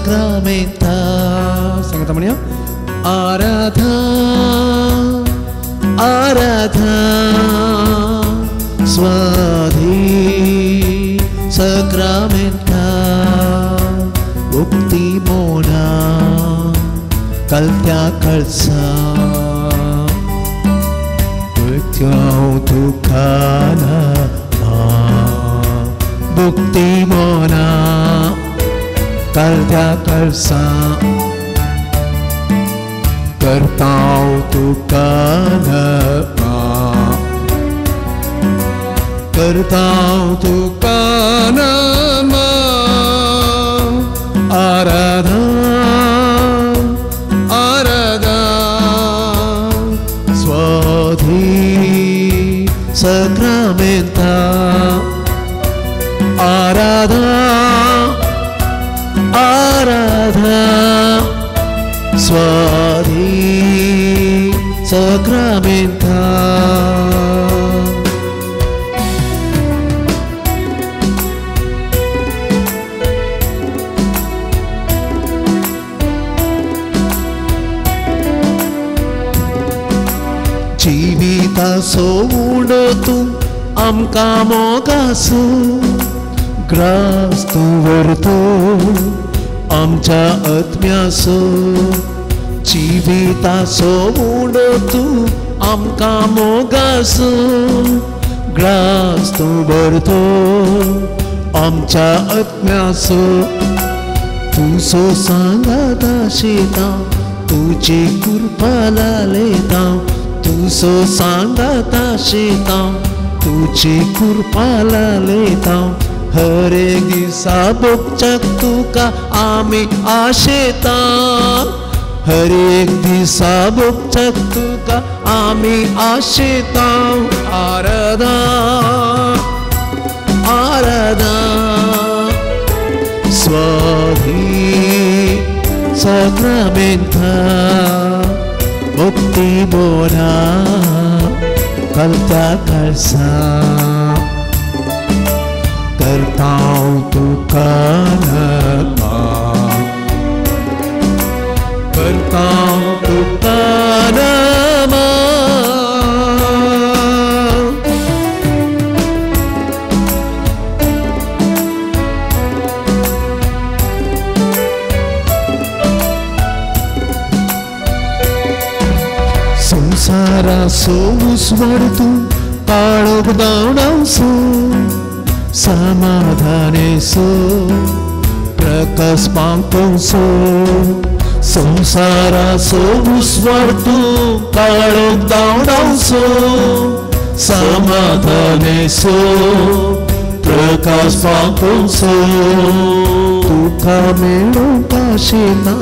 साक्रामेंता. सांगता म्हणया आराधा आराधा स्वाधी साक्रामेंता मुक्ती मोना कलत्या कळसा करतांव तुका नमा मुक्ती मोना कलत्या कळसा करतांव तुका नमा करतांव तुका नमा आराधा आराधा स्वाधी साक्रामेंता आराधा आराधा स्वाधी साक्रामेंता. जिविताचो उंडो तूं आमकां मोगासो ग्रास तूं व्हरतो आमच्या आत्म्याचो जिविताचो उंडो तूं आमकां मोगासो ग्रास तूं व्हरतो आमच्या आत्म्याचो तुजो सांगात आशिता तुजी कृपा लायता तुजो सांगात आशिता तुजी कृपा लायता हर एक दिसा भोगच्याक तुका आमी आशेता हर एक दिसा भोगच्याक तुका आमी आशेता आराधा आराधा स्वाधी साक्रामेंता मुक्ती मोना कलत्या कळसा करतांव तुका नमा करतांव तुका नमा. संसाराचो उस्वाड तूं काळोख धांवडावचो समाधानेचो प्रकाश पावतवचो संसाराचो उस्वाड तूं काळोख धांवडावचो समाधानेचो प्रकाश पावतवचो तुका मेळोवंक आशिना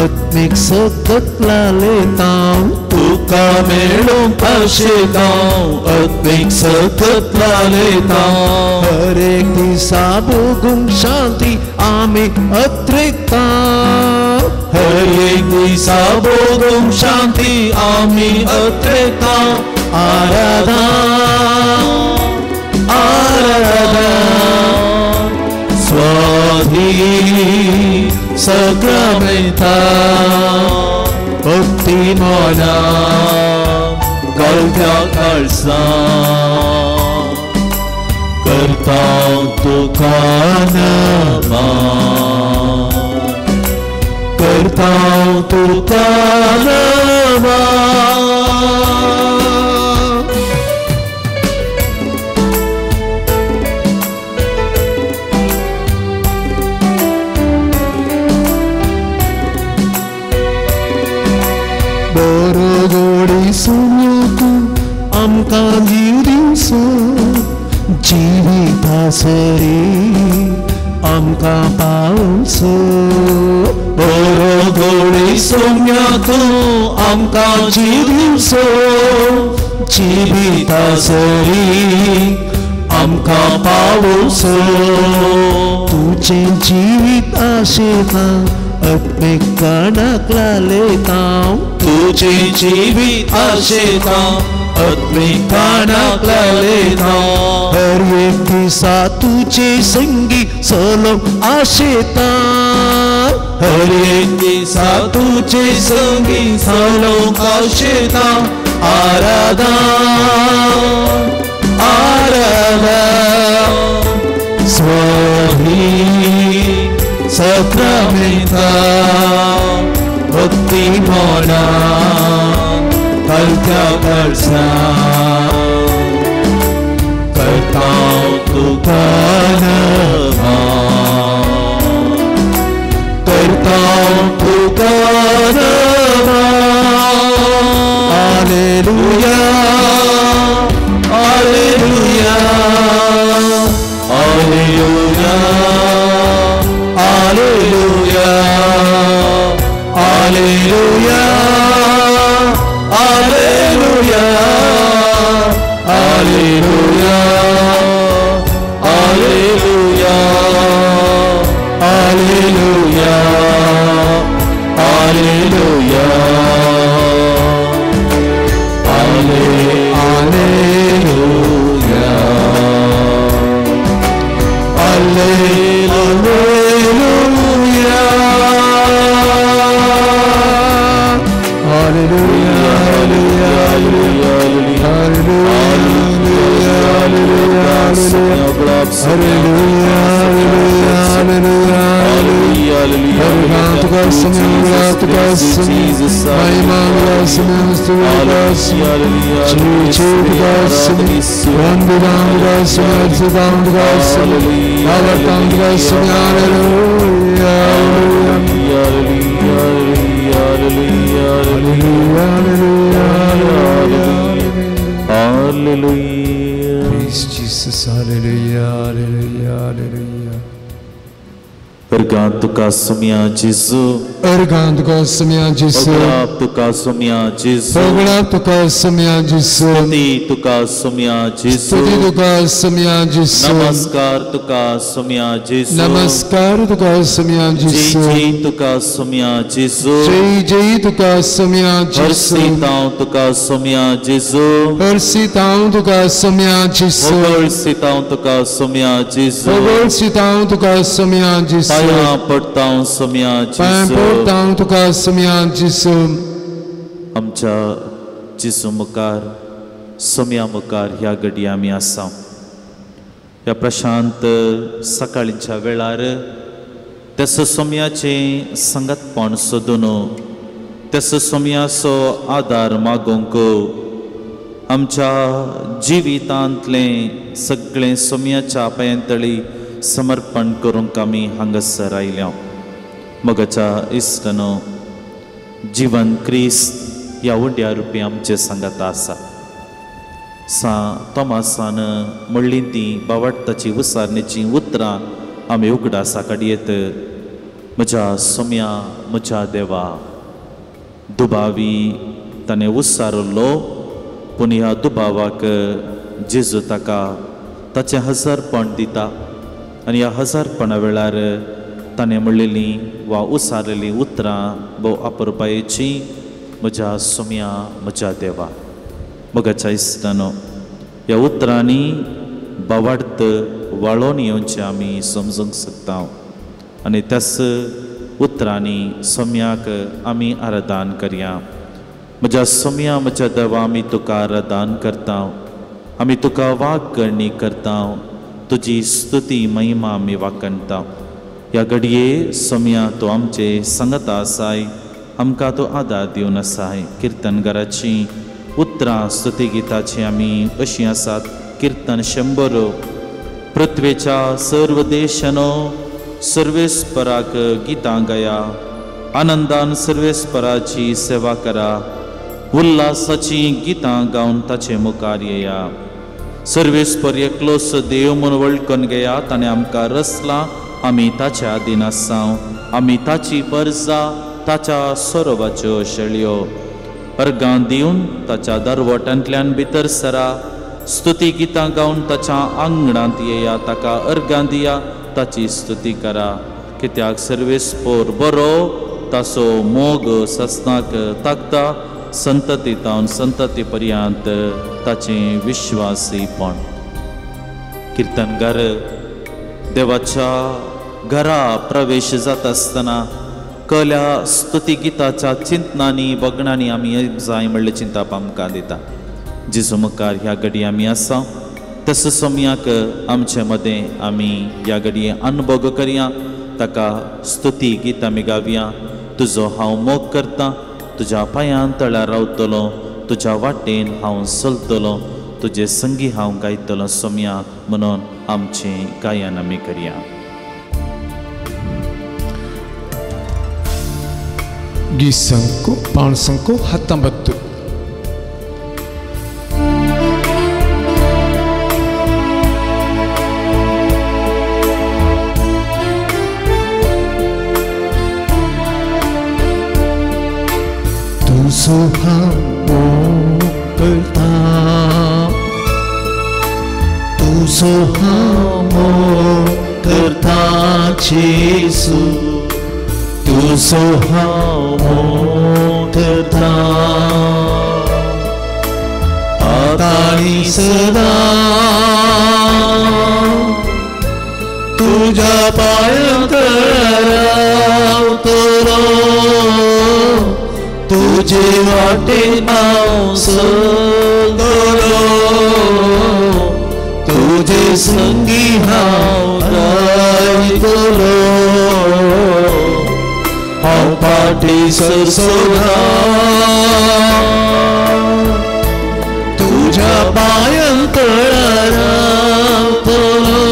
आत्मीक सकत लायता तुका मेळोवंक आशिना आत्मीक सकत लायता हर एक दिसा भोगूंक शांती आमी अत्रेकता हर एक दिसा भोगूंक शांती आमी अत्रेकता आराधा आराधा स्वाधी साक्रामेंता मुक्ती मोना कलत्या कळसा करतांव तुका नमा करतांव तुका नमा. बरो गोडी सोम्या तूं आमकां जीव दिवचो जिविता सरी आमकां पावचो बरो गोडी सोम्या तूं आमकां जीव दिवचो जिविता सरी आमकां पावचो तुजें जिवीत आशिता आत्मीक काणाक लायता तुजें जिवीत आशिता आत्मीक काणाक लायता हर एक दिसा तुजे संगी चलोवंक आशिता हर एक दिसा तुजे संगी चलोवंक आशेता. आराधना आराधना स्वामी सक्रामेंता भक्ती मोना कलत्या परसा करता तुका नवा करता तुका नवा. Hallelujah hallelujah hallelujah hallelujah hallelujah hallelujah hallelujah hallelujah hallelujah hallelujah hallelujah hallelujah hallelujah hallelujah Hallelujah. Praise Jesus. Hallelujah. Hallelujah. Hallelujah. अर्गां तुका सोम्या जेजू, अर्गां तुका सोम्या जेजू, होगळाप तुका सोम्या जेजू, होगळाप तुका सोम्या जेजू, स्तुती तुका सोम्या जेजू, स्तुती तुका सोम्या जेजू, नमस्कार तुका सोम्या जेजू, नमस्कार तुका सोम्या जेजू, जय जय तुका सोम्या जेजू, जय जय तुका सोम्या जेजू, हर्षितांव तुका सोम्या जेजू, हर्षितांव तुका सोम्या जेजू, होगळसितांव तुका सोम्या जेजू, होगळसितांव तुका सोम्या जेजू, पांयां पडतांव सोम्या पांयां जेजू, पडतांव तुका सोम्या जेजू. आमच्या जेजू मुखार सोम्या मुखार ह्या घडये आमी आसा. ह्या प्रशांत सकाळीच्या वेळार त्यास सोम्याचें संगतपण सोदून त्यास सोम्याचो आदार मागूंक आमच्या जिवितांतलें सगळें सोम्याच्या पांयांतळी समर्पण करूंक आमी हांगासर आयल्या. मगाच्या इश्टानो, जिवन क्रिस्त ह्या उंड्या रुपी आमचे सांगाता आसा. सा तोमासान म्हणली ती बावडताची उसारणेची उतरां आमी उगडासा काडयेत. म्हज्या सोम्या म्हज्या देवा, दुबावी ताणें उसारलो, पूण ह्या दुबावाक जेजू ताका ताचें हजारपण दिता आनी ह्या हजारपणा वेळार ताणें म्हणलेलीं वा उसारलेलीं उतरां भोव अपुरबायेचीं, म्हज्या सोम्या म्हज्या देवा. मोगाच्या इश्टानो, ह्या उतरांनी बावार्थ वाळोवन येवचें आमी समजूंक शकता आनी त्याच उतरांनी सोम्याक आमी आराधन करया. म्हज्या सोम्या म्हज्या देवा, आमी तुका आराधन करता, आमी तुका वागणी करता, तुजी स्तुती महिमा आमी वाखणता. ह्या घडये सोम्या तूं आमचे सांगता आसाय, आमकां तूं आदार दिवन आसाय. किर्तनगाराची उतरां स्तुती गिताची आमी अशीं आसात. किर्तन 100. पृथ्वेच्या सर्व देशानो सर्वेस्पराक गितां गाया, आनंदान सर्वेस्पराची सेवा करा, उल्हासाची गितां गावन ताचे मुखार येया. सर्वेस्पर एकलोच देव म्हूण वळखून घेया, ताणें आमकां रचला, आमी ताच्या अधीन आसाव, आमी ताची परजा, ताच्या सरोवाच्यो शेळयो. अर्गां दिवन ताच्या दरवटांतल्यान भितर सरा, स्तुती गितां गावन ताच्या आंगणांत येया, ताका अर्गां दिया, ताची स्तुती करा. कित्याक सर्वेस्पर बरो, ताचो मोग ससनाक ताकता, संतती तावन संतती पर्यंत ताचें विश्वासीपण. किर्तनगार देवाच्या घरा प्रवेश जाता आसतना कल्या स्तुती गिताच्या चिंतनांनी बगणांनी आमी जाय म्हणलें चिंताप आमकां दिता. जेजू मुखार ह्या घडये आमी आसा तसो सोमयाक आमचे मदें आमी ह्या घडये अनुभव करया, ताका स्तुती गीत आमी गावया. तुजो हांव मोग करता, तुज्या पांयान तळार रावतलो, तुज्या वाटेन हांव चलतलो, तुजे संगी हांव गायतलो सोमया म्हणून आमचें गायन आमी करया. गीत संको पाण संको 19. तुजो हांव मोग करता, तुजो हांव मोग करता जेजू, तुजो हांव मोग करता आतां आनी सदां तुज्या पांयां तळार रावतलो, तुजे वाटेन हांव चलतलो, तुजे संगी हांव गायतलो, हांव फाटीं सरसोना तुज्या पांयां तळार रावतलो,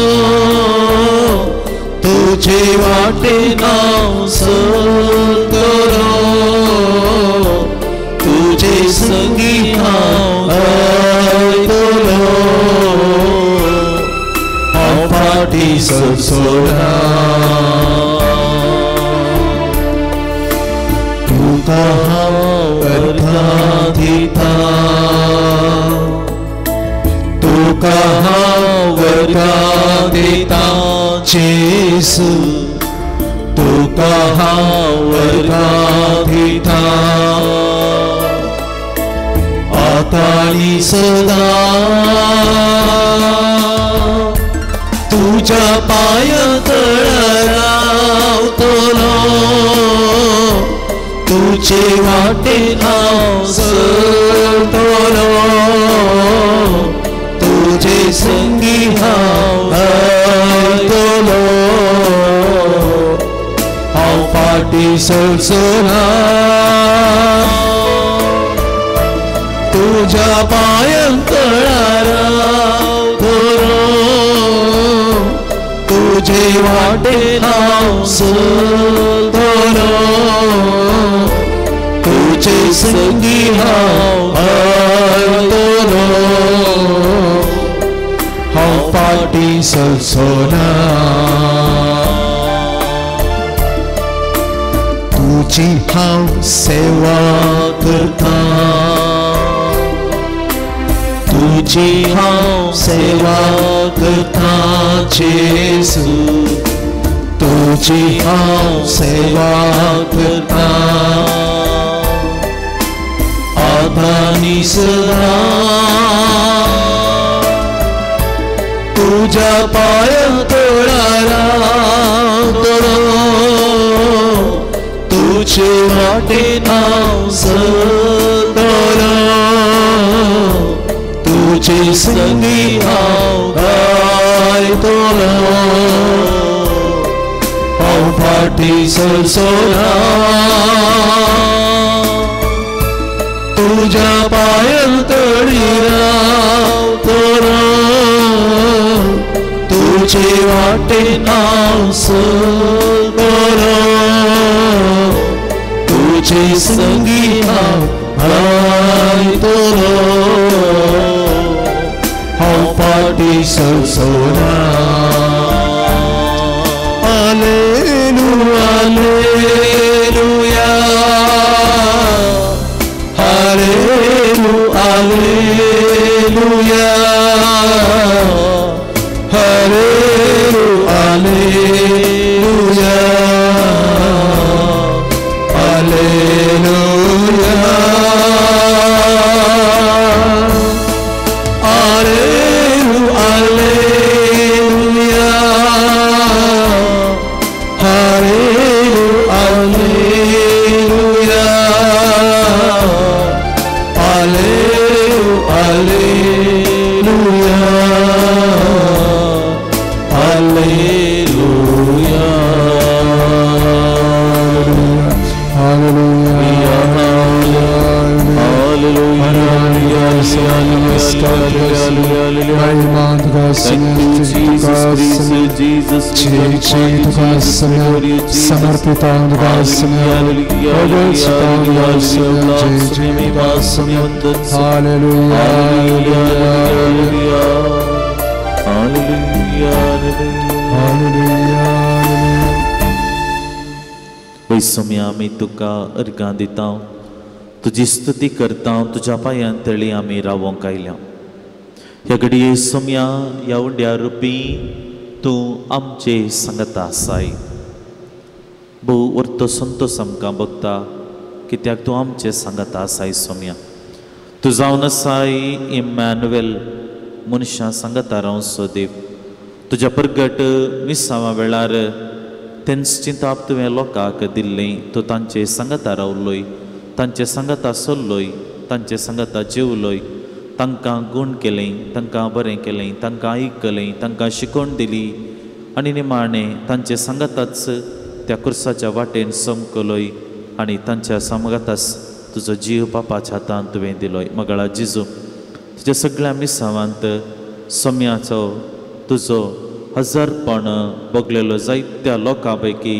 तुजे वाटेन हांव चलतलो, तुजे संगी हांव गायतलो, हांव फाटीं सरसोना. तुका हांव अर्घां दिता, तुका हांव अर्घां दिता जेजू, तुका हांव अर्घां दिता आतां आनी सदां तुज्या पांयां तळार रावतलो, तुजे वाटेन हांव चलतलो, तुजे संगी हांव गायतलो, हांव फाटीं सरसोना तुज्या पांयां तळार रावतलो, तुजे वाटेन हांव चलतलो, तुजे संगी हांव गायतलो, हांव फाटीं सरसोना. तुजी हांव सेवा करता, तुजी हांव सेवा करता जेजू, तुजी हांव सेवा करता आतां आनी सदां तुज्या पांयां तळार रावतलो, तुजे वाटेन हांव चलतलो, तुजे संगी हांव गायतलो, हांव फाटीं सरसोना तुज्या पांयां तळी रावतलो, तुजे वाटेन हांव चलतलो, तुजे संगी हांव गायतलो, हांव फाटीं सरसोना. Alleluia, alleluia, alleluia, alleluia, alleluia, alleluia, alleluia, alleluia, alleluia, alleluia, alleluia. महिमा तुका Thank you, तुका Jesus, Jesus, जय जय तुका समर्पित तुका जय जय तुका। Hallelujah hallelujah hallelujah. वैसम्या आमी तुका अर्गां दिता, तुजी स्तुती करता, तुज्या पांयान तळी आमी रावोंक आयल्या। ह्या घडये सोम्या ह्या उंड्या रुपी तूं आमचे सांगता आसाय। भोव वर्तो संतोश आमकां बगता कित्याक तूं आमचे सांगता आसाय सोम्या। तूं जावन आसाय इमॅन्युएल, मनशां सांगता रावचो देव। तुज्या परगट मिसांवा वेळार तेंच चिंताप तुवें लोकांक दिल्लें, तूं तांचे सांगता रावलोय, तांचे सांगता सोल्लोय, तांचे सांगता जेवलोय, तांकां गूण केलें, तांकां बरें केलें, तांकां आयकलें, तांकां शिकोवन दिली आनी निमाणें तांचे सांगाताच त्या कुर्साच्या वाटेन समकलोय आनी तांच्या सांगाताच तुजो जीव पापाच्या हातान तुवें दिलोय। मगळा जिजू, तुज्या सगळ्या मिसावांत सोम्याचो तुजो हजारपण बगलेलो जायत्या लोकां पैकी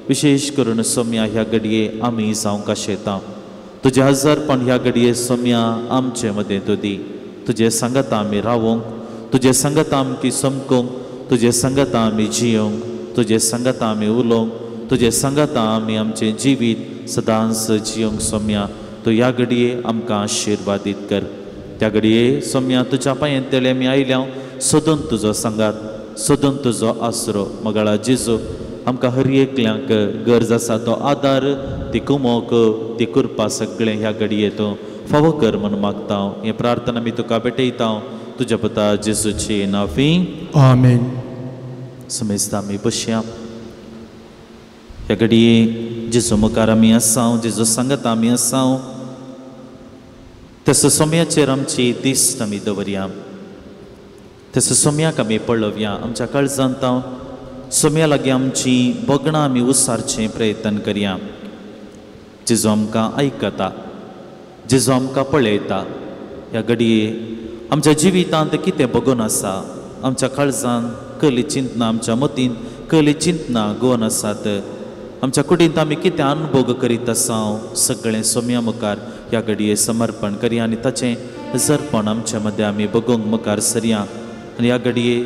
विशेश करून सोम्या ह्या घडये आमी जावंक आशेता। तुजें हजारपण ह्या घडये सोम्या आमचे मदें तूं दी। तुजें सांगाता आमी रावोंक, तुजें सांगाता आमकी समकूंक, तुजें सांगाता आमी जियोंक, तुजें सांगाता आमी उलोवंक, तुजें सांगाता आमी आमचें जिवीत सदांच जियोंक सोम्या तूं ह्या घडये आमकां आशिर्वादीत कर। त्या घडये सोम्या तुज्या पांयेन तेळे आमी आयल्या, सदून तुजो सांगात, सदून तुजो आसरो। मगळा जेजू, आमकां हर एकल्यांक गरज आसा तो आदार, ती कुमोक, ती कृपा सगळें ह्या घडये तूं फावो कर म्हूण मागता। हें प्रार्थना आमी तुका भेटयता तुज्या पुता जेजूचे नांवी, आमेन। समेस्ता आमी बसया। ह्या घडये जेजू मुखार आमी आसा, जेजू सांगता आमी आसा, तसो सोम्याचेर आमची दिश्ट आमी दवरया, तसो सोम्याक आमी पळोवया। आमच्या काळजांत सोम्या लागीं आमची बगणां आमी उसारचें प्रयत्न करया। जेजू आमकां आयकता, जेजू आमकां पळयता। ह्या घडये आमच्या जिवितांत कितें बगोवन आसा, आमच्या काळजांत कसली चिंतना, आमच्या मतींत कसली चिंतना गोवन आसात, आमच्या कुडींत आमी कितें अनुभोग करीत आसा, सगळें सोम्या मुखार ह्या घडये समर्पण करया आनी ताचें जरपण आमच्या मदें आमी बगोवंक मुखार सरया। आनी ह्या घडये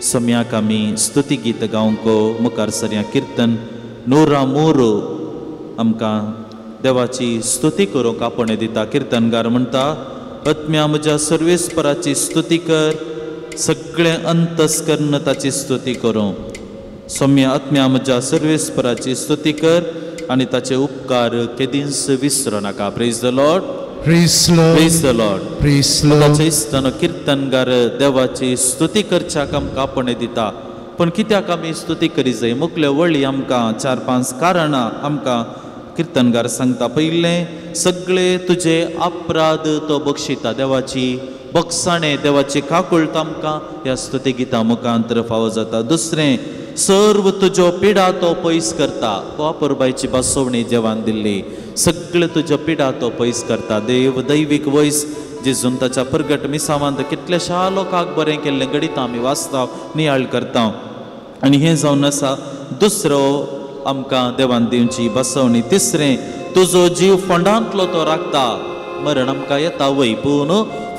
सोम्याक आमी स्तुती गीत गावंक मुखार सरया। किर्तन नोरा मोरो आमकां देवाची स्तुती करूंक आपोवणें दिता। किर्तनगार म्हणटा, आत्म्या म्हज्या सर्वेस्पराची स्तुती कर, सगळें अंतस्कर्ण ताची स्तुती करूं। सोम्या आत्म्या म्हज्या सर्वेस्पराची स्तुती कर आनी ताचे उपकार केदींच विसरो नाका। Praise the Lord, Praise Lord, praise the Lord, Praise Lord. ताचे इश्टानो, किर्तनगार देवाची स्तुती करच्याक आमकां आपोवणें दिता। पूण कित्याक आमी स्तुती करी जाय? मुखले वळी आमकां 4-5 कारणां आमकां किर्तनगार सांगता। पयलें, सगळे तुजे अपराध तो बक्षिता। देवाची बक्षाणें, देवाची काकुळट आमकां ह्या स्तुती गितां मुखांतर फावो जाता। दुसरें, सर्व तुज्यो पिडा तो पयस करता। वापरबायची बसवणी देवान दिल्ली, सगळे तुज्यो पिडा तो पयस करता। देव दैवीक वयस जेजून ताच्या परगट मिसावांत कितल्याशा लोकांक बरें केल्लें घडित आमी वाचता, नियाळ करता। आनी हें जावन आसा दुसरो आमकां देवान दिवची बसवणी। तिसरें, तुजो जीव फोंडांतलो तो राखता। मरण आमकां येता वय, पूण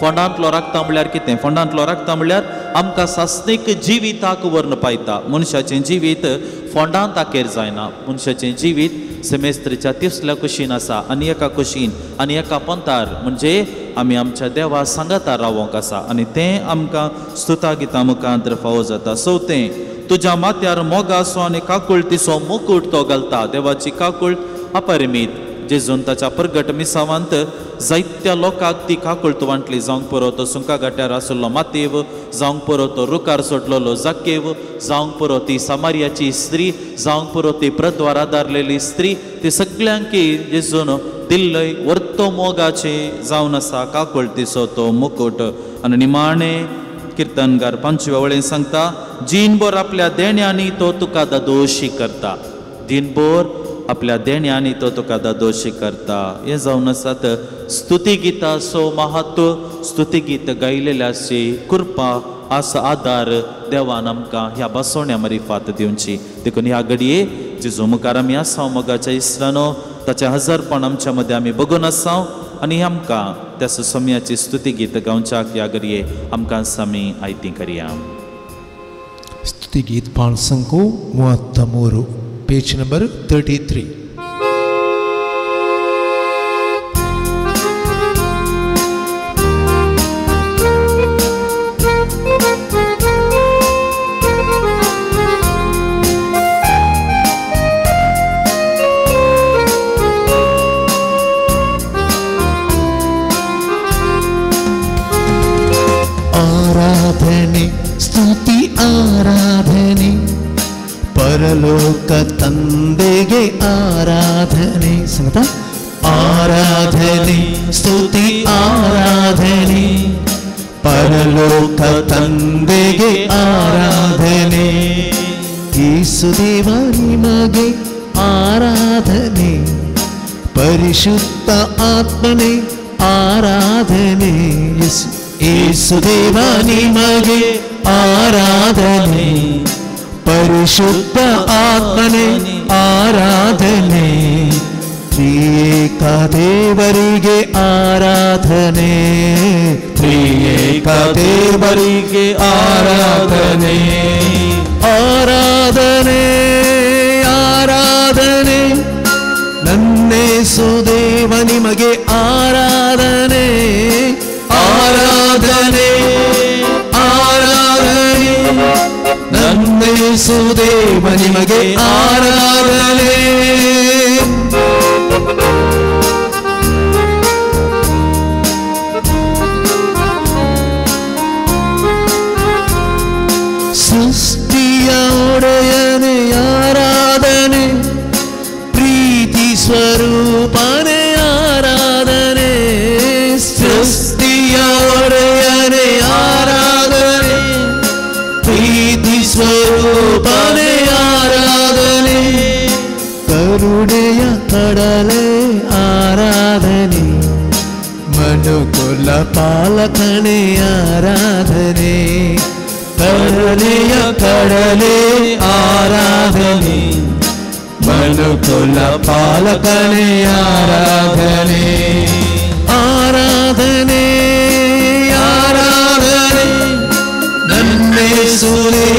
फोंडांतलो राखता म्हणल्यार कितें? फोंडांतलो राखता म्हणल्यार आमकां सासणीक जिविताक व्हरून पायता। मनशाचें जिवीत फोंडांत आखेर जायना। मनशाचें जिवीत सेमेस्त्रीच्या तिसल्या कुशीन आसा आनी एका कुशीन आनी एका पंथार, म्हणजे आमी आमच्या देवा सांगाता रावोंक आसा आनी तें आमकां स्तुता गितां मुखांतर फावो जाता। चवथें, तुज्या माथ्यार मोगाचो आनी काकुळटीचो मुकूट तो घालता। देवाची काकुळट अपरिमीत। जेजून ताच्या परगट मिसावांत जायत्या लोकांक ती काकुळट वांटली। जावंक पुरो तो सुंका घाट्यार आशिल्लो मातेव, जावंक पुरो तो रुखार सोडलेलो जाकेव, जावंक पुरो ती सामारियाची स्त्री, जावंक पुरो ती प्रद्वार आदारलेली स्त्री, ती सगळ्यांकी जेजून दिल्लय वर्तो मोगाचे जावन आसा काकुळटीचो तो मुकूट। आनी निमाणें किर्तनगार 5व्या वळेन सांगता, जीणभर आपल्या देण्यांनी तो तुका दादोशी करता। दिनभर आपल्या देण्यांनी तो तुका दादोशी करता. हें जावन आसात स्तुती गिताचो महत्व. स्तुती गीत गायलेल्याची कृपा आस आदार देवान आमकां ह्या बसवण्या मरिफात दिवची. देखून ह्या घडये जेजू मुखार आमी आसा मोगाच्या इस्रानो, ताचें हजारपण आमच्या मदें आमी बगून आसा आनी आमकां त्या सुसमयाची स्तुती गीत गावच्याक ह्या घडये आमकां आमी आयती करया. स्तुती गीत 533, पेज नंबर 33. आराधने स्तुति आराधने परलोक ತಂದೆಗೆ ಆರಾಧನೆ. ಸಂಗತ ಆರಾಧನೆ ಸ್ತುತಿ ಆರಾಧನೆ ಪರಲೋಕ ತಂದೆಗೆ ಆರಾಧನೆ. ಯೇಸುದೇವ ನಿಮಗೆ ಆರಾಧನೆ, ಪರಿಶುದ್ಧ ಆತ್ಮನೇ ಆರಾಧನೆ. ಯೇಸುದೇವ ನಿಮಗೆ ಆರಾಧನೆ, ಪರಿಶುದ್ಧ ಆತ್ಮನೇ ಆರಾಧನೆ. ತ್ರಿಯೇಕ ದೇವರಿಗೆ ಆರಾಧನೆ, ತ್ರಿಯೇಕ ದೇವರಿಗೆ ಆರಾಧನೆ. ಆರಾಧನೆ ಆರಾಧನೆ ನನ್ನೇಸುದೇವ ನಿಮಗೆ ಆರಾಧನೆ. ಆರಾಧನೆ ಆರಾಧನೆ ನನ್ನೇಸುದೇವ ನಿಮಗೆ ಆರಾಧನೆ. ಸೃಷ್ಟಿಯ ಒಡೆಯನೇ ಆರಾಧನೆ, ಪ್ರೀತಿ ಸ್ವರೂಪನೇ ಆರಾಧನೆ. ಸೃಷ್ಟಿಯ ಒಡೆಯನೇ ಆರಾಧನೆ, ಪ್ರೀತಿ ಸ್ವರೂಪನೇ ಆರಾಧನೆ. ಕರುಣೆಯ ಕಡಲೆ ಆರಾಧನೆ, ಮನುಕುಲ ಪಾಲಕನೇ ಆರಾಧನೆ. ಕರುಣೆಯ ಕಡಲೆ ಆರಾಧನೆ, ಮನುಕುಲ ಪಾಲಕನೇ ಆರಾಧನೆ. ಆರಾಧನೆ ಆರಾಧನೆ ನನ್ನೇಸುದೇವನಿಗೆ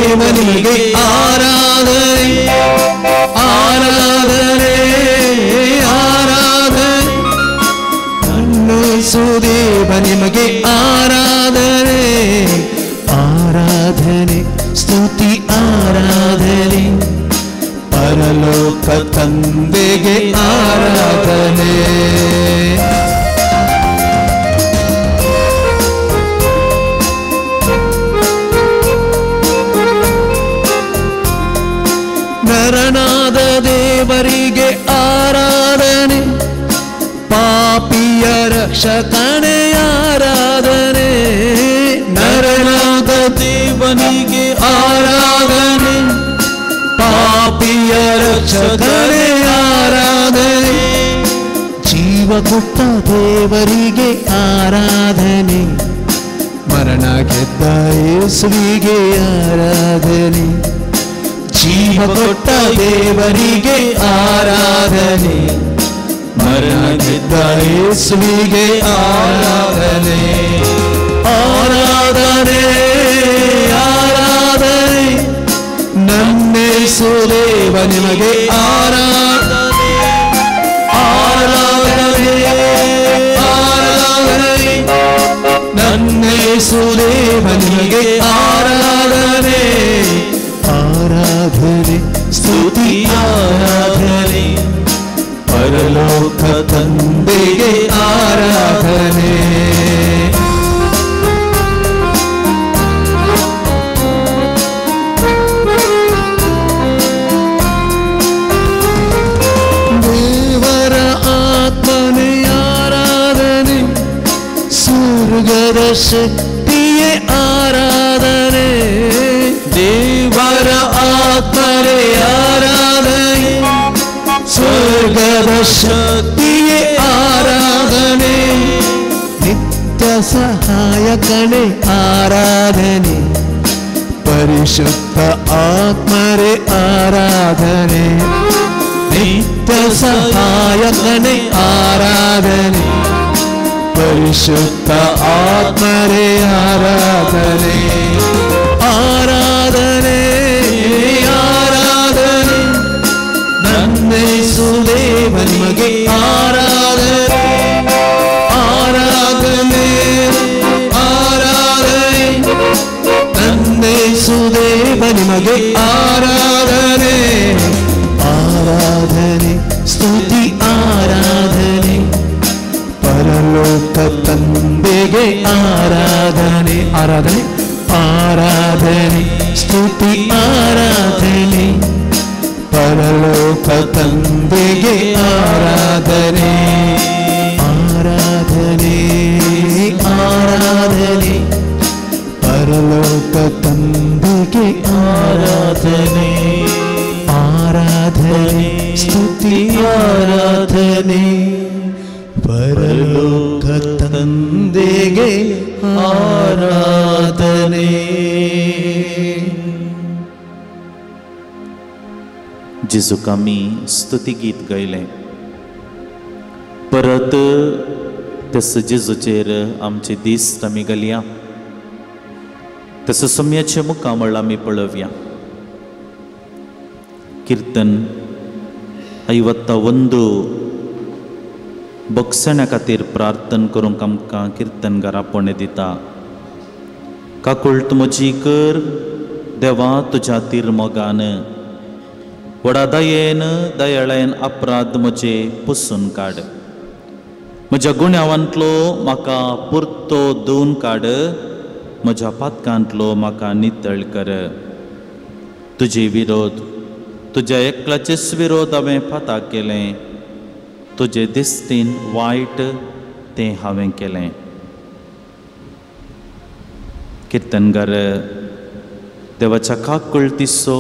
ಆರಾಧನೆ. ಆರಾಧನೆ ಆರಾಧನೆ ನನ್ನೇಸುದೇವ ನಿಮಗೆ ಆರಾಧನೆ. ಆರಾಧನೆ ಸ್ತುತಿ ಆರಾಧನೆ ಪರಲೋಕ ತಂದೆಗೆ ಆರಾಧನೆ. ನರನಾದ ದೇವರಿಗೆ ಆರಾಧನೆ, ಪಾಪಿಯ ರಕ್ಷಕನೇ ಆರಾಧನೆ. ನರನಾದ ದೇವನಿಗೆ ಆರಾಧನೆ, ಪಾಪಿಯ ರಕ್ಷಕನೇ ಆರಾಧನೆ. ಜೀವ ಕೊಟ್ಟ ದೇವರಿಗೆ ಆರಾಧನೆ, ಮರಣ ಗೆದ್ದ ಯೇಸುವಿಗೆ ಆರಾಧನೆ. ಜೀವ ಕೊಟ್ಟ ದೇವರಿಗೆ ಆರಾಧನೆ, ಮರಣ ಗೆದ್ದ ಯೇಸುವಿಗೆ ಆರಾಧನೆ. ಆರಾಧನೆ ಆರಾಧನೆ ನನ್ನೇಸುದೇವ ನಿಮಗೆ ಆರಾಧನೆ. ಆರಾಧನೆ ಆರಾಧನೆ ನನ್ನೇಸುದೇವ ನಿಮಗೆ ಆರಾಧನೆ. ಆರಾಧನೆ ಸ್ತುತಿ ಆರಾಧನೆ ಪರಲೋಕ ತಂದೆಗೆ ಆರಾಧನೆ. ದೇವರ ಆತ್ಮನೇ ಆರಾಧನೆ, ಸ್ವರ್ಗದ ಶಕ್ತಿಯೇ ಆರಾಧನೆ. ದೇವರ ಆತ್ಮನೇ ಆರಾಧನೆ, ಸ್ವರ್ಗದ ಸ್ವರ್ಗದ ಶಕ್ತಿಯೇ ಆರಾಧನೆ, ನಿತ್ಯ ಸಹಾಯಕನೇ ಆರಾಧನೆ, ಪರಿಶುದ್ಧ ಆತ್ಮರೇ ಆರಾಧನೆ, ನಿತ್ಯ ಸಹಾಯಕನೇ ಆರಾಧನೆ, ಪರಿಶುದ್ಧ ಆತ್ಮರೇ ಆರಾಧನೆ. ಆರಾಧನೆ ಆರಾಧನೆ ನನ್ನೇಸು ದೇವ ನಿಮಗೆ ಆರಾಧನೆ, ಆರಾಧನೆ ಆರಾಧನೆ ನನ್ನೇಸು ದೇವ ನಿಮಗೆ ಆರಾಧನೆ. ಆರಾಧನೆ ಸ್ತುತಿ ಆರಾಧನೆ, ಪರಲೋಕ ತಂದೆಗೆ ಆರಾಧನೆ, ಆರಾಧನೆ ಆರಾಧನೆ ಸ್ತುತಿ ಆರಾಧನೆ, ಪರಲೋಕ ತಂದೆಗೆ ಆರಾಧನೆ. ಆರಾಧನೆ ಆರಾಧನೆ ಪರಲೋಕ ತಂದೆಗೆ ಆರಾಧನೆ, ಆರಾಧನೆ ಸ್ತುತಿ ಆರಾಧನೆ, ಪರಲೋಕ ತಂದೆಗೆ ಆರಾಧನೆ. जेजूक आमी स्तुती गीत गायलें. परत तस जेजूचेर आमचे दीस आमी घालया, तसो सम्याचें मुखामळ आमी पळोवया. कीर्तन 51 बक्षण्या खातीर प्रार्थन करूंक आमकां कीर्तनगार आपोवणें दिता. काकुळट म्हजी कर देवा तुज्या तिरमोगान, व्हडा दयेन दयाळायेन अपराध म्हजे पुसून काड, म्हज्या गुन्यांवांतलो म्हाका पुरतो धुवन काड, म्हज्या पातकांतलो म्हाका नितळ कर. तुजे विरोध, तुज्या एकल्याचेच विरोध हांवें पाताक केलें, तुजे दिश्टीन वायट तें हांवें केलें. कीर्तनगार देवाच्या काकुळतीचो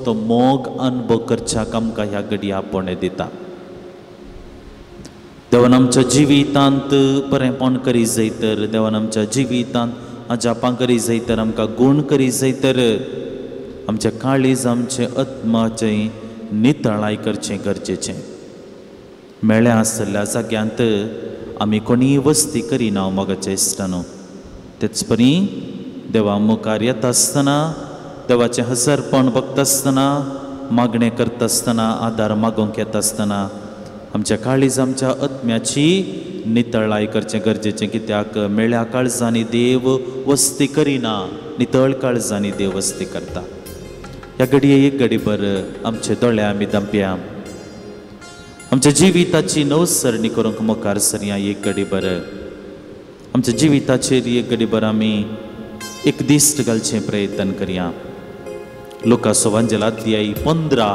तो मोग अनुभव करच्याक आमकां ह्या घडये आपोवणें दिता. देवान आमच्या जिवितांत बरेंपण करी जाय तर, देवान आमच्या जिवितांत अजापां करी जाय तर, आमकां गूण करी जाय तर, आमच्या काळीज आमचें आत्माचें नितळाय करचें गरजेचें. मेळ्ळें आसल्या जाग्यांत आमी कोणीय वस्ती करिना मोगाच्या इश्टानो. तेच परी देवा मुखार येता आसतना, देवाचें हजरपण बघता आसतना, मागणें करता आसतना, आदार मागूंक येता आसतना आमच्या काळीज आमच्या आत्म्याची नितळाय करचें गरजेचें. कित्याक मेळ्या काळजांनी देव वस्ती करिना, नितळ काळजांनी देव वस्ती करता. ह्या घडये एक घडीभर आमचे दोळे आमी दंपया, आमच्या जिविताची नवसरणी करूंक मुखार सरया. एक घडीभर आमच्या जिविताचेर एक घडीभर आमी एक दिश्ट घालचें प्रयत्न करया. लुकास वांजेल अध्याय 15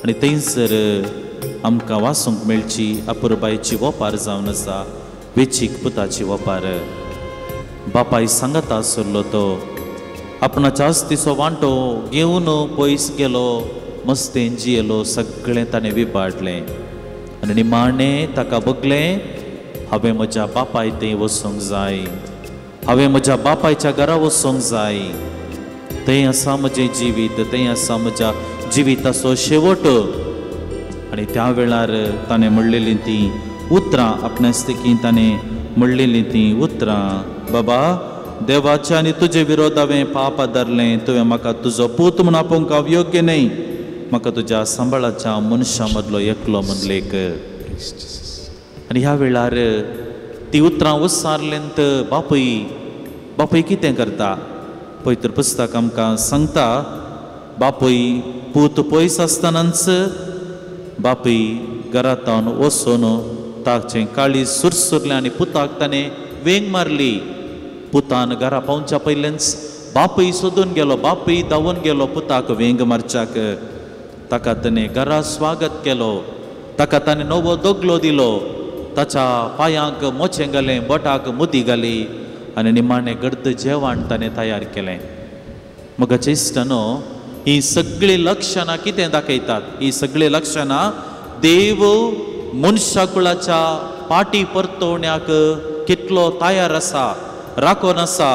आनी थंयसर आमकां वाचूंक मेळची अपुरबायची वपार जावन आसा, वेचीक पुताची वपार. बापाय सांगता आसलो तो आपणाच्या आस्तीचो वांटो घेवन पयस गेलो, मस्तेन जियेलो, सगळें ताणें विबाडलें आनी निमाणें ताका बगलें, हांवें म्हज्या बापाय थंय वचूंक जाय, हांवें म्हज्या बापायच्या घरा वचूंक जाय, थंय आसा म्हजें जिवीत, थंय आसा म्हज्या जिविताचो शेवट. आनी त्या वेळार ताणें म्हणलेलीं तीं उतरां, आपणा स्थितीन ताणें म्हणलेलीं तीं उतरां, बाबा देवाच्या आनी तुजे विरोध हांवें पाप आदारलें, तुवें म्हाका तुजो पूत म्हूण आपोवंक हांव योग्य न्हय, म्हाका तुज्या सांबाळाच्या मनशां मदलो एकलो म्हूण लेख. आनी ह्या वेळार ती उतरां उसारलेंत बापूय बापूय कितें करता? पवित्र पुस्तक आमकां सांगता, बापूय पूत पयस आसतनाच बापूय घरांत वचून ताचें काळीज सुरसुरलें आनी पुताक ताणें वेंग मारली. पुतान घरा पावच्या पयलेंच बापूय सोदून गेलो, बापूय धांवून गेलो पुताक वेंग मारच्याक. ताका ताणें घरा स्वागत केलो, ताका ताणें नवो दगलो दिलो, ताच्या पांयांक मोचें घालें, बोटाक मुदी घाली आनी निमाणें गर्द जेवण ताणें तयार केलें. मगाचे इश्टानो, ही सगळीं लक्षणां कितें दाखयतात? ही सगळीं लक्षणां देव मनशाकुळाच्या पाटी परतवण्याक कितलो तयार आसा, राखोन आसा,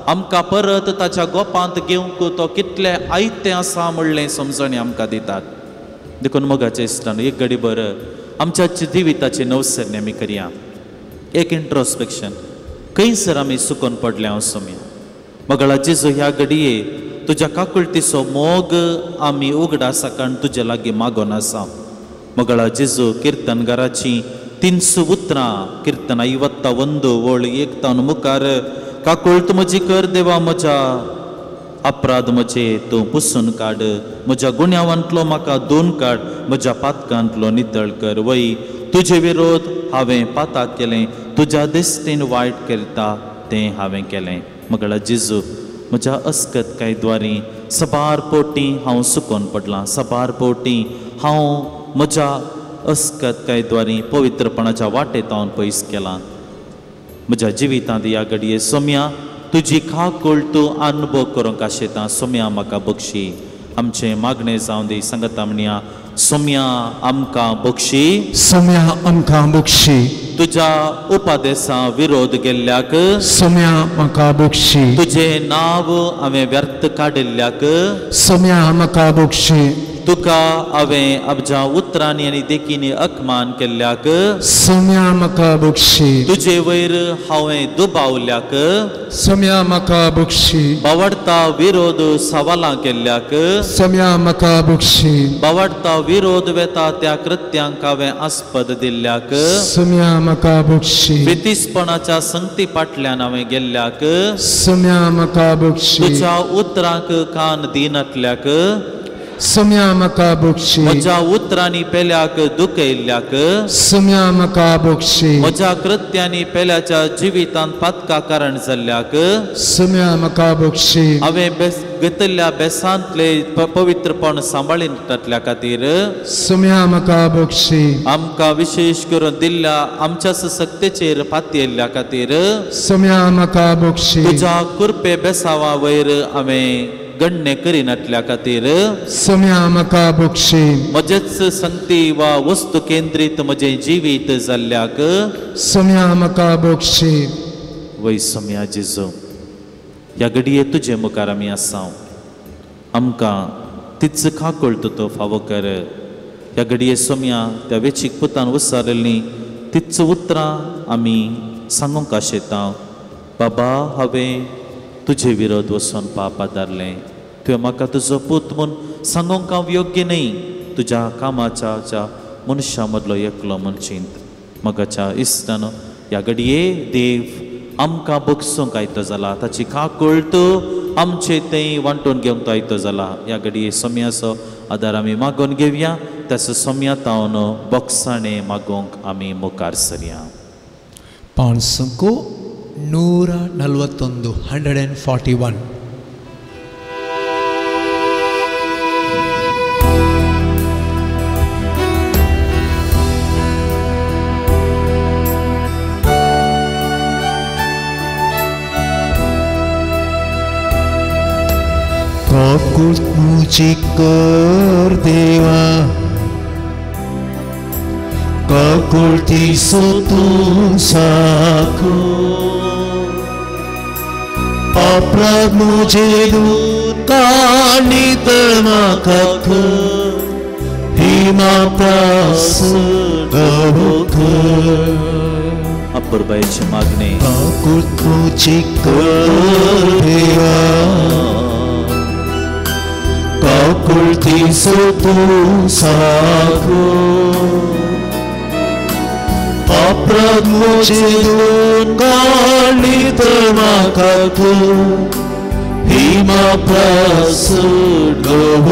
आमकां परत ताच्या गोपांत घेवंक तो कितले आयतें आसा म्हणलें समजणी आमकां दितात. देखून मोगाचे इश्टान एक घडी बरं आमच्या जिविताची नवसरणी आमी करया, एक इंट्रोस्पेक्शन, खंयसर आमी सुकोन पडले हांव सोम्या. मगळा जेजू ह्या घडये तुज्या काकुळतीचो मोग आमी उगडासा कारण तुजे लागीं मागोन आसा. मगळा जेजू किर्तनगाराची 300 उतरां किर्तन 51 वळ 1 तावन मुखार काकुळत म्हजी कर देवा, म्हज्या अपराध म्हजे तूं पुसून काड, म्हज्या गुन्यांवांतलो म्हाका दोन काड, म्हज्या पातकांतलो नितळ कर. वय तुजे विरोध हांवें पाताक केलें, तुज्या दिश्टीन वायट करता तें हांवें केलें. मगळा जेजू म्हज्या अस्कत कांय द्वारी सबार पोटी हांव सुकोन पडलां, सबार पोटी हांव म्हज्या अस्कत कांय द्वारी पवित्रपणाच्या वाटेत हांव पयस केलां. म्हज्या जिवितांत ह्या घडये सोम्या तुजी काकूळ तूं अनुभव करूंक आशेता, सोम्या म्हाका बक्षी. आमचें मागणें जावं दी, सांगता म्हणया सोम्या आमकां बक्षी, सोम्या आमकां बक्षी. तुज्या उपादेसा विरोध गेल्ल्याक सोम्या म्हाका बक्षी, तुजें नांव हांवें व्यर्थ काडिल्ल्याक सोम्या म्हाका बक्षी, तुका हांवें आमच्या उतरांनी आनी देखींनी अपमान केल्ल्याक सोम्या म्हाका बक्षी, तुजे वयर हांवें दुबावल्याक सोम्या म्हाका बक्षी, बावडता विरोध सवालां केल्ल्याक सोम्या म्हाका बक्षी, बावडता विरोध वेता त्या कृत्यांक हांवें आस्पद दिल्ल्याक सोम्या म्हाका बक्षी, बेतीसपणाच्या संगती फाटल्यान हांवें गेल्ल्याक सोम्या म्हाका बक्षी, तुज्या उतरांक कान दिनातल्याक सोम्या म्हाका बक्षी, म्हज्या उतरांनी पेल्याक दुखयल्ल्याक सोम्या म्हाका बक्षी, म्हज्या कृत्यांनी पेल्याच्या जिवितांत पातका कारण जाल्ल्याक सोम्या म्हाका बक्षी, हांवें घेतिल्ल्या बेसांतले पवित्रपण सांबाळिनातल्या खातीर सोम्या म्हाका बक्षी, आमकां विशेश करून दिल्ल्या आमच्या सत्तेचेर पातयेल्ल्या खातीर सोम्या म्हाका बक्षी, तुज्या कृपे बेसावा वयर हांवें गण्य करिनातल्या खातीर सोम्या म्हाका बक्षी, म्हजेच संगती वा वस्तू केंद्रीत म्हजें जिवीत जाल्ल्याक सोम्या म्हाका बक्षी. वय सोम्या जेजू ह्या घडये तुजे मुखार आमी आसा, आमकां तीच काकूळ तो फावो कर. ह्या घडये सोम्या त्या वेचीक पुतान उसारिल्लीं तीच उतरां आमी सांगूंक आशेता, बाबा हांवें तुजे विरोध वचून पाप आदारलें, तुवें म्हाका तुजो पूत म्हूण सांगूंक हांव योग्य न्हय, तुज्या कामाच्या मनशां मदलो एकलो म्हूण चिंत. म्हज्या इश्टान ह्या घडये देव आमकां बगसूंक आयतो जाला, ताची काकूळ तूं आमचे थंय वांटून घेवंक तो आयतो जाला. ह्या घडये सोम्याचो आदार आमी मागून घेवया, त्याचो सोम्या तावन बॉक्साणें मागूंक आमी मुखार सरया. 5 141 141. काकूळ तुजी कर देवा, काकुळतीचो तूं साकू, अपराध म्हजे दुकानी तळ म्हाका कर, हिमा प्रास कर. अपुरबायेचें मागणें काकूळ तुजी कर देवा, काकुळतीचो तूं साकू, अपराध म्हजे दुकानी तळ म्हाका कर, हिमा प्रास कर.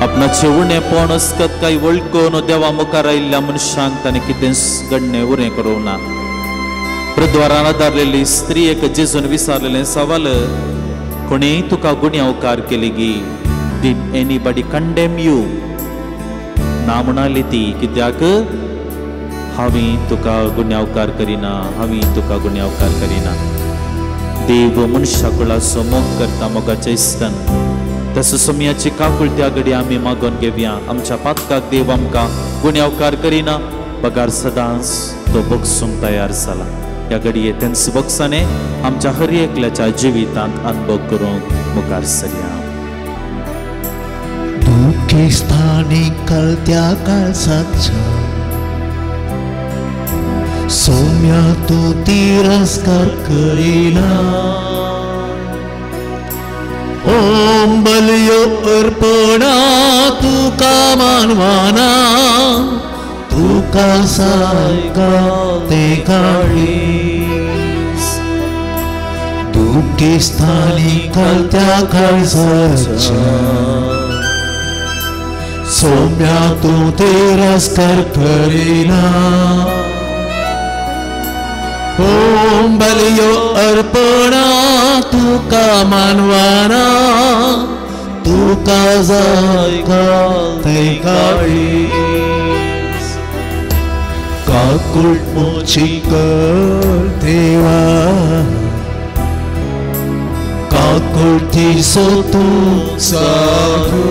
आपणाचे उणेपण अस्कत काय वळखून देवा मुखार आयिल्ल्या मनशांक ताणें कितेंच घडणें उरें करूंक ना. प्रद्वारान आदारलेली स्त्रियेक जेजून विचारलेलें सवाल, कोणेय तुका गुन्यांवकार केली गी? Did anybody condemn you? ना म्हणाली ती, कित्याक हांवें तुका गुन्यांवकार करिना, हांवें तुका गुन्यांवकार करिना. देव मनशाकुळाचो मोग करता मोगाच्या इश्टान, तसो सोम्याची काकुळत्या घडी आमी मागोवन घेवया. आमच्या पातकाक देव आमकां गुन्यांवकार करिना, बगार सदांच तो बगसूंक तयार जाला. ह्या घडये तेंच बगसाने आमच्या हर एकल्याच्या जिवितांत अनुभव करूंक मुखार सरया. दुखेस्तानी कळत्या काळजाच्या सौम्या तूं तिरस्कार करिना. ओम बलयो अर्पणा तुका मानवाना, तुका सायका ते काळीज. दुखेस्तानी कळत्या काळजाच्या सौम्या तूं तिरस्कार करिना. ओम बलयो अर्पणा तुका मानवाना, तुका जायका ते काळीज. काकुळट मोची कर देवा, काकुळटीचो तूं सागो.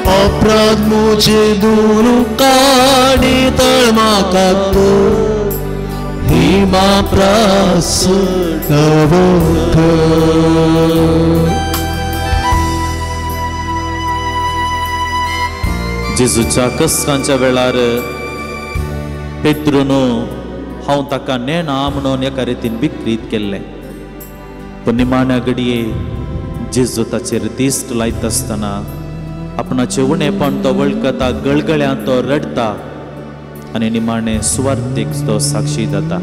अपराध मुझे दूर काडी तळमाकाक हिमा प्रास नवोक. जेजूच्या कश्टांच्या वेळार पेत्रून हांव ताका नेणा म्हणून एका रितीन विक्रीत केल्लें. पूण निमाण्या घडये जेजू ताचेर दिश्ट लायता आसतना आपणाचें उणेपण तो वळखता, गळगळ्यां तो रडटा आनी निमाणें सुवार्थीक तो साक्षी जाता.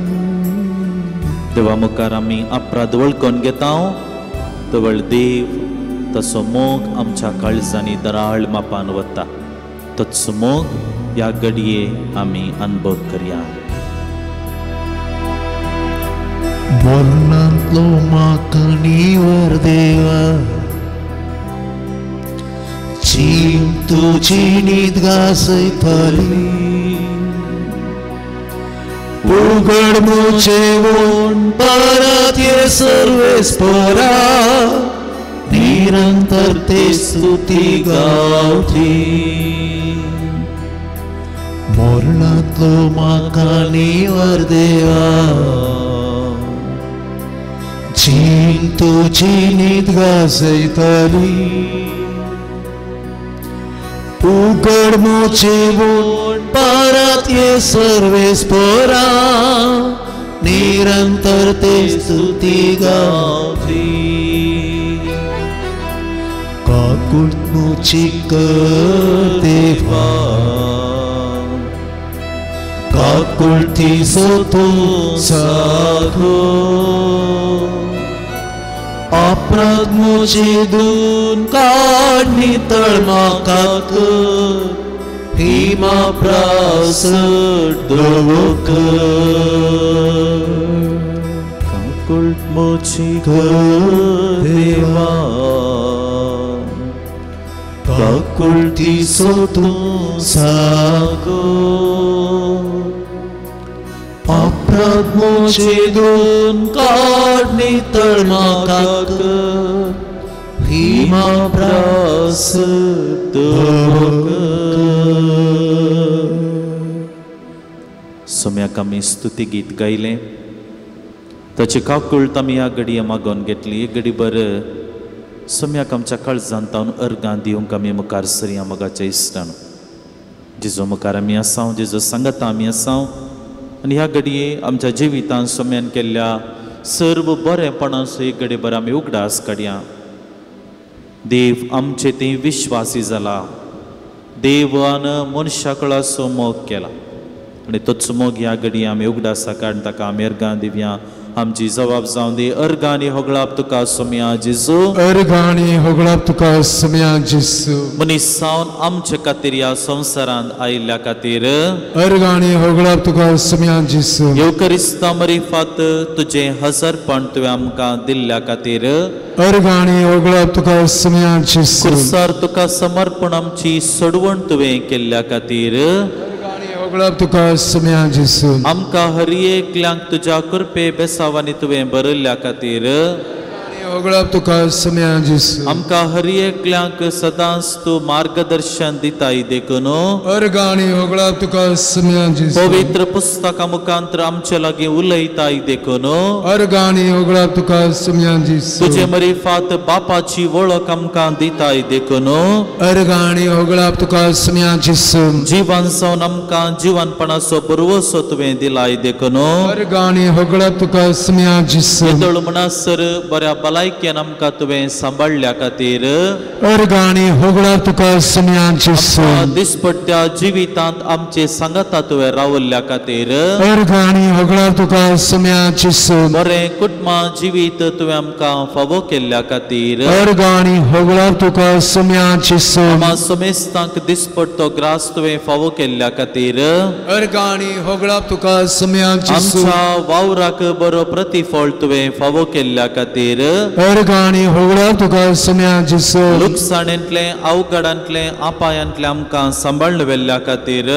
देवा मुखार आमी अपराध वळखून घेता तवळ देव तसो मोग आमच्या काळजांनी दराळ मापान वता. तोच मोग ह्या घडये आमी अनुभव करया. मरणांतलो म्हाका निवर देवा, जीव तुजी न्हीद घासयतली. उगड मुझे वोण परत ये सर्वेस्परा, निरंतर ते स्तुती गावती. मरणांतलो म्हाका निवर देवा, जीव तुजी न्हीद घासयतली. उगड मुझे वोण परत ये सर्वेस्परा, निरंतर ते स्तुती गावती. काकुळट मुझी कर देवा, काकुळटीचो तूं सागो. अपराध मुझे दून काड नितळ म्हाका हिमा प्रास दवक. काकुळट मुझी कर देवा, काकुळटीचो तूं सागो. अपराध मुझे दून काड नितळ म्हाका हिमा प्रास दवक. सोम्याक आमी स्तुती गीत गायलें, ताची काकुळट आमी ह्या घडये मागोवन घेतली. एक घडी बर सोम्याक आमच्या काळजांत तावन अर्गां दिवंक आमी मुखार सरया. मोगाच्या इश्टान जेजू मुखार आमी आसाव, जेजू सांगता आमी आसाव आनी ह्या घडये आमच्या जिवितांत सोम्यान केल्ल्या सर्व बरेपणाचो एक घडये बर आमी उगडास काडया. देव आमचे ते विश्वासी जाला. देवान मनशा कळाचो मोग केला आनी तोच मोग ह्या घडये आमी उगडासा काडून ताका आमी अर्गां दिवया. आमची जबाब जावन दी. अर्गांनी होगळाप तुका सोम्या जेजू, अर्गांनी होगळाप तुका सोम्या जेजू. मनीस जावन आमचे खातीर ह्या संवसारांत आयिल्ल्या खातीर अर्गांनी होगळाप तुका सोम्या जेजू. येवकरिस्ता मरिफात तुजें हजारपण तुवें आमकां दिल्ल्या खातीर अर्गांनी होगळाप तुका सोम्या जेजू. कुर्सार तुका समर्पण आमची सोडवण तुवें केल्ल्या खातीर तुका सोम्या जेजू. आमकां हर एकल्यांक तुज्या कृपे बेसावांनी तुवें बरयल्ल्या खातीर होगळप तुका सम्या जेसू. आमकां हर एकल्यांक सदांच तूं मार्गदर्शन दिताय देखून अर्गां आनी होगळप तुका सम्या जेसू. पवित्र पुस्तकां मुखांतर आमचे लागीं उलयताय देखून अर्गां आनी होगळप तुका सम्या जेसू. तुजे मरिफात बापाची वळख आमकां दिताय देखून अर्गां आनी होगळप तुका सम्या जेसू. जिवन सावन आमकां जिवनपणाचो बरवसो तुवें दिलाय देखून अर्गां आनी होगळप तुका सम्या जेसू. येदोळ म्हणसर बऱ्या भलायकेन आमकां तुवें सांबाळ्ळ्या खातीर अर्गां आनी होगळप तुका सम्या जेसू. दिसपट्ट्या जिवितांत आमचे सांगाता तुवें रावल्ल्या खातीर अर्गां आनी होगळप तुका सम्या जेसू. बरें कुटुंबा जिवीत तुवें आमकां फावो केल्ल्या खातीर अर्गां आनी होगळप तुका सम्या जेसू. आमा समेस्तांक दिसपट्टो ग्रास तुवें फावो केल्ल्या खातीर अर्गां आनी होगळप तुका सम्या जेसू. आमच्या वावराक बरो प्रतिफळ तुवें फावो केल्ल्या खातीर अर्गां आनी होगळप तुका सम्या जेसू. लुकसाणेंतलें अवघडांतलें अपायांतलें आमकां सांबाळून व्हेल्ल्या खातीर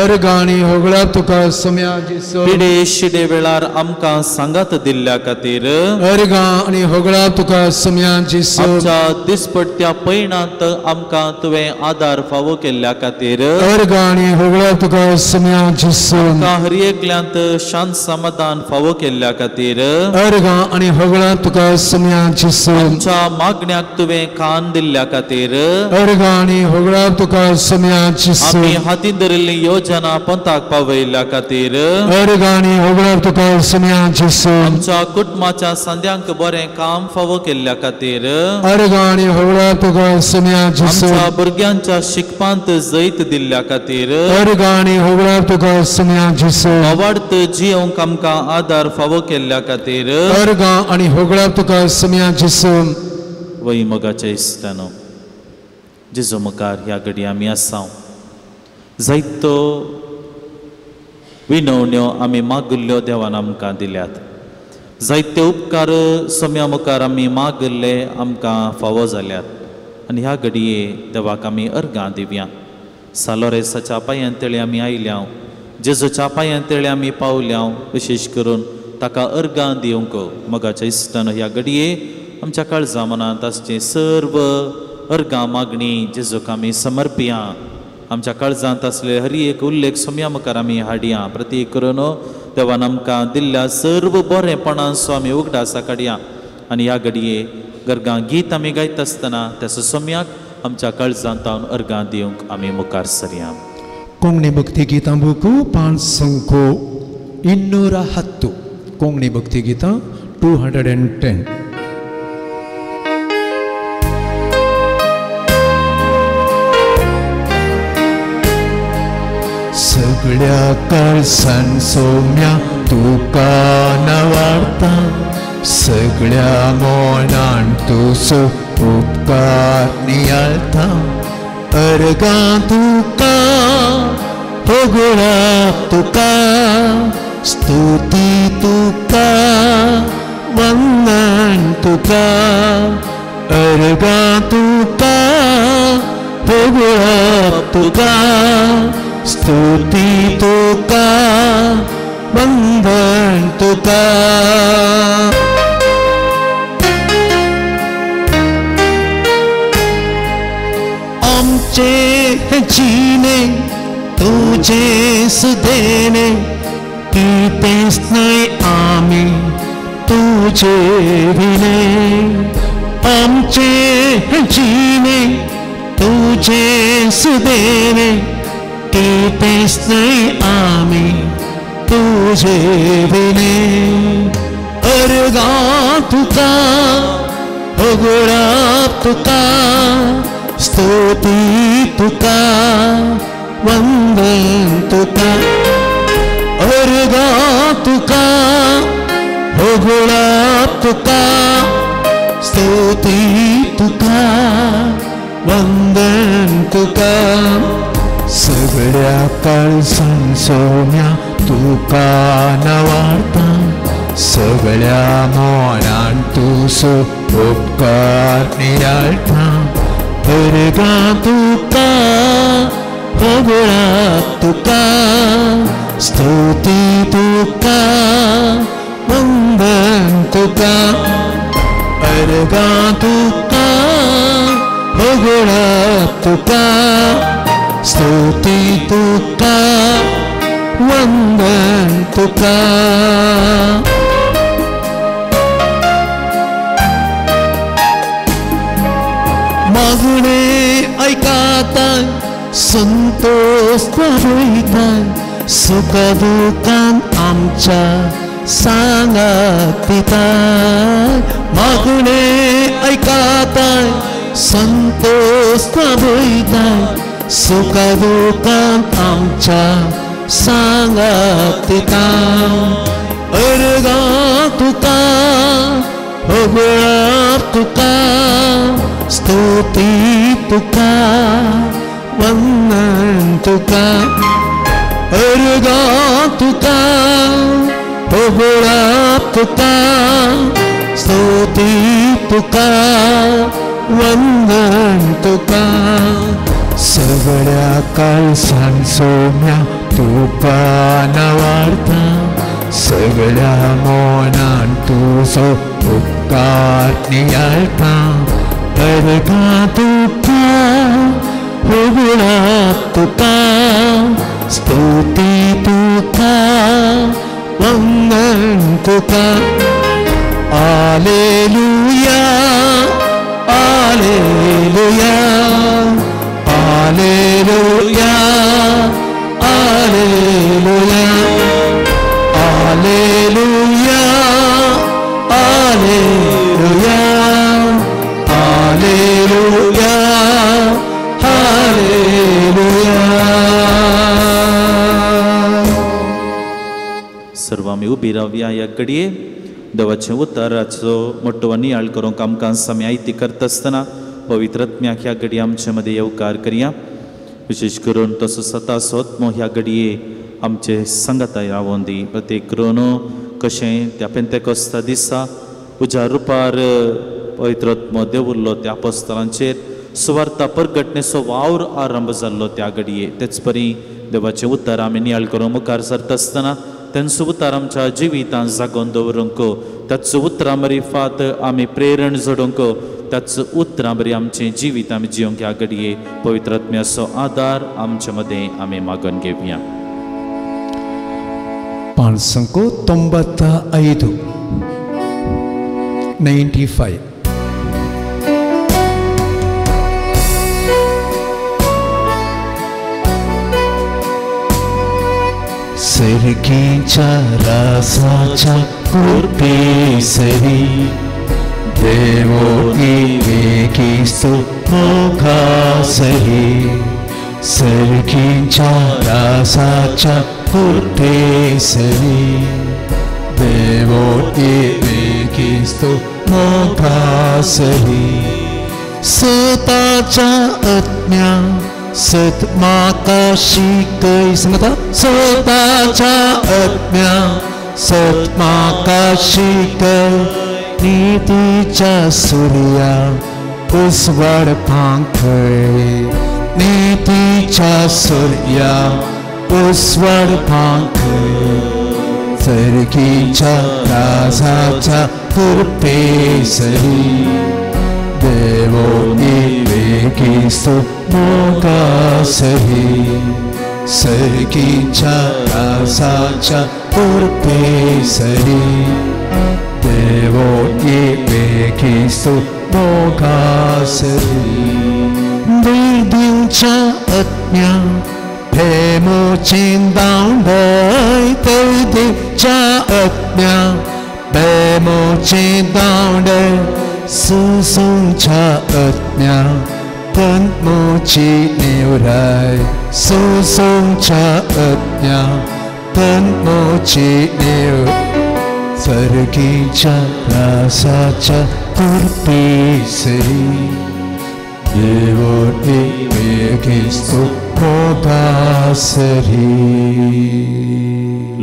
अर्गां आनी होगळप तुका सम्या जेसू. पिडे शिडे वेळार आमकां सांगात दिल्ल्या खातीर अर्गां आनी होगळप तुका सम्या जेसू. आमच्या दिसपट्ट्या पयणांत आमकां तुवें आदार फावो केल्ल्या खातीर अर्गां आनी होगळप तुका सम्या जेसू. आमकां हर एकल्यांत शांत समाधान फावो केल्ल्या खातीर अर्गां आनी होगळप तुका सम्या जेसू. आमच्या मागण्याक तुवें कान दिल्ल्या खातीर अर्गां आनी होगळप तुका सम्या जेसू. आमी हातीन धरिल्ली योजना पंथाक पावयल्ल्या खातीर अर्गां आनी होगळप तुका सम्या जेसू. आमच्या कुटुंबाच्या संद्यांक बरें काम फावो केल्ल्या खातीर अर्गां आनी होगळप तुका सम्या जेसू. आमच्या भुरग्यांच्या शिकपांत जैत दिल्ल्या खातीर अर्गां आनी होगळप तुका सम्या जेसू. अवार्थ जियोंक आमकां आदार फावो केल्ल्या खातीर अर्गां आनी होगळप तुका सम्या जेसू. वय मोगाच्या इश्टानो, जेजू मुखार ह्या घडी आमी आसा. जायतो विनवण्यो आमी मागिल्ल्यो देवान आमकां दिल्यात. जायते उपकार सम्या मुखार आमी मागिल्ले आमकां फावो जाल्यात. आनी ह्या घडये देवाक आमी अर्गां दिवया. सालोरेसाच्या पांयां तेळी आमी आयल्या, जेजूच्या पांयां तेळी आमी पावल्या, विशेश करून ताका अर्गां दिवंक. मोगाच्या इश्टानो, ह्या घडये आमच्या काळजा मनांत आसचें सर्व अर्गां मागणी जेजूक आमी समर्पिया. आमच्या काळजांत आसले हर एक उल्लेख सोम्या मुखार आमी हाडया. प्रतीक करून देवान आमकां दिल्ल्या सर्व बरेपणांचो आमी उगडासा काडया. आनी ह्या घडये गर्गां गीत आमी गायता आसतना त्या सोम्याक आमच्या काळजांत अर्गां दिवंक आमी मुखार सरया. कोंकणी भक्ती गीतां बुकू 510 कोंकणी भक्ती गीतां 210. सगळ्या काळसान सोम्या तुका नवाडता, सगळ्या मनान तुजो उपकार नियाळता. अर्गां तुका होगळप तुका, स्तुती तुका, वंदन तुका. अर्गां तुका होगळप तुका, स्तुती तुका, वंदन तुका. आमचे जिणे तुझे सुदेने, कितेंच न्हय आमी तुझे विणे. आमचे जिणे तुझे सुदेने, कितेंच न्हय आमी तुझे विणे. अर्गां तुका होगळप तुका, स्तुती तुका, वंदन तुका. अर्गां तुका होगळप तुका, स्तुती तुका, वंदन तुका. सगळ्या काळसान सोम्या तुका नवाडता, सगळ्या मनान तुजो उपकार नियाळता. अर्गां तुका होगळप तुका, स्तुती तुका, वंदन तुका. अर्गां तुका होगळप तुका स्तुती तुका वंदन तुका. मागणे ऐकाताय संतोष वयताय सुख दुखान आमच्या सांगात दिताय. मागणे ऐकाताय संतोष वयताय सुख दुखान आमच्या सांगात दिताय. अर्गां तुका होगळप तुका स्तुती तुका वंदन तुका. अर्गां तुका होगळप तुका स्तुती तुका वंदन तुका. सगळ्या काळसान सोम्या तुका नावार्ता सगळ्या मनान तुजो उपकार नियाळता. अर्गां तुका होगळप तुका स्तुती तुका वंदन तुका. Alleluia alleluia alleluia alleluia alleluia alleluia alleluia alleluia. सर्व आमी उबी रावया ह्या घडये देवाचें उतराचो मोटो नियाळ करूंक आमकां आमी आयती करता आसतना पवित्र आत्म्याक ह्या घडये आमचे मदें येवकार करया. विशेश करून तसो सतासो आत्मो ह्या घडये आमचे सांगाताय रावोन दी. प्रत्येक करून कशें त्या पेंतेकोस्ता दिसा उज्या रुपार पवित्र आत्मो देवुल्लो त्या apostलांचेर सुवार्ता परगटणेचो वावर आरंभ जाल्लो त्या घडये. तेच परी देवाचें उतर आमी नियाळ करूंक मुखार सरता आसतना तेंचो उतार आमच्या जिवितान जागोवन दवरूंक त्याच उतरां मरिफात आमी प्रेरण जोडूंक त्याच उतरां बरी आमचें जिवीत आमी जिवंक ह्या घडये पवित्र आत्म्याचो आदार आमचे मदें आमी मागून घेवया. 595 95. सिरकीच्या रासाच्या कृपेसरी देवो इवेकिस्तु मोखासरी. सरकीच्या रासाच्या कृपेसरी देवो इवेकिस्तु मोखासरी. सताच्या आत्म्या सत माका शिकय. सांगता सताच्या आत्म्या सत माका शिकय. नीतीच्या सूर्या उजवाड पांखय. नीतीच्या सूर्या उजवाड पांखय. सरकीच्या राजाच्या कृपेसरी देवो इवेकिस्तु मोगासरी. सरकीच्या राजाच्या कृपेसरी देवो इवेकिस्तु मोगासरी. दिवच्या आत्म्या प्रेमोचेन दावंडय. दिवच्या आत्म्या प्रेमोचेन दावंडय. सुसुंच्या आत्म्या तन्मोची नेवराय. सुसुंच्या आत्म्या तन्मोची नेव. सरकीच्या रासाच्या कृपेसरी देवो इवेकिस्तु मोगासरी.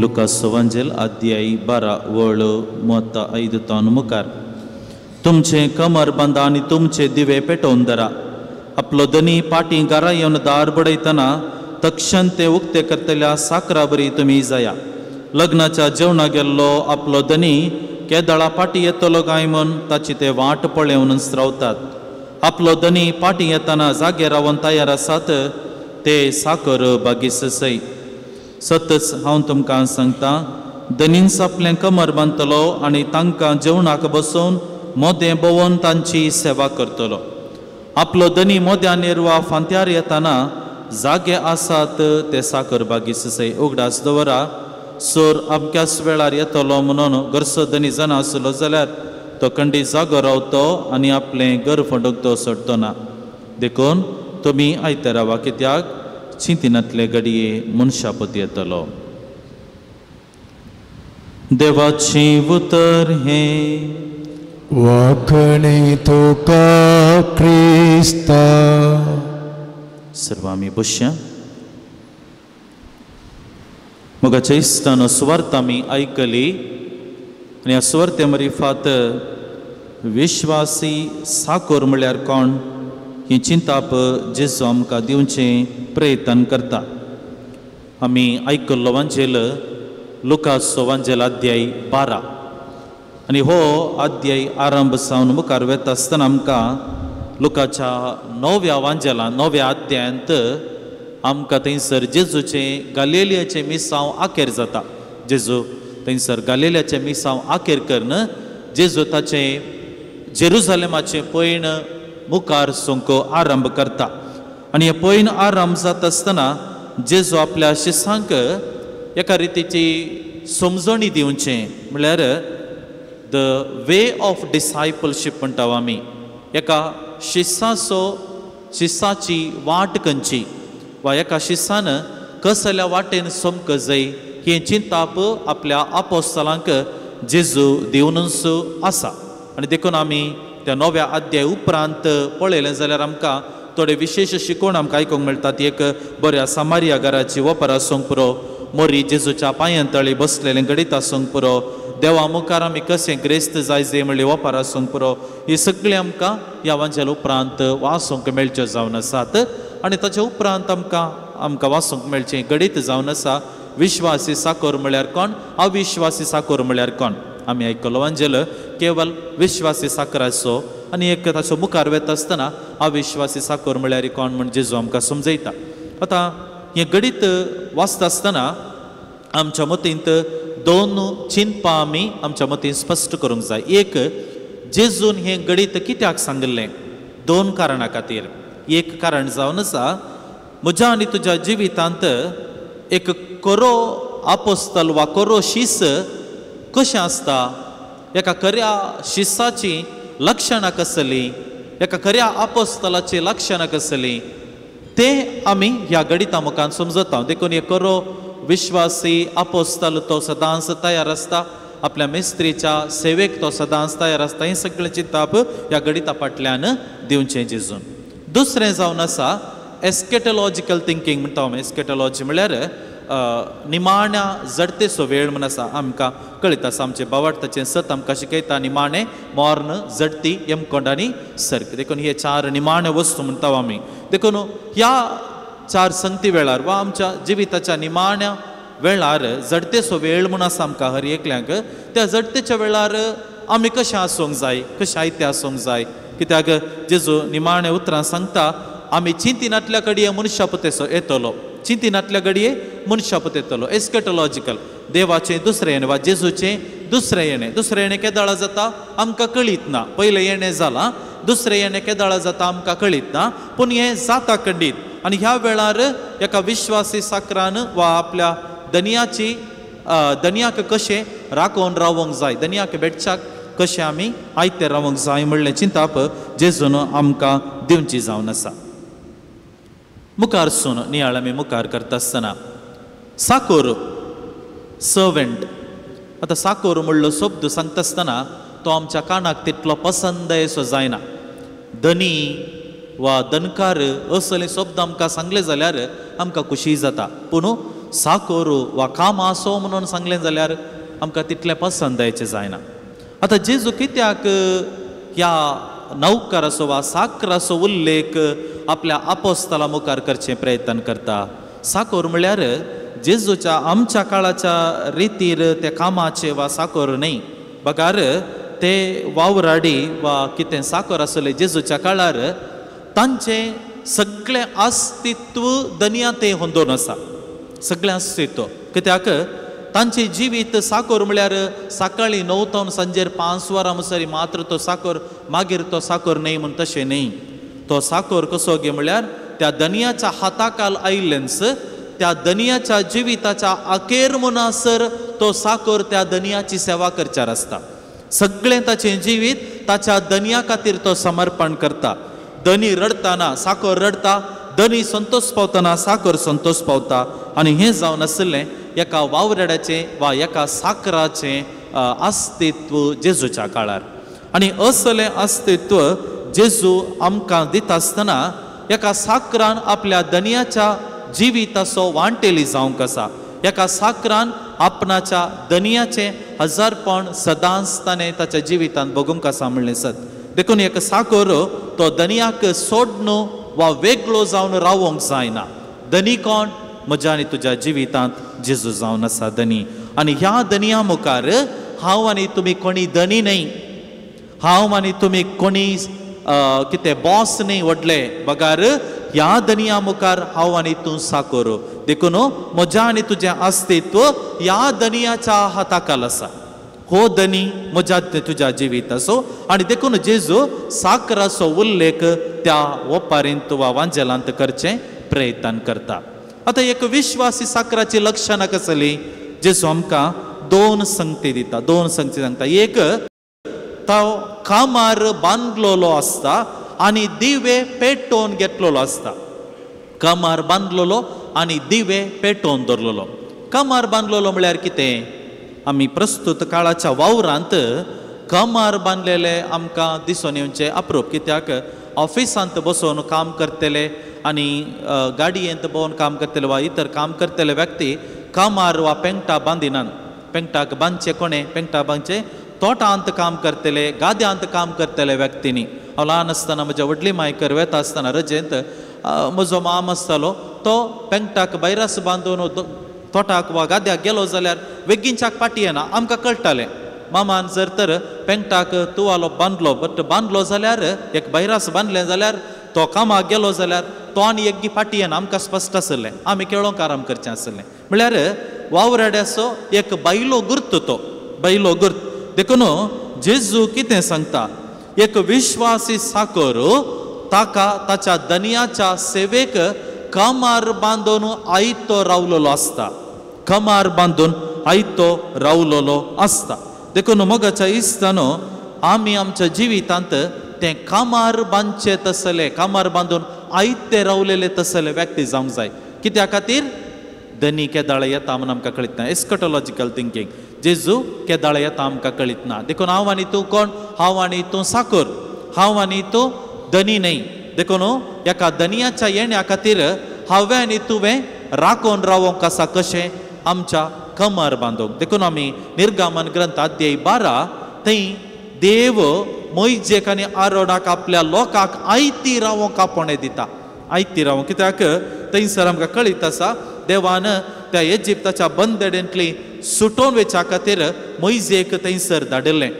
लुकास सुवांजेल अध्याय 12 वळ 35 तान मुखार तुमचें कमर बांदा आनी तुमचे दिवे पेटोवन धरा. आपलो धनी पाटी घरा येवन दार बडयतना तक्षण ते उक्ते करतल्या साकरा बरी तुमी जाया. लग्नाच्या जेवणा गेल्लो आपलो धनी केदळा पाटी येतलो काय म्हूण ताची ते वाट पळेवनच रावतात. आपलो धनी पाटी येतना जागे रावन तयार आसात ते साकर बागीस सय. सतच हांव तुमकां सांगता, धनीन आपलें कमर बांदतलो आनी तांकां जेवणाक बसोवन मोदें भोंवन तांची सेवा करतलो. आपलो धनी मोद्यानेर वा फांत्यार येतना जागे आसात ते साकर बागीस सय. उगडास दवरा, सोर अमक्याच वेळार येतलो म्हणून घरचो धनी जाणा आसलो जाल्यार तो खंडी जागो रावतो आनी आपलें घर फंडूंक तो सोडतो ना. देखून तुमी आयते रावा, कित्याक चिंतिनातले घडये मनशापत येतलो. देवाचें उतर हें. वाखणी तुका क्रिस्ता. सर्व आमी बसया. मोगाच्या इश्टानो, सुवार्थ आमी आयकली आनी ह्या सुवार्ते मरिफात विश्वासी साकोर म्हळ्यार कोण ही चिंताप जेजू आमकां दिवचें प्रयत्न करता. आमी आयकल्लो वांजेल लुकासो वांजेल अध्याय 12 आनी हो अध्याय आरंभ सावन मुखार वेता आसतना आमकां लुकाच्या 9व्या वांजेलान 9व्या अध्यायांत आमकां थंयसर जेजूचें गालेलियाचें मिसांव आखेर जाता. जेजू थंयसर गालेलियाचें मिसांव आखेर करून जेजू ताचें जेरुजालेमाचें पयण मुखार सोंको आरंभ करता. आनी हें पयण आरंभ जाता आसतना जेजू आपल्या शिसांक एका रितीची समजणी दिवचें म्हळ्यार the way of discipleship म्हणटा आमी. एका शिसाचो शिसाची वाट खंयची वा एका शिसान कसल्या वाटेन समक जाय हें चिंताप आपल्या आपोस्तलांक जेजू दिवनूच आसा. आनी देखून आमी त्या 9व्या अध्याय उपरांत पळयलें जाल्यार आमकां थोडे विशेश शिकवण आमकां आयकूंक मेळटा. ती एक बऱ्या सामारिया घराची वपर आसूंक पुरो, मोरी जेजूच्या पांयां तळी बसलेलें घडीत आसूंक पुरो, देवा मुखार आमी कशें ग्रेस्त जाय जाय म्हणली वपार आसूंक पुरो, ही सगळीं आमकां ह्या वांजेल उपरांत वाचूंक मेळच्यो जावन आसात. आनी ताचे उपरांत आमकां आमकां वाचूंक मेळचें घडीत जावन आसा विश्वासी साकोर म्हळ्यार कोण, अविश्वासी साकोर म्हळ्यार कोण. आमी आयकलो वांजेल केवल विश्वासी साकराचो आनी एक ताचो मुखार वेता आसतना अविश्वासी साकोर म्हळ्यार कोण म्हण जेजू आमकां समजयता. आतां हें घडीत वाचता आसतना आमच्या मतींत दोन चिंतपां आमी आमच्या मतीन स्पश्ट करूंक जाय. एक, जेजून हें घडीत कित्याक सांगिल्लें? दोन कारणां खातीर. एक कारण जावन आसा, म्हज्या आनी तुज्या जिवितांत एक खरो आपोस्तल वा खरो शीस कशें आसता, एका खऱ्या शिसाचीं लक्षणां कसलीं, एका खऱ्या आपोस्तलाचीं लक्षणां कसलीं तें आमी ह्या घडिता मुखार समजता. देखून एक खरो विश्वासी आपोस्तल तो सदांच तयार आसता, आपल्या मिस्त्रीच्या सेवेक तो सदांच तयार आसता. हें सगळें चिंताप ह्या घडिता फाटल्यान दिवचें जेजून. दुसरें जावन आसा एस्केटोलॉजिकल थिंकींग म्हणटा आमी. एस्केटोलॉजी म्हळ्यार निमाण्या जडतेचो वेळ म्हण आसा. आमकां कळीत आसा, आमचें बावार्थाचें सत आमकां शिकयता निमाणें मर्ण, जडती, यमकोंड आनी सर्ग. देखून हे चार निमाणे वस्तू म्हणटा आमी. देखून ह्या चार संगती वेळार वा आमच्या जिविताच्या निमाण्या वेळार जडतेचो वेळ म्हूण आसा आमकां हर एकल्यांक. त्या जडतेच्या वेळार आमी कशें आसूंक जाय, कशें आयतें आसूंक जाय, कित्याक जेजू निमाणे उतरां सांगता आमी चिंतिनातल्या घडये मनशापतेचो येतलो, चिंतिनातल्या घडये मनशापत येतलो. एस्केटोलॉजिकल देवाचें दुसरें येणें वा जेजूचें दुसरें येणें. दुसरें येणें केदाळा जाता आमकां कळीत ना. पयलें येणें जालां, दुसरें येणें केदाळा जाता आमकां कळीत ना, पूण हें जाता खंडीत. आनी ह्या वेळार एका विश्वासी साकरान वा आपल्या दनियाची दनियाक कशें राखून रावंक जाय, दनियाक भेटच्याक कशें आमी आयतें रावंक जाय म्हणलें चिंताप जेजून आमकां दिवची जावन आसा. मुखार सून नियाळ आमी मुखार करता आसतना साकोर, सर्वंट. आतां साकोर म्हणलो शब्द सांगता आसतना तो आमच्या कानाक तितलो पसंद असो जायना. धनी वा दनकार असले शब्द आमकां सांगले जाल्यार आमकां खुशी जाता, पूण साकोर वा काम आसो म्हणून सांगलें जाल्यार आमकां तितलें पसंदायचें जायना. आतां जेजू कित्याक ह्या नौकराचो वा साकराचो उल्लेख आपल्या आपोस्तला मुखार करचें प्रयत्न करता? साकोर म्हळ्यार जेजूच्या आमच्या काळाच्या रितीर त्या कामाचे वा साकोर न्हय. बगार ते वावराडी वा कितें साकर आसले जेजूच्या काळार तांचें सगळें अस्तित्व दनिया तें होंदोवन आसा, सगळें अस्तित्व. कित्याक तांचें जिवीत साकर म्हळ्यार सकाळीं 9 तावन सांजेर 5 वरां मुसरी मात्र तो साकर, मागीर तो साकर न्हय म्हूण तशें न्हय. तो साकर कसो गे म्हळ्यार त्या दनियाच्या हाताकाल आयिल्लेंच त्या दनियाच्या जिविताच्या अखेर म्हणसर तो साकर त्या दनियाची सेवा करच्यार आसता. सगळें ताचें जिवीत ताच्या दनिया खातीर तो समर्पण करता. दनी रडटाना साकर रडटा, दनी संतोष पावतना साकर संतोष पावता. आनी हें जावन आशिल्लें एका वावराड्याचें वा एका साकराचें अस्तित्व जेजूच्या काळार. आनी असलें अस्तित्व जेजू आमकां दिता आसतना एका साकरान आपल्या दनियाच्या जिविताचो वांटेली जावंक आसा. एका साकरान आपणाच्या दनियाचें हजारपण सदांच ताणें ताच्या जिवितांत भोगूंक आसा म्हणलें सत. देखून एक साकर तो दनियाक सोडून वा वेगळो जावन रावोंक जायना. दनी कोण? म्हज्या आनी तुज्या जिवितांत जेजू जावन आसा दनी. आनी ह्या दनिया मुखार हांव आनी तुमी कोणी दनी न्हय, हांव आनी तुमी कोणी कितें बॉस न्हय व्हडले, बगार ह्या दनिया मुखार हांव आनी तूं साकर. देखून म्हज्या आनी तुजें अस्तित्व ह्या दनियाच्या हाताखाल आसा. हो दनी म्हज्या तुज्या जिविताचो. आनी देखून जेजू साकराचो उल्लेख त्या ओपारींत वा वांजेलांत करचें प्रयत्न करता. आतां एक विश्वासी साकराची लक्षणां कसली? जेजू आमकां 2 संगती दिता, 2 संगती सांगता. एक, तो कामार बांदलेलो आसता आनी दिवे पेटोवन घेतलेलो आसता. कामार बांदलेलो आनी दिवे पेटोवन दवरलेलो. कामार बांदलेलो म्हळ्यार कितें? आमी प्रस्तुत काळाच्या वावरांत कमार बांदलेले आमकां दिसून येवचें अप्रूप. कित्याक ऑफिसांत बसून काम करतले आनी गाडयेंत भोंवन काम करतले वा इतर काम करतले व्यक्ती कमार वा पेंगटा बांदिनात. पेंगटाक बांदचें कोणें? पेंगटा बांदचें तोटांत काम करतले, गाद्यांत काम करतले व्यक्तींनी. हांव ल्हान आसतना म्हज्या व्हडली मायकर वेता आसतना रजेंत म्हजो माम आसतालो, तो पेंगटाक बैरास बांदून तोटाक वा गाद्याक गेलो जाल्यार वेगीनच्याक पाटी येना आमकां कळटालें. मामान जर तर पेंगटाक तुवालो बांदलो, बट बांदलो जाल्यार एक बैरास बांदलें जाल्यार तो कामाक गेलो जाल्यार तो आनी एकगी फाटी येना आमकां स्पश्ट आसलें. आमी खेळोंक आराम करचें आसलें. म्हळ्यार वावराड्याचो एक बायलो गुर्त, तो बायलो गुर्त. देखून जेजू कितें सांगता? एक विश्वासी साकर ताका ताच्या दनियाच्या सेवेक कमार बांदून आयतो रावलेलो आसता, कमार बांदून आयतो रावलेलो आसता. देखून मोगाच्या इश्टानो, आमी आमच्या जिवितांत तें कामार बांदचें तसले, कामार बांदून आयते रावलेले तसले व्यक्ती जावंक जाय. कित्या खातीर? दनी केदाळ येता म्हूण आमकां कळीत ना. Eschatological thinking. जेजू केदाळ येता आमकां कळीत ना. देखून हांव आनी तूं कोण? हांव आनी तूं साकर, हांव आनी तूं दनी न्हय. देखून एका दनियाच्या येण्या खातीर हांवें आनी तुवें राखून रावोंक आसा. कशें? आमच्या कमर बांदूंक. देखून आमी निर्गमन ग्रंथ अध्याय 12 थंय देव मोयजेक आनी आरोणाक आपल्या लोकांक आयती रावोंक आपोवणें दिता. आयती रावोंक. कित्याक थंयसर आमकां कळीत आसा देवान त्या इजिप्ताच्या बंदडेंतली सुटोवन वचच्या खातीर मोयजेक थंयसर धाडिल्लें.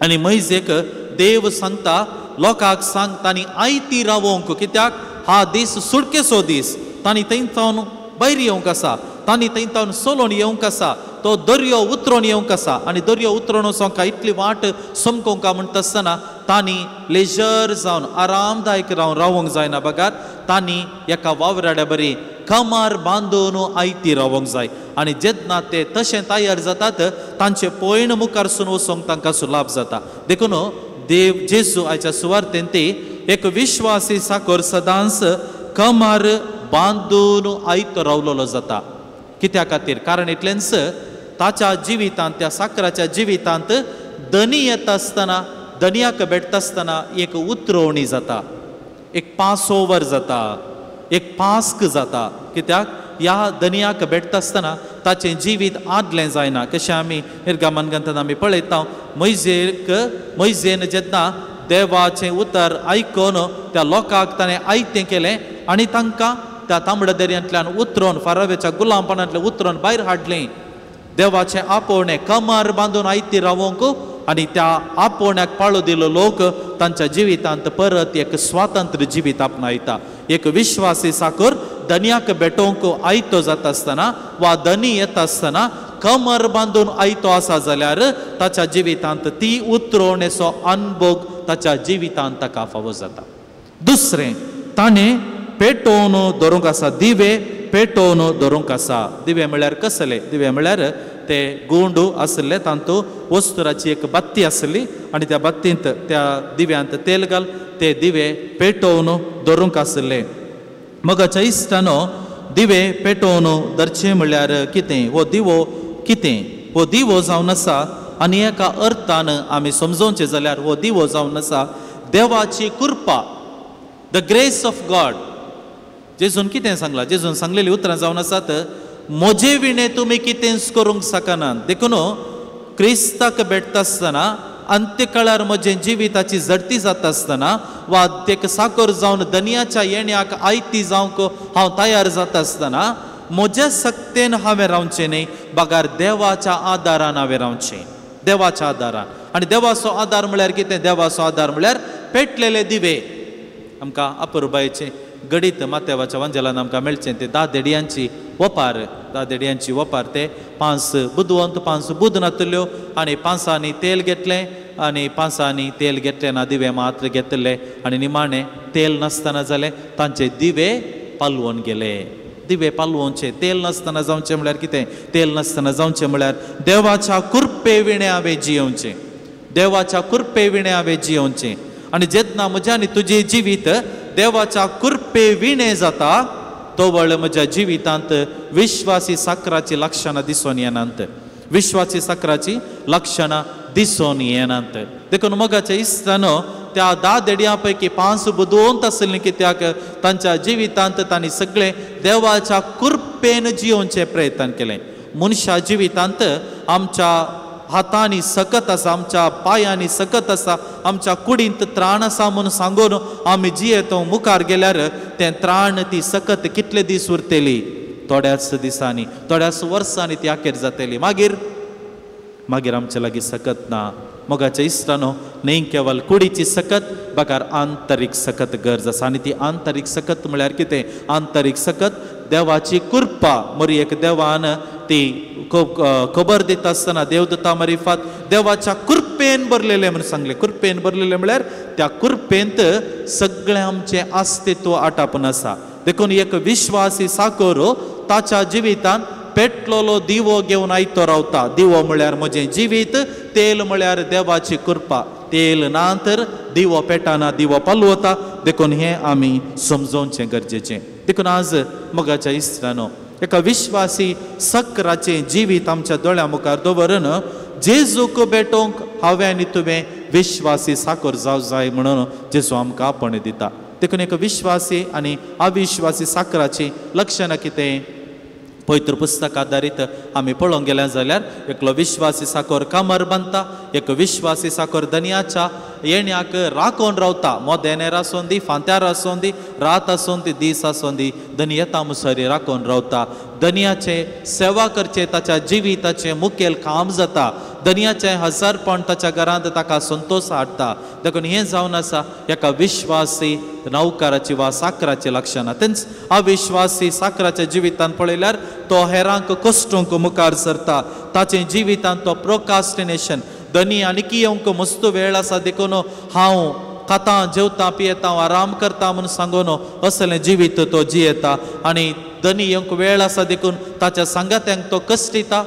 आनी मोयजेक देव सांगता लोकांक सांग तांणी आयती रावोंक. कित्याक हा दीस सुटकेचो दीस, तांणी थंय सावन भायर येवंक आसा, तांणी थंय सावन सोलोवन येवंक आसा, तो दर्यो उतरोवन येवंक आसा. आनी दर्यो उतरोवन वचोंक इतली वाट समकोंक म्हणटा आसतना तांणी लेजर जावन आरामदायक रावन रावोंक जायना, बगार तांणी एका वावराड्या बरी कमार बांदून आयती रावोंक जाय. आनी जेन्ना ते तशें तयार जातात तांचे पयण मुखारसून वचोंक तांकां सुलाभ जाता. देखून देव जेजू आयच्या सुवार्तेन ती एक विश्वासी साकर सदांच कमार बांदून आयतो रावलेलो जाता. कित्या खातीर? कारण इतलेंच ताच्या जिवितांत, त्या साकराच्या जिवितांत दनी येता आसतना, दनियाक भेटता आसतना एक उतरवणी जाता, एक पास ओवर जाता, एक पास्क जाता. कित्याक ह्या दनियाक भेटता आसतना ताचें जिवीत आदलें जायना. कशें आमी निर्गमन ग्रंथांत आमी पळयता मोयजेक, मोयजेन जेन्ना देवाचें उतर आयकून त्या लोकांक ताणें आयतें केलें आनी तांकां त्या तांबड्या दर्यांतल्यान उतरोवन फारावेच्या गुलामपणांतल्यान उतरोवन भायर हाडलें. देवाचें आपोवणें कमर बांदून आयती रावोंक आनी त्या आपोवण्याक पाळो दिलो लोक तांच्या जिवितांत परत एक स्वातंत्र्य जिवीत आपणायता. एक विश्वासी साकर धनयाक भेटोवंक आयतो जाता आसतना वा धनी येता आसतना कमर बांदून आयतो आसा जाल्यार ताच्या जिवितांत ती उतरोवणेचो अनभोग ताच्या जिवितांत ताका फावो जाता. दुसरें, ताणें पेटोवन धरूंक आसा, दिवे पेटोवन धरूंक आसा. दिवे म्हळ्यार कसले? दिवे म्हळ्यार ते गोंडू आशिल्ले, तातूंत वस्तुराची एक बत्ती आसली आनी त्या बत्तींत त्या दिव्यांत तेल घाल, ते दिवे पेटोवन धरूंक आशिल्ले. मगाच्या इश्टानो, दिवे पेटोवन धरचे म्हळ्यार कितें? हो दिवो कितें? हो दिवो जावन आसा आनी एका अर्थान आमी समजोवचें जाल्यार हो दिवो जावन आसा देवाची कृपा, the grace of God. जेजून कितें सांगलां? जेजून सांगलेलीं उतरां जावन आसात, म्हजे विणे तुमी कितेंच करूंक शकनात. देखून क्रिस्ताक भेटता आसतना अंत्यकाळार म्हजें जिविताची झडती जाता आसतना वा तेक साकर जावन दनयाच्या येण्याक आयती जावंक हांव तयार जाता आसतना म्हज्या सक्तेन हांवें रावचें न्ही, बगार देवाच्या आदारान हांवें रावचें, देवाच्या आदारान. आनी देवाचो आदार म्हळ्यार कितें? देवाचो आदार म्हळ्यार पेटलेले दिवे. आमकां अपुरबायेचें गणीत मातेवाच्या वांजेलान आमकां मेळचें ते 10 देडयांची वपार, 10 देडयांची वपार. ते 5 बुदवंत, 5 बुद नातल्यो आनी 5 तेल घेतलें आनी 5 तेल घेतलें ना, दिवे मात्र घेतले आनी निमाणें तेल नासतना जालें, तांचे दिवे पालवून गेले. दिवे पालवोवचे, तेल नासतना जावचें म्हळ्यार कितें? तेल नासतना जावचें म्हळ्यार देवाच्या कृपे विणें हांवें जियोवचें, देवाच्या कृपे विणें हांवें जियोवचें. आनी जेन्ना म्हज्या आनी तुजें जिवीत देवाच्या कृपे विणें जाता तवळ म्हज्या जिवितांत विश्वासी साकराची लक्षणां दिसून येनात, विश्वासी साकराची लक्षणां दिसून येनात. देखून मोगाच्या इश्टानो, त्या 10 देडयां पैकी 5 बुदवंत आशिल्लीं, कित्याक तांच्या जिवितांत तांणी सगळें देवाच्या कृपेन जियोवचें प्रयत्न केलें. मनशा जिवितांत आमच्या हातांनी सकत आसा, आमच्या पांयांनी सकत आसा, आमच्या कुडींत त्राण आसा म्हूण सांगून आमी जियेतो मुखार गेल्यार तें त्राण, ती सकत कितले दीस उरतली? थोड्याच दिसांनी, थोड्याच वर्सांनी ती अखेर जातली. मागीर मागीर आमचे लागीं सकत ना. मोगाच्या इश्टानो, न्ही केवल कुडीची सकत बगर आंतरीक सकत गरज आसा. आनी ती आंतरीक सकत म्हळ्यार कितें? आंतरीक सकत देवाची कृपा. मरी एक देवान ती खबर दिता आसतना देवदूता मारिफात देवाच्या कृपेन भरलेलें म्हूण सांगलें. कृपेन भरलेलें म्हळ्यार त्या कृपेंत सगळें आमचें अस्तित्व आटापून आसा. देखून एक विश्वासी साकर ताच्या जिवितान पेटलेलो दिवो घेवन आयतो रावता. दिवो म्हळ्यार म्हजें जिवीत, तेल म्हळ्यार देवाची कृपा. तेल ना तर दिवो पेटाना, दिवो पालवता. देखून हें आमी समजोवचें गरजेचें. देखून आज मोगाच्या इश्टानो, एका विश्वासी सकराचें जिवीत आमच्या दोळ्यां मुखार दवरून जेजूक भेटोवंक हांवें आनी तुवें विश्वासी साकर जावं जाय म्हणून जेजू आमकां आपोवणें दिता. देखून एक विश्वासी आनी अविश्वासी साकराचीं लक्षणां कितें? पवित्र पुस्तक आदारीत आमी पळोवंक गेल्या जाल्यार एकलो विश्वासी साकर कमर बांदता, एक विश्वासी साकर दनयाच्या येण्याक राखून रावता. मोदेनेर आसूं दी, फांत्यार आसूं दी, रात आसूं दी, दीस आसूं दी, धनी येता मुसरी राखून रावता. धनयाचे सेवा करचे ताच्या जिविताचें मुखेल काम जाता. धनयाचें हजारपण ताच्या घरांत ताका संतोश हाडटा. देखून हें जावन आसा एका विश्वासी नवकाराची वा साकराची लक्षणां. तेंच अविश्वासी साकराच्या जिवितान पळयल्यार तो हेरांक कश्टूंक मुखार सरता. ताचे जिवितान तो प्रोकास्टिनेशन, धनी आनी येवंक मस्त वेळ आसा देखून हांव खातां, जेवतां, पियेतां, आराम करता म्हूण सांगून असलें जिवीत तो जियेता. आनी धनी येवंक वेळ आसा देखून ताच्या सांगात्यांक तो कश्टिता.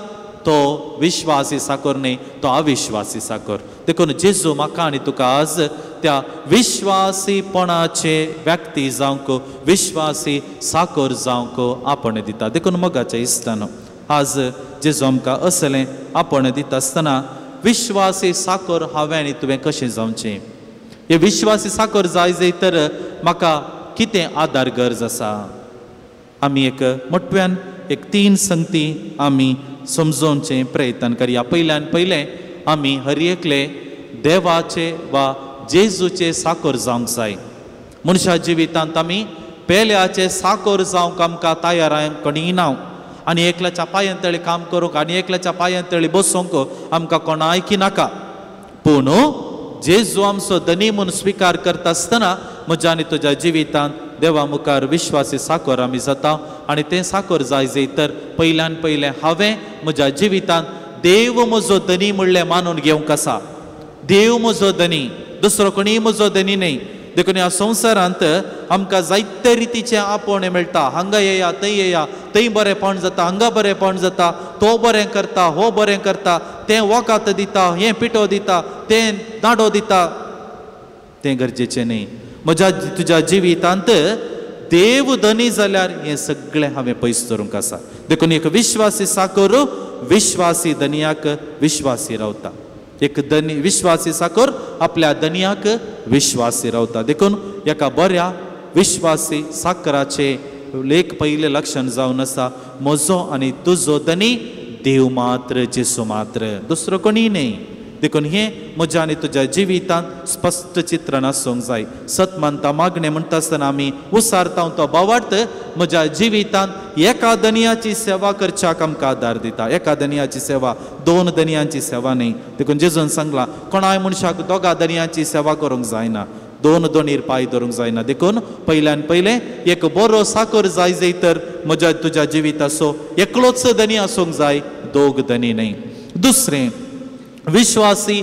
तो विश्वासी साकर न्ही, तो अविश्वासी साकर. देखून जेजू म्हाका आनी तुका आज त्या विश्वासीपणाचे व्यक्ती जावंक, विश्वासी साकर जावंक आपण दिता. देखून मोगाच्या इश्टानो, आज जेजू आमकां असलें आपण दिता आसतना विश्वासी साकर हांवें आनी तुवें कशें जावचें? हे विश्वासी साकर जाय जाय तर म्हाका कितें आदार गरज आसा? आमी एक मोटव्यान एक 3 संगती आमी समजोवचें प्रयत्न करया. पयल्यान पयलें आमी हर एकले देवाचे वा जेजूचे साकर जावंक जाय. मनशा जिवितांत आमी पेल्याचे साकर जावंक आमकां तयार कोणी ना. आनी एकल्याच्या पांयां तळी काम करूंक आनी एकल्याच्या पांयां तळी बसूंक आमकां कोणायकी नाका. पूण जेजू आमचो धनी म्हूण स्विकार करता आसतना म्हज्या आनी तुज्या जिवितांत देवा मुखार विश्वासी साकोर आमी जाता. आनी तें साकोर जाय जाय तर पयल्यान पयलें हांवें म्हज्या जिवितांत देव म्हजो धनी म्हणलें मानून घेवंक आसा. देव म्हजो धनी, दुसरो कोणीय म्हजो धनी न्हय. देखून ह्या संवसारांत आमकां जायते रितीचें आपोवणें मेळटा. हांगा येया, थंय येया, थंय बरेंपण जाता, हांगा बरेंपण जाता, तो बरें करता, हो बरें करता, तें वखद दिता, हें पिठो दिता, तें नाडो दिता. तें गरजेचें न्हय. म्हज्या तुज्या जिवितांत देव धनी जाल्यार हें सगळें हांवें पयस दवरूंक आसा. देखून एक विश्वासी साकोर विश्वासी धनियाक विश्वासी रावता. एक धनी विश्वासी साकोर आपल्या धनियाक विश्वासी रावता. देखून एका बऱ्या विश्वासी साकराचें लेख पयलें लक्षण जावन आसा, म्हजो आनी तुजो धनी देव मात्र, जेसू मात्र, दुसरो कोणीय न्हय. देखून हें म्हज्या आनी तुज्या जिवितांत स्पश्ट चित्रण आसूंक जाय. सत मानता मागणें म्हणटा आसतना आमी उसारता तो भावार्थ म्हज्या जिवितांत एका धनयाची सेवा करच्याक आमकां आदार दिता. एका धनयाची सेवा, दोन धनयांची सेवा न्हय. देखून जेजून सांगलां कोणाय मनशाक दोगा धनयांची सेवा करूंक जायना, दोन दोनीर पांय धरूंक जायना. देखून पयल्यान पयलें एक बरो साकर जाय जाय तर म्हज्या तुज्या जिविताचो एकलोच धनी आसूंक जाय, दोग धनी न्हय. दुसरें, विश्वासी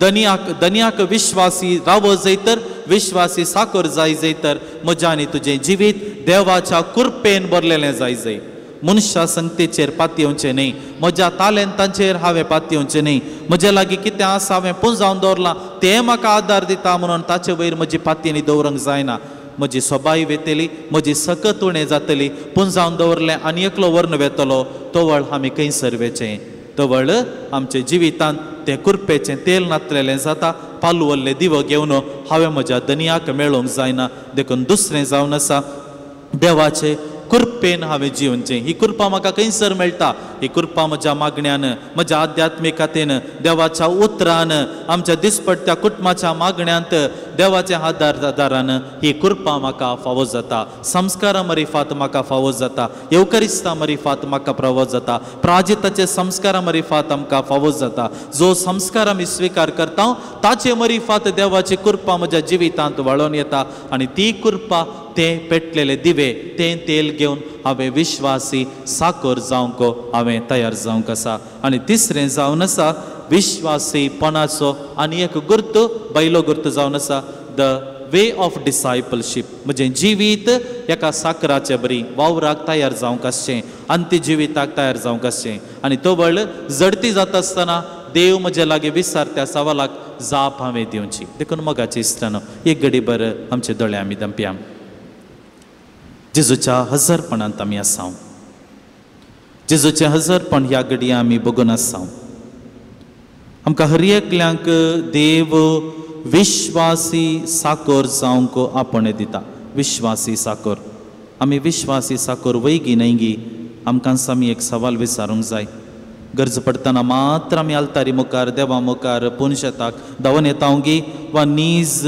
धनियाक धनियाक विश्वासी रावो जाय तर, विश्वासी साकर जाय जाय तर म्हज्या आनी तुजें जिवीत देवाच्या कृपेन भरलेलें जाय जाय. मनशा संगतेचेर पातयेवचें न्हय, म्हज्या तालेंतांचेर हांवें पातयेवचें न्हय, म्हज्या लागीं कितें आसा हांवें पुंजावन दवरलां तें म्हाका आदार दिता म्हणून ताचे वयर म्हजी पातयेनी दवरूंक जायना. म्हजी सोबाय वेतली, म्हजी सकत उणें जातली. पुंजावन दवरलें आनी एकलो वर्ण वेतलो तवळ आमी खंयसर वेचें? तवळ आमच्या जिवितांत तें कुरपेचें तेल नातलेलें जाता. पालवल्लें दिवो घेवन हांवें म्हज्या धनियाक मेळोवंक जायना. देखून दुसरें जावन आसा देवाचे कृपेन हांवें जिवचें. ही कृपा म्हाका खंयसर मेळटा? ही कृपा म्हज्या मागण्यान, म्हज्या आध्यात्मिकतेन, देवाच्या उतरान, आमच्या दिसपट्ट्या कुटुंबाच्या मागण्यांत देवाच्या आदारान ही कृपा म्हाका फावो जाता. संस्कारा मरिफात म्हाका फावो जाता, येवकरिस्ता मरिफात म्हाका फावो जाता, प्राजिताचे संस्कारा मरिफात आमकां फावो जाता. जो संस्कार आमी स्विकार करता ताचे मरिफात देवाची कृपा म्हज्या जिवितांत वाळोवन येता आनी ती कृपा ते पेटलेले दिवे, तें तेल घेवन हांवें विश्वासी साकर जावंक हांवें तयार जावंक आसा. आनी तिसरें जावन आसा विश्वासीपणाचो आनी एक गुर्त, बैलो गुर्त जावन आसा the way of discipleship. म्हजें जिवीत एका साकराचे बरी वावराक तयार जावंक आसचें, अंत्य जिविताक तयार जावंक आसचें. आनी तवळ जडती जाता आसतना देव म्हजे लागीं विचारत्या सवालाक जाप हांवें दिवची. देखून मोगाचे इश्टानो, एक घडी बर आमचे दोळे आमी दंपया. जेजूच्या हजरपणांत आमी आसाव. जेजूचें हजरपण ह्या घडये आमी बगून आसाव. आमकां हर एकल्यांक देव विश्वासी साकर जावंक आपणे दिता. विश्वासी साकर, आमी विश्वासी साकर वयगी न्हयगी आमकां आमी एक सवाल विचारूंक जाय. गरज पडटना मात्र आमी आल्तारी मुखार, देवा मुखार, पुनशेताक धांवन येतावगी वा नीज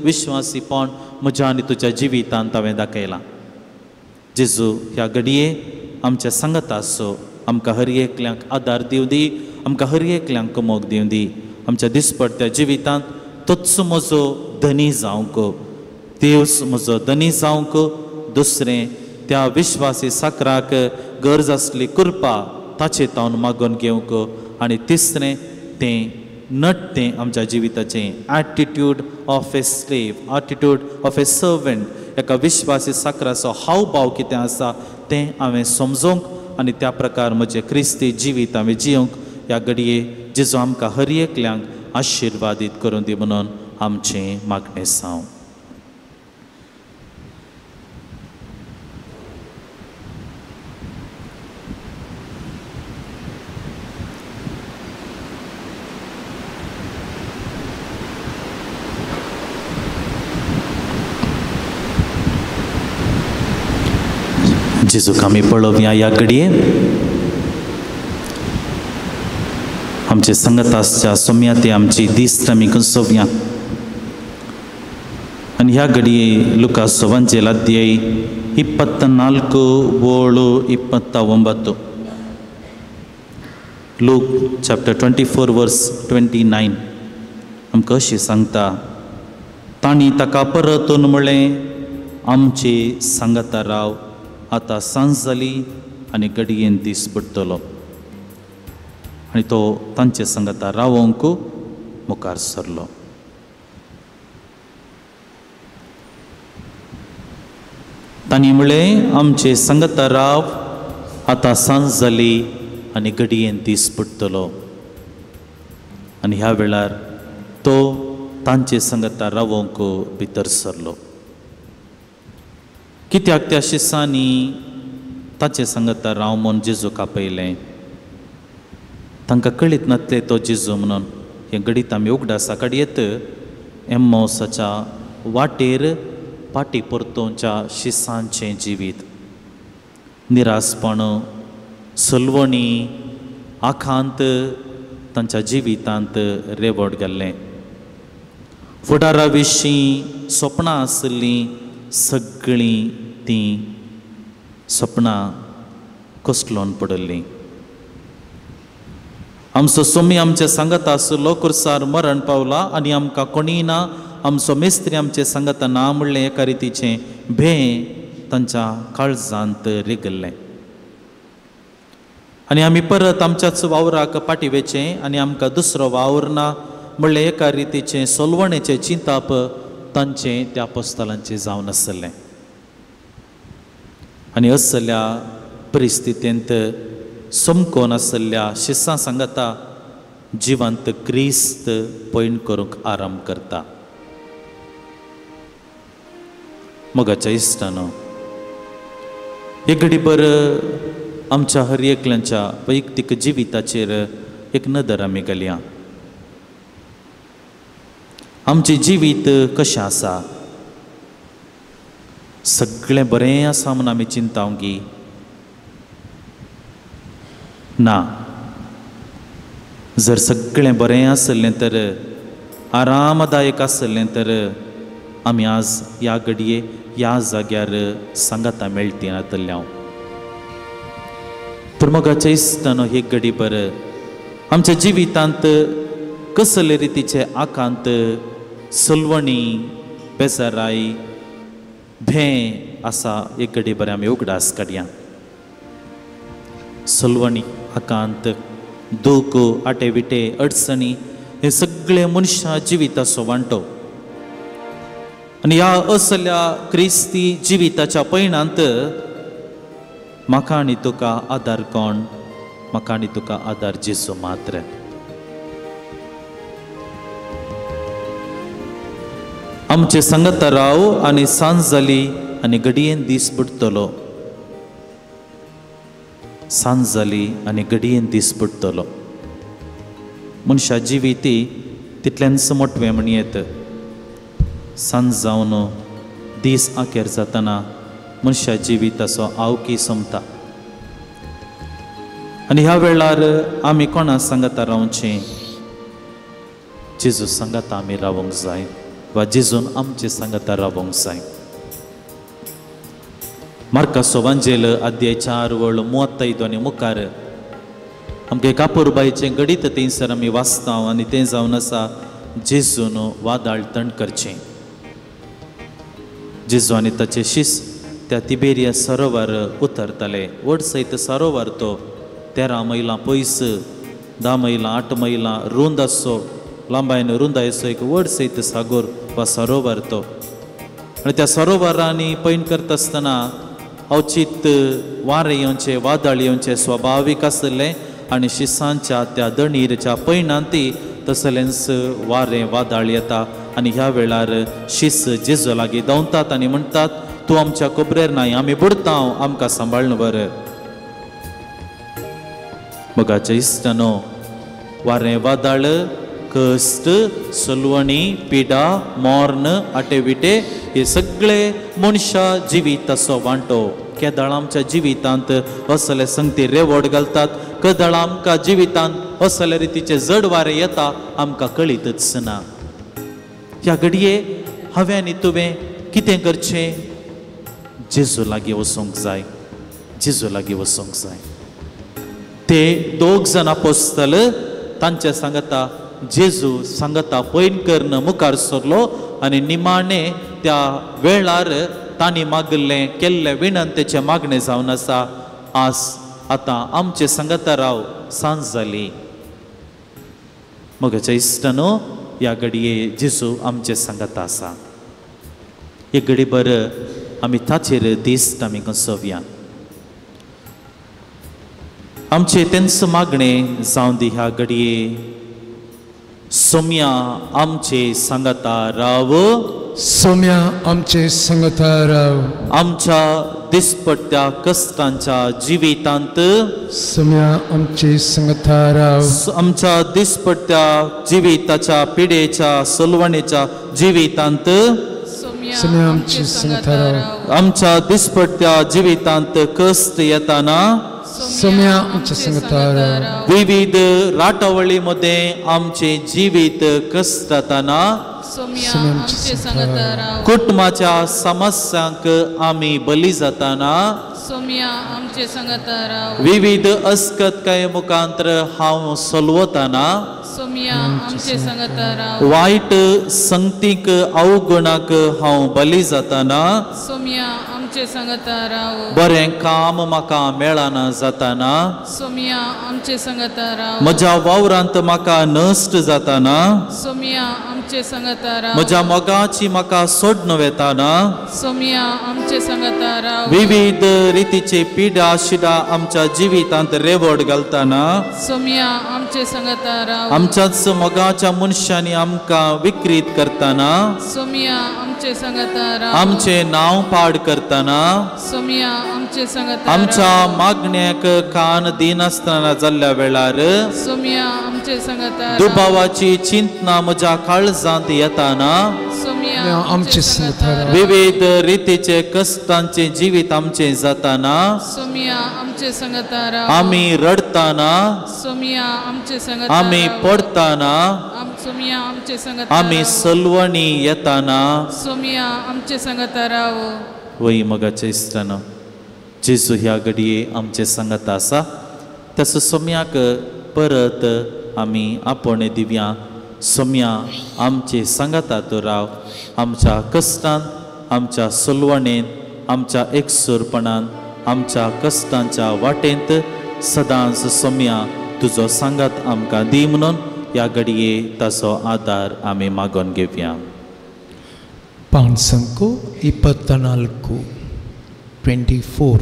विश्वासीपण म्हज्या आनी तुज्या जिवितांत हांवें दाखयलां. जेजू ह्या घडये आमच्या सांगता आसो, आमकां हर एकल्यांक आदार दिवं दी, आमकां हर एकल्यांक मोग दिवं दी. आमच्या दिसपट्ट्या जिवितांत तोच म्हजो धनी जावंक, देव म्हजो धनी जावंक. दुसरें, त्या विश्वासी साकराक गरज आसली कृपा ताचे तावन मागून घेवंक. आनी तिसरें, तें नट्टें आमच्या जिविताचें attitude of a slave, attitude of a servant, एका विश्वासी साकराचो हावभाव कितें आसा तें हांवें समजूंक आनी त्या प्रकार म्हजें क्रिस्ती जिवीत हांवें जियोंक. ह्या घडये जेजू आमकां हर एकल्यांक आशिर्वादीत करूं दी म्हणून आमचें मागणें साव. जेजूक आमी पळोवया ह्या घडये आमचे संगत आसच्या सोम्या ते आमची दीस आमी कसोवया. आनी ह्या घडये लुकास वंजेल अध्याय 24 29, लूक चॅप्टर 24 वर्स 29. आमकां अशी सांगता, तांणी ताका परतून म्हळें, आमचे सांगाता राव, आतां सांज जाली आनी घडयेन दीस पडटलो. आनी तो तांचे सांगाता रावोंक मुखार सरलो. तांणी म्हळें, आमचे सांगाता राव, आतां सांज जाली आनी घडयेन दीस पडटलो. आनी ह्या वेळार तो तांचे सांगाता रावोंक भितर सरलो. कित्याक त्या शिसांनी ताचे सांगाता राव म्हूण जेजूक आपयलें? तांकां कळीत नासलें तो जेजू म्हणून. हें घडीत आमी उगडासा काडयेत एम्मावसाच्या वाटेर पाटी परतोवच्या शिसांचें जिवीत, निरासपण, सलवणी, आखांत तांच्या जिवितांत रेवड घाल्लें. फुडारा विशीं सपनां आशिल्लीं सगळीं तीं सपनां कोसळून पडिल्लीं. आमचो सोमी आमचे सांगाता आशिल्लो, कुर्सार मरण पावला आनी आमकां कोणीय ना, आमचो मिस्त्री आमचे सांगाता ना म्हणलें एका रितीचें भें तांच्या काळजांत रिगल्लें. आनी आमी परत आमच्याच वावराक फाटी वेचें आनी आमकां दुसरो वावर ना म्हणलें एका रितीचें सोलवणेचें चिंताप तांचें त्या पोस्तालांचें जावन आसलें. आनी असल्या परिस्थितींत समकोन आसल्या शिसां सांगाता जिवंत क्रिस्त पयण करूंक आराम करता. मोगाच्या इश्टानो, एक घडीभर आमच्या हर एकल्यांच्या वैयक्तीक जिविताचेर एक नदर आमी घालया. आमचें जिवीत कशें आसा? सगळें बरें आसा म्हूण आमी चिंतावंगी ना. जर सगळें बरें आसलें तर, आरामदायक आसलें तर आमी आज ह्या घडये ह्या जाग्यार सांगाता मेळटी नातल्या. तर मोगाच्या इश्टानो, एक घडी बर आमच्या जिवितांत कसले रितीचे आकांत, सलवणी, बेजाराय, भें आसा, एक घडी बरें आमी उगडास काडया. सलवणी, आकांत, दूख, आटे विटे, अडचणी हे सगळे मनशा जिविताचो वांटो. आनी ह्या असल्या क्रिस्ती जिविताच्या पयणांत म्हाका आनी तुका आदार कोण? म्हाका आनी तुका आदार जेजू मात्र. आमचे सांगाता राव आनी सांज जाली आनी घडयेन दीस बुडटलो. सांज जाली आनी घडयेन दीस बुडटलो. मनशा जिविती तितल्यानच मोटवें म्हण येत. सांज जावन दीस आखेर जातना मनशा जिविताचो आवकी सोंपता. आनी ह्या वेळार आमी कोणा सांगाता रावचें? जेजू सांगाता आमी रावंक जाय वा जेजून आमचे सांगाता रावंक जाय. मार्काचो वांजेल अध्याय 4 वळ 35 आनी मुखार आमकां एक अपुरबायेचें घडीत थंयसर आमी वाचता आनी तें जावन आसा जेजून वादळ तण करचें. जेजू आनी ताचे शीस त्या तिबेरिया सरोवर उतरताले. व्हड सयत सरोवर तो 13 मैलां पयस, 10 मैलां, 8 मैलां रूंद आसचो, लांबायन रुंदायचो एक व्हड सयत सागोर वा सरोवर तो. आनी त्या सरोवरांनी पयण करता आसतना अवचीत वारें येवचें, वादळ येवचें स्वभावीक आसलें आनी शिसांच्या त्या दणीरच्या पयणांत तसलेंच वारें वादळ येता. आनी ह्या वेळार शीस जेजू लागीं धांवतात आनी म्हणटात, तूं आमच्या कोबरेर नाय, आमी बुडता, आमकां सांबाळून बरें. मोगाच्या इश्टानो, वारें वादळ, कश्ट, सलवणी, पिडा, मर्ण, आटे विटे हे सगळे मनशा जिविताचो वांटो. केदळ आमच्या जिवितांत असले संगती रेवड घालतात, केदळ आमकां जिवितांत असले रितीचे जड वारे येता आमकां कळीतच ना. ह्या घडये हांवें आनी तुवें कितें करचें? जेजू लागीं वचूंक जाय, जेजू लागीं वचूंक जाय. ते दोग जाण आपोस्तल तांचे सांगाता जेजू सांगता फैन करून मुखार सरलो आनी निमाणें त्या वेळार तांणी मागिल्लें केल्लें विनंतेचें मागणें जावन आसा. आज आतां आमचे सांगता राव सांज जाली. म्हज्या इश्टानो, ह्या घडये जेजू आमचे सांगता आसा. एक घडी बर आमी ताचेर दिस्त आमी कसोवया. आमचें तेंच मागणें जावं दी ह्या घडये. सोम्या आमचे सांगता राव, सोम्या आमचे सांगता राव. आमच्या दिसपट्ट्या कश्टांच्या जिवितांत सोम्या आमचे सांगता राव. आमच्या दिसपट्ट्या जिविताच्या पिडेच्या सलवणेच्या जिवितांत सोम्या आमचे सांगता राव. आमच्या दिसपट्ट्या जिवितांत कश्ट येताना सोम्या आमचे सांगता राव. विविध राटावळी मध्ये आमचे जिवीत कश्ट जाताना सोम्या आमचे सांगता राव. कुटुंबाच्या समस्यांक आमी बली जाताना सोम्या आमचे सांगता राव. विविध अस्कतकाये मुखांतर हांव सलवताना सोम्या आमचे सांगता राव. वायट संगतीक अवगुणाक हांव बली जाताना सोम्या आमचे सांगता राव. बरें काम म्हाका मेळना जाताना सोम्या आमचे सांगता राव. म्हज्या वावरांत म्हाका नश्ट जाताना सोम्या आमचे सांगता राव. म्हज्या मोगाची म्हाका सोडून वेताना सोम्या आमचे सांगता राव. विविध रितीचे पिडा शिडा आमच्या जिवितांत रेवड घालताना सोम्या आमचे सांगता राव. आमच्याच मोगाच्या मनशांनी आमकां विक्रीत करताना सोम्या आमचे सांगता राव. आमचें नांव पाड करताना सोम्या आमचे सांगता. आमच्या मागण्याक कान दिनासतना जाल्ल्या वेळार सोम्या आमचे सांगता. दुबावाची चिंतना म्हज्या काळजांत येताना सोम्या आमचे सांगता. विविध रितीचे कश्टांचे जिवीत आमचें जाताना सोम्या आमचे सांगता. आमी रडताना सोम्या आमचे सांगता. आमी पडताना सोम्या आमचे सांगता. आमी सलवणी येताना सोम्या आमचे सांगता राव. वय मगाचे इश्टानो, जेजू ह्या घडये आमचे सांगत आसा. तसो सोम्याक परत आमी आपोवणें दिवया. सोम्या आमचे सांगता तो राव. आमच्या कश्टान, आमच्या सलवणेन, आमच्या एकसूरपणान, आमच्या कश्टांच्या वाटेंत सदांच सोम्या तुजो सांगात आमकां दी म्हणून ह्या घडये ताचो आदार आमी मागोवन घेवया. 5 24 24.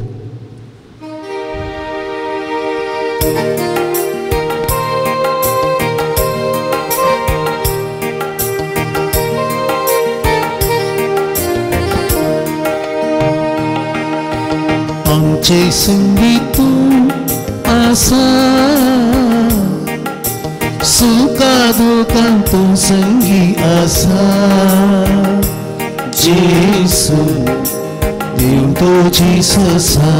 आमचे संगीत आसा सुखा दुखांत तूं संगी आसा. जेसू देव तुजी ससा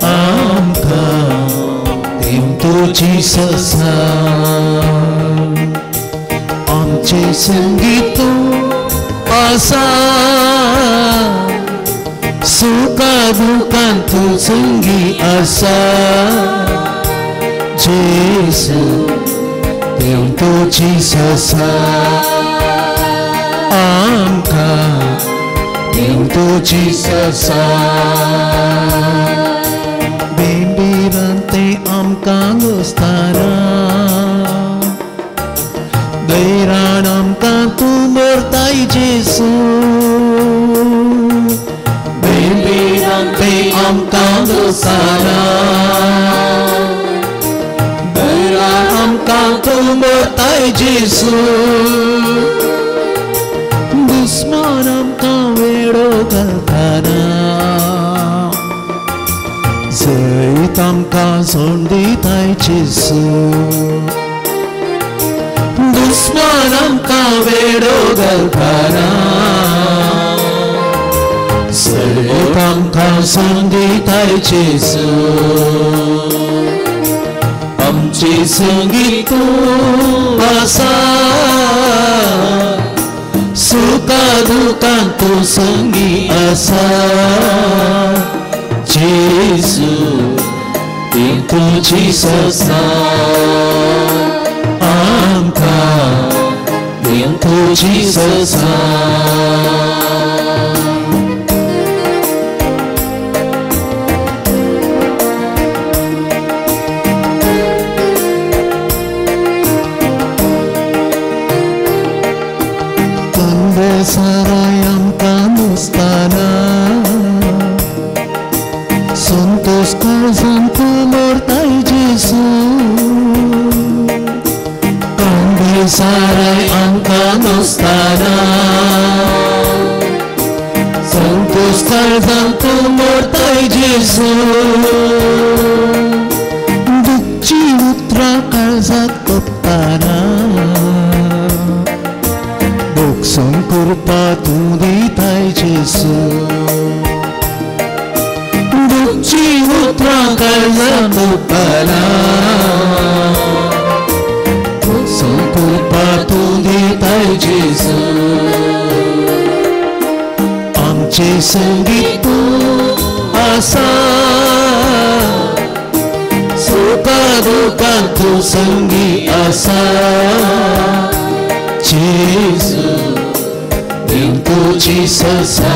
आमकां देव तुजी ससा. आमचे संगीत आसा सुखा दुखांत तूं संगी आसा. जेसू देव तुजी ससा आमकां देव तुजी ससा. बेंबीरांते आमकां गोस्तारा दैरान आमकां तूं मोरताय जेसू. बेंबीरांते आमकां गोस्तारा दैरान आमकां तूं मोरताय जेसू. दुस्मान आमकां वेडो घालताना जैत आमकां सोड दिताय जेसू. दुस्मान आमकां वेडो घालताना जैत आमकां सोड दिताय जेसू. आमचे संगीत आसा सुखा दुखांत तूं संगी आसा. जेसू देव तुजी ससा देव तुजी ससा. साराय आमकां नुस्ताना संतोष काळजान तूं मोरताय जेजू. कांदे साराय आमकां नुस्ताना संतोष काळजान तूं मोरताय जेजू. दुखची उतरां काळजाक तोपताना संकुरपा तूं दिताय जेजू. दुखची उतरां काळजाक तोपताना संकुरपा तूं दिताय जेजू. आमचे संगीत तूं आसा सुखा दुखांत तूं संगी आसा जेजू. देव तुजी ससा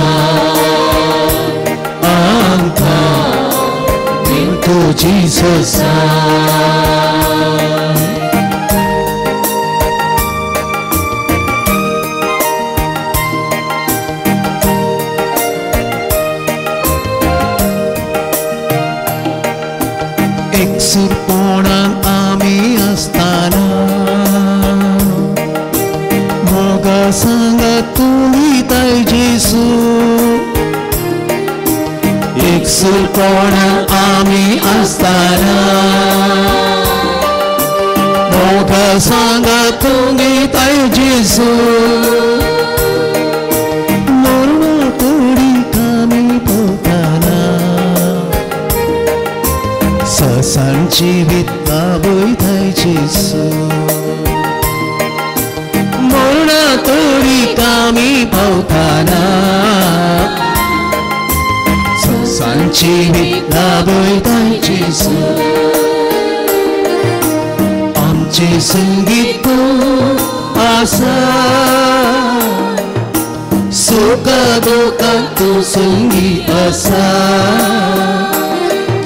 आमकां देव तुजी ससा. एकसूरपणान आमी आसतना मोगा सांगात तूं दिताय जेजू. एकसूरपणान आमी आसतना मोगा सांगात तूं दिताय जेजू. मरणा कुडीक आमी पावताना ससान जिवीत लाभयताय जेजू. मरणा कुडीक आमी पावताना ससान जिवीत लाभयताय जेजू. आमचे संगीत तूं आसा सुखा दुखांत तूं संगी आसा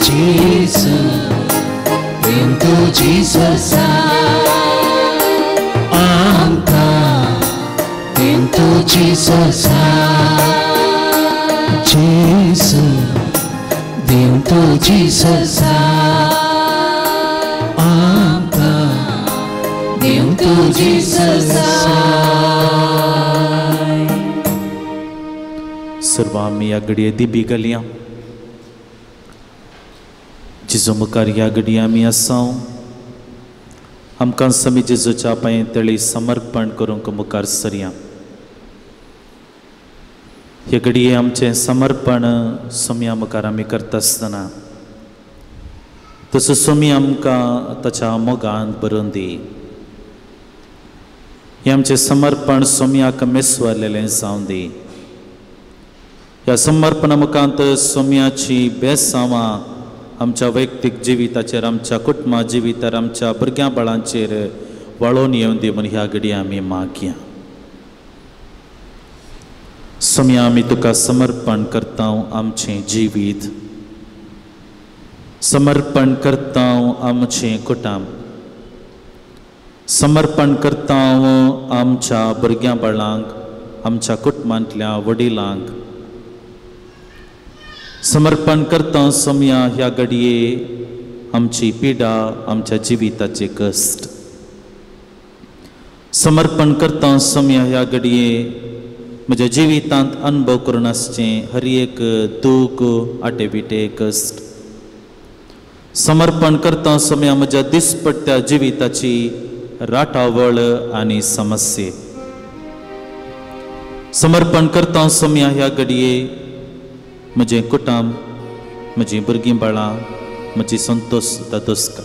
जेजू. देव तुजी ससा आमकां देव तुजी ससा जेजू. देव तुजी ससा आमकां देव तुजी ससा. सर्व आमी ह्या घडये दिबी घालया. जेजू मुखार ह्या घडये आमी आसा. आमकां समी जेजूच्या पांय तळी समर्पण करूंक मुखार सरया. हे घडये आमचें समर्पण सोम्या मुखार आमी करता आसतना तसो सोमी आमकां ताच्या मोगान भरून दी. हें आमचें समर्पण सोम्याक मेसवरलेलें जावं दी. ह्या समर्पणा मुखांत सोम्याची बेसांवां आमच्या वैयक्तीक जिविताचेर, आमच्या कुटुंबा जिवितार, आमच्या भुरग्यां बाळांचेर वळोवन येवन दी म्हूण ह्या घडये आमी मागया. सोम्या आमी तुका समर्पण करता आमचें जिवीत, समर्पण करता आमचें कुटुंब, समर्पण करता आमच्या भुरग्यां बाळांक, आमच्या कुटुंबांतल्या वडिलांक समर्पण करता. सोम्या ह्या घडये आमची पिडा, आमच्या जिविताचे कश्ट समर्पण करता. सोम्या ह्या घडये म्हज्या जिवितांत अनुभव करून आसचें हर एक दूख, आटेविटे कश्ट समर्पण करता. सोम्या म्हज्या दिसपट्ट्या जिविताची राटावळ आनी समस्ये समर्पण करता. सोम्या ह्या घडये म्हजें कुटुंब, म्हजीं भुरगीं बाळां, म्हजी संतोष दादोस्का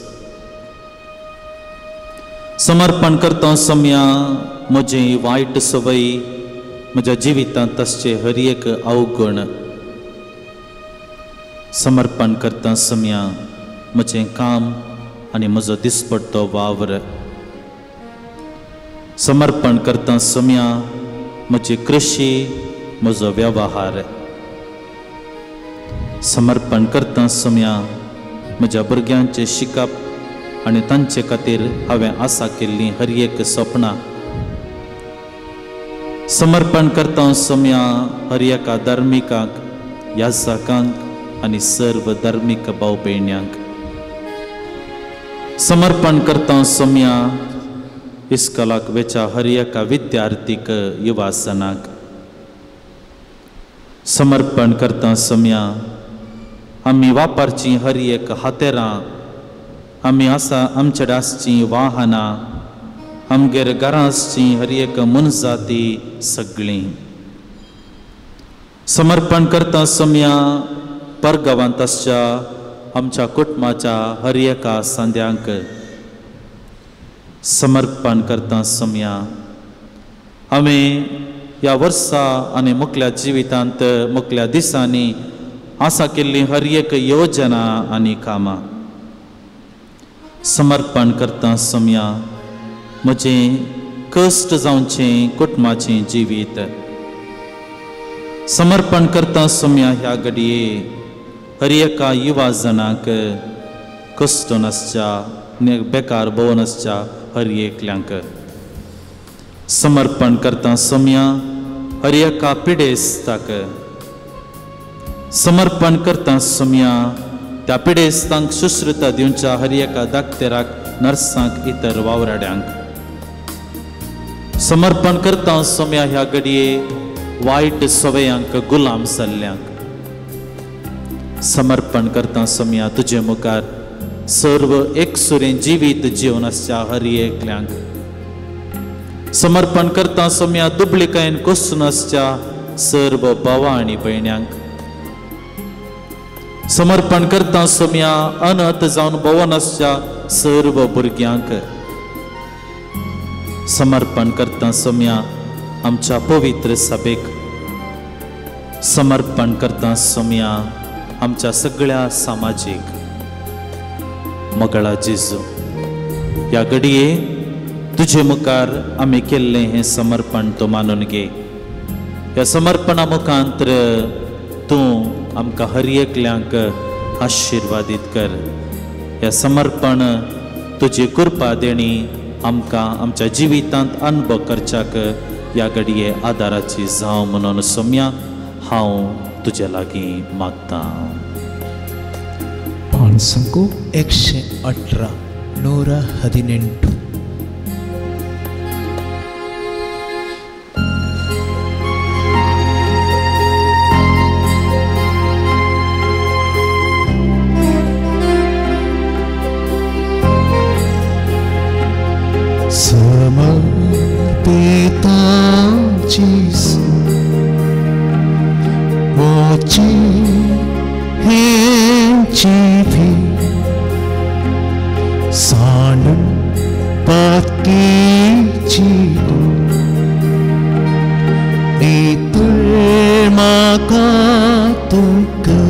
समर्पण करता. सोम्या म्हजी वायट संवय, म्हज्या जिवितांत आसचे हर एक अवगुण समर्पण करता. सोम्या म्हजें काम आनी म्हजो दिसपट्टो वावर समर्पण करता सोम्या म्हजी कृशी, म्हजो वेव्हार। समर्पण करता सोम्या म्हज्या भुरग्यांचें शिकप आनी तांचे खातीर हांवें आसा केल्लीं हर एक सपनां। समर्पण करता सोम्या हर एका धार्मिकाक, याजकांक आनी सर्व धार्मीक भाव भयण्यांक। समर्पण करता सोम्या इस्कॉलाक वेच्या हर एका विद्यार्थीक, युवासनाक। समर्पण करता सोम्या आमी वापरचीं हर एक हातेरां, आमी आसा आमचे आसचीं वाहनां, आमगेर घरां आसचीं हर एक मनजाती सगळीं। समर्पण करता सोम्या परगांवांत आसच्या आमच्या कुटुंबाच्या हर एका सांद्यांक। समर्पण करता सोम्या आमी ह्या वर्सा आनी मुखल्या जिवितांत मुखल्या दिसांनी आसा केल्ली हर एक योजना आनी कामां। समर्पण करता सोम्या म्हजें कश्ट जावचें कुटुंबाचें जिवीत। समर्पण करता सोम्या ह्या घडये हर एका युवा जणांक, कश्ट नासच्या, बेकार भोवन आसच्या हर एकल्यांक। समर्पण करता सोम्या हर एका पिडेस्ताक। समर्पण करता सोम्या त्या पिडेस्तांक शुश्रुता दिवच्या हर एका दाक्तेराक, नर्सांक, इतर वावराड्यांक। समर्पण करता सोम्या ह्या घडये वायट सवयांक गुलाम जाल्ल्यांक। समर्पण करता सोम्या तुजे मुखार सर्व एकसुरें जिवीत जिवन आसच्या हर एकल्यांक। समर्पण करता सोम्या दुबळिकायेन कोसून आसच्या सर्व भावा आनी भयण्यांक। समर्पण करता सोम्या अनथ जावन भोवन आसच्या सर्व भुरग्यांक। समर्पण करता सोम्या आमच्या पवित्र सभेक। समर्पण करता सोम्या आमच्या सगळ्या सामाजीक। मगळा जेजू, ह्या घडये तुजे मुखार आमी केल्लें हें समर्पण तूं मानून घे। ह्या समर्पणा मुखांतर तूं आमकां हर एकल्यांक आशिर्वादीत कर। ह्या समर्पण तुजी कृपा देणी आमकां आमच्या जिवितांत अनुभव करच्याक ह्या घडये आदाराची जावं म्हणून सोम्या हांव तुजे लागीं मागतां। पाणसंको 118 118. समर्पिता जेजू मोची हेंची भी सांडून पाकीची नितळ म्हाका तुका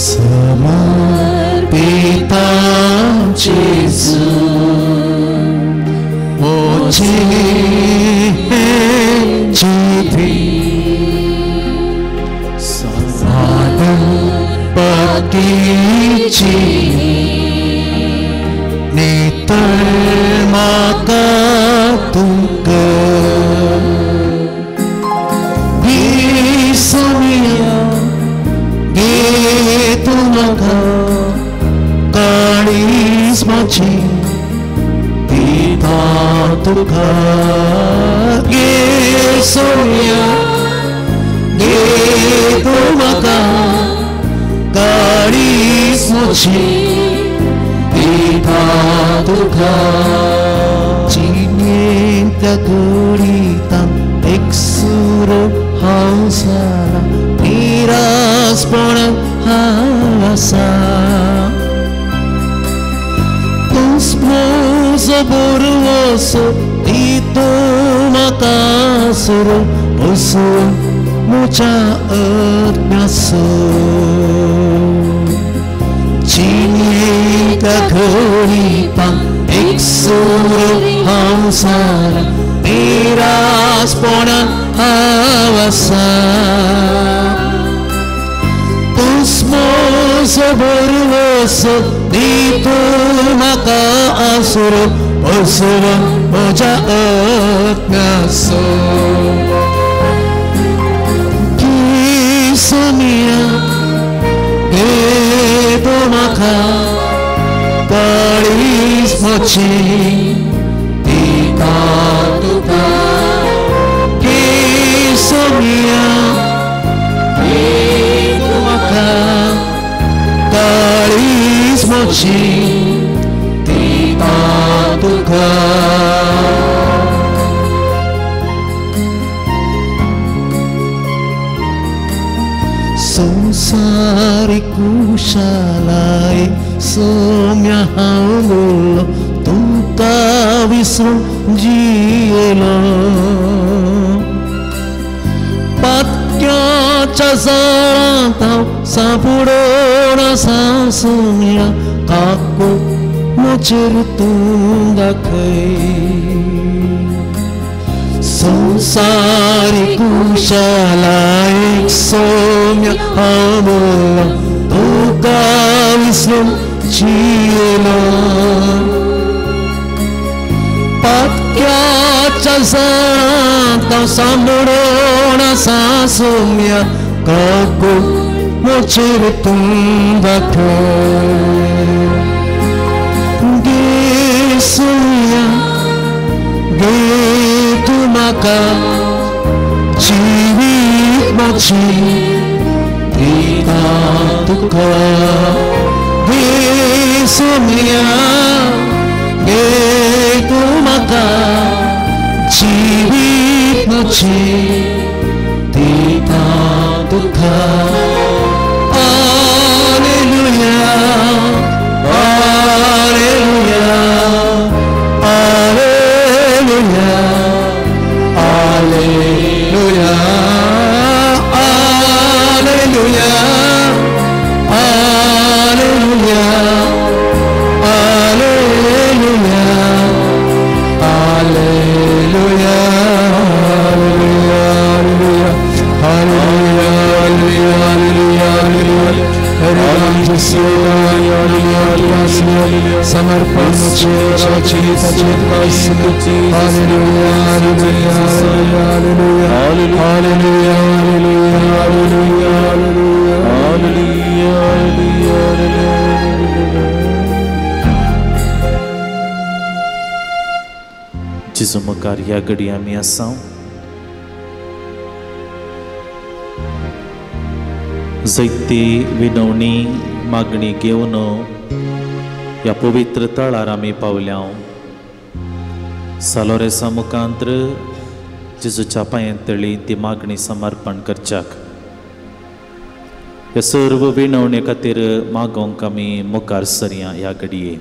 समर्पिता जेजू मोची हेंची भी सांडून पाकीची नितळ म्हाका तुका घे सोम्या घे तूं म्हाका काळीज म्हजी दिता तुका घे सोम्या घे तूं म्हाका काळीज म्हजी दिता तुका जिणेंतल्या घडितां एकसुरो हांव जाला निरासपणान हांव आसा तूंच म्हजो भरवंसो दी तूं म्हाका आसरो बसून म्हज्या आत्म्याचो जिणेंतल्या घडितां एकसुरो हांव जाला निरासपणान हांव आसा तूंच म्हजो भरवंसो दी तूं म्हाका आसरो पसरो म्हज्या आत्म्याचो सोमिया घे तूं म्हाका काळीज म्हजें दिता तुका घे सोमिया घे तूं म्हाका काळीज म्हजें दिता तुका संवसारीक कुशालाय सोम्या हांव उरलो तुका विसरून जियेलो पातक्याच्या जाळांत हांव सांपडून आसा सोम्या काकूट म्हजेर तूं दाखय संवसारीक कुशालाय सोम्या हांव उरलो तुका विसरून जियेलो पातक्याच्या जाळांत हांव सांपडून आसा सोम्या काकूट म्हजेर तूं दाखय घे सोम्या घे तूं म्हाका जिवीत म्हजें दिता तुका घे सोम्या घे तूं म्हाका जिवीत म्हजें दिता तुका hallelujah hallelujah hallelujah hallelujah hallelujah hallelujah hallelujah hallelujah hallelujah hallelujah hallelujah समर्पण hallelujah hallelujah hallelujah hallelujah hallelujah hallelujah. जेजू मुखार ह्या घडी आमी आसा जैती विनवणी मागणी घेवन ह्या पवित्र तळार आमी पावल्या। सालोरेसा मुखांत्र जेजूच्या पांयांतळी ती मागणी समर्पण करच्याक ह्या सर्व विनवणे खातीर मागोवंक आमी मुखार सरया। ह्या घडये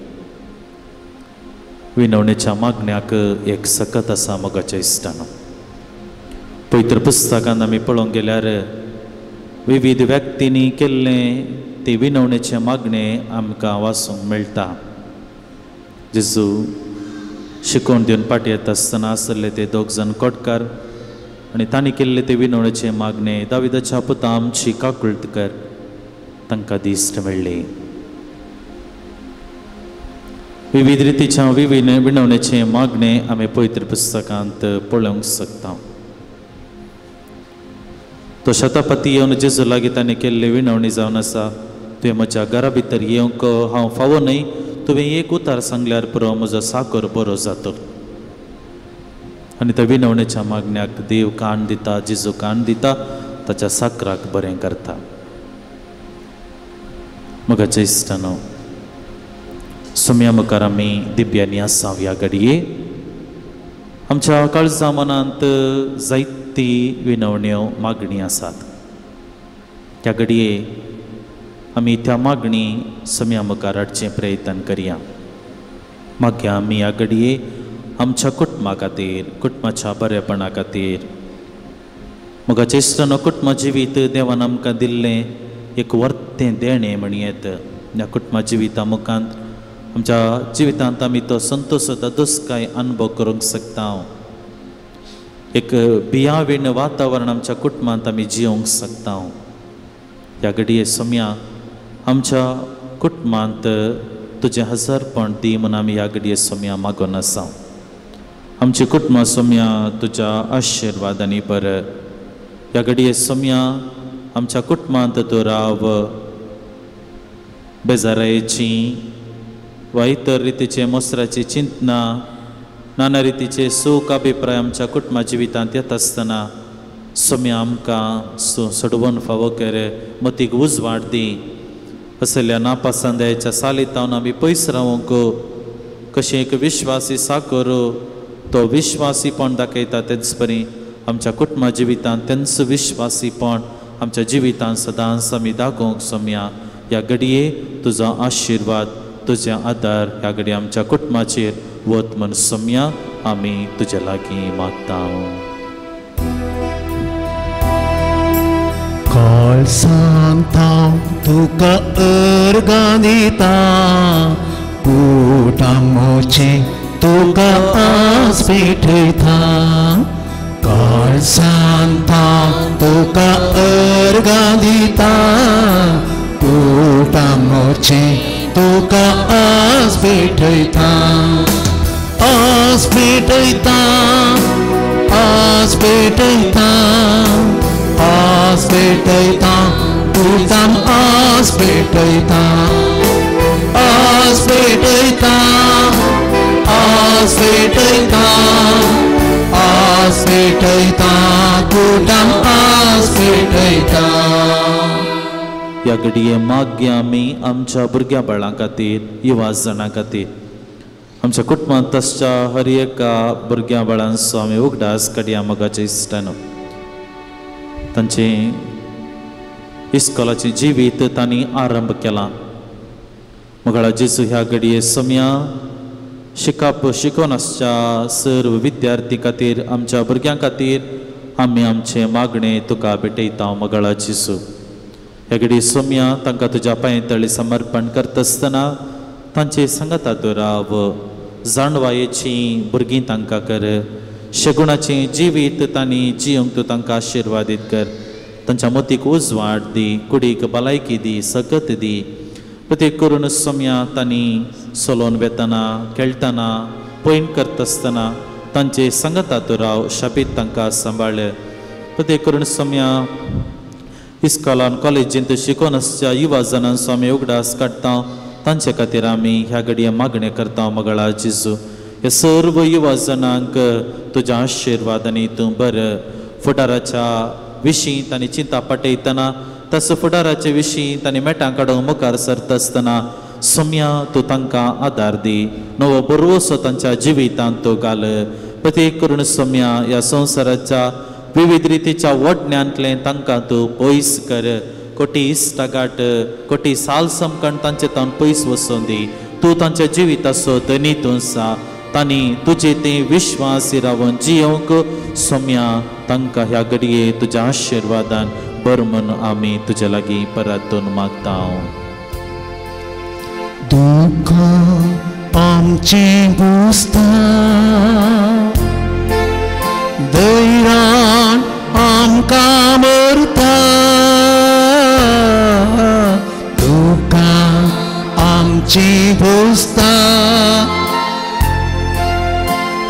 विनवणेच्या मागण्याक एक सकत आसा मोगाच्या इश्टानो। पवित्र पुस्तकान आमी पळोवंक गेल्यार विविध व्यक्तींनी केल्लें ते विनवणेचें मागणें आमकां वाचूंक मेळटा। जेजू शिकोवन दिवन पाटी येता आसतना आसले ते दोग जाण कोटकार आनी तांणी केल्ले ते विनवणेचें मागणें दाविदाच्या पुता आमची काकुळट कर तांकां दिश्ट मेळ्ळी। विविध रितीच्या विविध विनवणेचें मागणें आमी पवित्र पुस्तकांत पळोवंक शकता। तो शतपती येवन जेजू लागीं ताणें केल्ली विनवणी जावन आसा, तुवें म्हज्या घरा भितर येवंक हांव फावो न्हय, तुवें एक उतार सांगल्यार पुरो म्हजो साकर बरो जातो। आनी त्या विनवणेच्या मागण्याक देव कान दिता, जेजू कान दिता, ताच्या साकराक बरें करता। मोगाच्या इश्टानो, सोम्या मुखार आमी दिव्यांनी आसा ह्या घडये आमच्या काळजा मनांत जायती विनवण्यो मागणी आसात। त्या घडये आमी त्या मागणी सोम्या मुखार हाडचें प्रयत्न करया। मागया आमी ह्या घडये आमच्या कुटुंबा खातीर, कुटुंबाच्या बरेपणा खातीर। मोगाच्या इश्टानो, कुटुंब जिवीत देवान आमकां दिल्लें एक वर्तें देणें म्हणयेत। ह्या कुटुंबा जिविता मुखांत आमच्या जिवितांत आमी तो संतोष धादोसकाय अनुभव करूंक शकता. एक भियावीण वातावरण आमच्या कुटुंबांत आमी जियोंक शकता. ह्या घडये सोम्या आमच्या कुटुंबांत तुजें हजारपण दी म्हूण आमी ह्या घडये सोम्या मागून आसा. आमची कुटुंबां सोम्या तुज्या आशिर्वादांनी बर. ह्या घडये सोम्या आमच्या कुटुंबांत तूं राव. बेजारायेची वा इतर रितीचे मोसराची चिंतना नाना रितीचे सूख अभिप्राय आमच्या कुटुंबा जिवितांत येता आसतना सोम्या आमकां सोडवून फावो कर, मतीक उजवाड दी. असल्या नापासंदायच्या सालीतावन आमी पयस रावंक कशें एक विश्वासी साकर तो विश्वासीपण दाखयता तेच परी आमच्या कुटुंबा जिवितांत तेंच विश्वासीपण आमच्या जिवितांत सदांच आमी दाखोवंक सोम्या. ह्या घडये तुजो आशिर्वाद तुजें आदार ह्या घडये आमच्या कुटुंबाचेर वत म्हण सोम्या आमी तुजे लागीं मागता. काळ सांगता तुका अर्गां दिता, कुटामोचें तुका आस पेटयता. काळ सांगता तुका अर्गां दिता, कुटामोचें तुका आस पेटयता. आस पेटयता, आस पेटयता, आस पेटयता, कुटाम आस पेटयता. आस पेटयता, आस पेटयता, आस पेटयता, कुटाम आस पेटयता. ह्या घडये मागया आमी आमच्या भुरग्या बाळां खातीर, युवा जाणां खातीर, आमच्या कुटुंबांत आसच्या हर एका भुरग्या बाळांचो आमी उगडास काडया. मोगाच्या इश्टानो, तांचें इस्कोलाचें जिवीत तांणी आरंभ केलां. मोगाळा जेजू ह्या घडये सोम्या शिकप शिकोवन आसच्या सर्व विद्यार्थी खातीर, आमच्या भुरग्यां खातीर आमी आमचें मागणें तुका भेटयता. मोगाळा जेजू ह्या घडये सोम्या तांकां तुज्या पांय तळी समर्पण करता आसतना तांचे सांगाता तूं राव. जाणवायेची भुरगीं तांकां कर, शेगुणाचें जिवीत तांणी जियोंक तूं तांकां आशिर्वादीत कर. तांच्या मतीक उजवाड दी, कुडीक भलायकी दी, सकत दी. प्रत्येक करून सोम्या तांणी चलोवन वेतना, खेळटना, पयण करता आसतना तांचे सांगाता तूं राव. शाबीत तांकां सांबाळ. प्रत्येक करून सोम्या इस्कॉलान कॉलेजींत शिकोवन आसच्या युवा जाणांचो आमी उगडास काडटा. तांचे खातीर आमी ह्या घडये मागणें करता. मोगाळा जेजू ह्या सर्व युवा जाणांक तुज्या आशिर्वादांनी तूं बरें. फुडाराच्या विशीं तांणी चिंता पाटयतना, तसो फुडाराचे विशीं तांणी मेटां काडूंक मुखार सरता आसतना सोम्या तूं तांकां आदार दी. नवो बरोसो तांच्या जिवितांत तूं घाल. प्रत्येक करून सोम्या ह्या संवसाराच्या विविध रितीच्या वडण्यांतलें तांकां तूं पयस कर. कोटी इश्टागाट, कोटी सालसमकण तांचे तावन पयस वचोन दी. तूं तांच्या जिविताचो धनी तूं आसा. तांणी तुजे ते विश्वासी रावन जियोंक सोम्या तांकां ह्या घडये तुज्या आशिर्वादान बर म्हूण आमी तुजे लागीं परतून मागता. दुखां आमचें बुजता, दैरान आमकां मरता. दुखां आमचीं बुजता,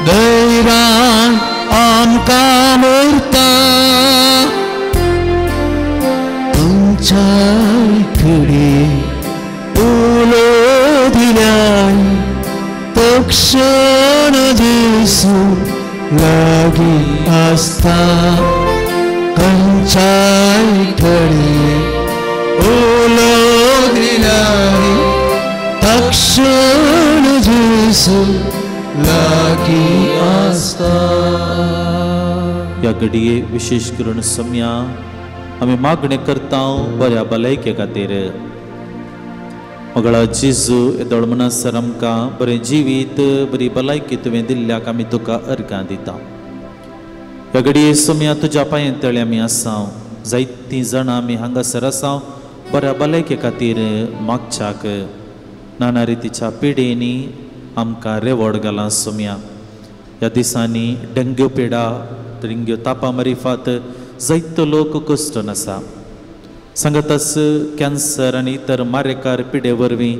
दैरान आमकां मरता. तुमच्या कडेन उलो दिल्यार तक्षण जेजू लागीं आसता. खंयच्याय कडेन उलो दिल्यार तक्षण जेजू लागीं आसता. ह्या घडये विशेश करून सोम्या आमी मागणें करता बऱ्या भलायके खातीर. मोगाळा जेजू येदोळ म्हणसर आमकां बरें जिवीत, बरी भलायकी तुवें दिल्ल्याक आमी तुका अर्गां दिता. ह्या घडये सोम्या तुज्या पांये तळी आमी आसा. जायतीं जाणां आमी हांगासर आसा बऱ्या भलायके खातीर मागच्याक. नाना रितीच्या पिडेनी आमकां रेवड घालां सोम्या. ह्या दिसांनी डेंग्यू पिडा, डेंग्यू तापा मरिफात जायतो लोक कश्टन आसा. सांगताच कॅन्सर आनी इतर मारेकार पिडे वरवीं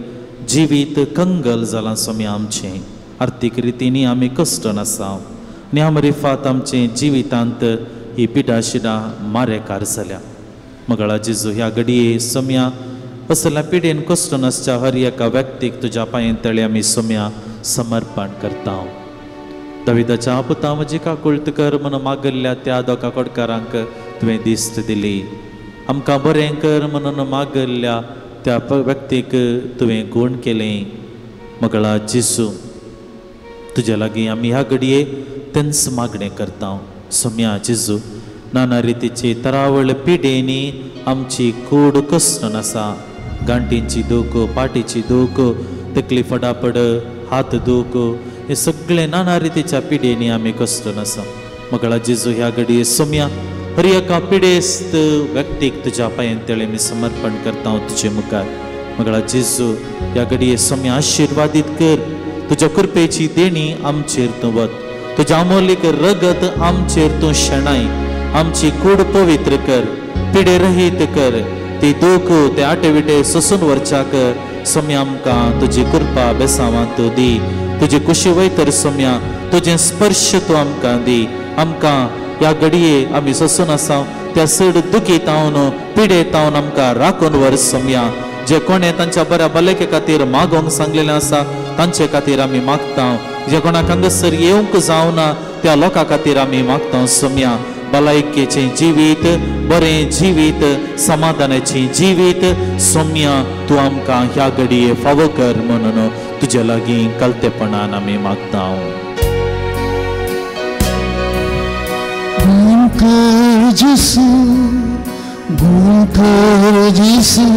जिवीत कंगल जालां सोम्या. आमचें आर्थीक रितींनी आमी कश्टन आसा आनी ह्या मरिफात आमचें जिवितांत ही पिडा शिडां मारेकार जाल्या. मगळा जेजू ह्या घडये सोम्या असल्या पिडेन कश्टन आसच्या हर एका व्यक्तीक तुज्या पांयेन तळी आमी सोम्या समर्पण करता. दाविदाच्या पुता म्हजी काकुळट कर म्हणून मागल्ल्या त्या दोगा कोडकारांक तुवें दिश्ट दिली. आमकां बरें कर म्हणून मागल्ल्या त्या व्यक्तीक तुवें गूण केलें. मगळा जेजू तुज्या लागीं आमी ह्या घडये तेंच मागणें करता. सोम्या जेजू नाना रितीची तरावळ पिडेनी आमची कूड कश्टन आसा. गांठींची दूख, पाटीची दूख, तकली फडाफड, हात दूख, हे सगळे नाना रितीच्या पिडेनी आमी कश्टन आसा. मगळा जेजू ह्या घडये सोम्या हर एका पिडेस्त व्यक्तीक तुज्या पांयेन तळी आमी समर्पण करता तुजे मुखार. मगळा जेजू ह्या घडये सोम्या आशिर्वादीत कर. तुज्या कृपेची देणी आमचेर तूं वत, तुज्या अमोलीक रगत आमचेर तूं शेणाय. आमची कूड पवित्र कर, पिडे रहीत कर. ती दूख ते आटे विटे सोसून वरच्याक सोम्या आमकां तुजी कृपा बेसावां तूं दी. तुजी कुशी वयतर सोम्या तुजें स्पर्श तूं आमकां दी. आमकां ह्या घडये आमी सोसून आसा त्या चड दुखी तावन पिडे तावन आमकां राखून व्हर सोम्या. जे कोणें तांच्या बऱ्या भलायके खातीर मागोवंक सांगलेलें आसा तांचे खातीर आमी मागता. जे कोणाक हांगासर येवंक जावना त्या लोकां खातीर आमी मागता सोम्या. भलायकेचें जिवीत, बरें जिवीत, समाधानाचें जिवीत सोम्या तूं आमकां ह्या घडये फावो कर म्हणून तुजे लागीं कलतेपणान आमी मागता. गुण कर जेसू, गुण कर जेसू,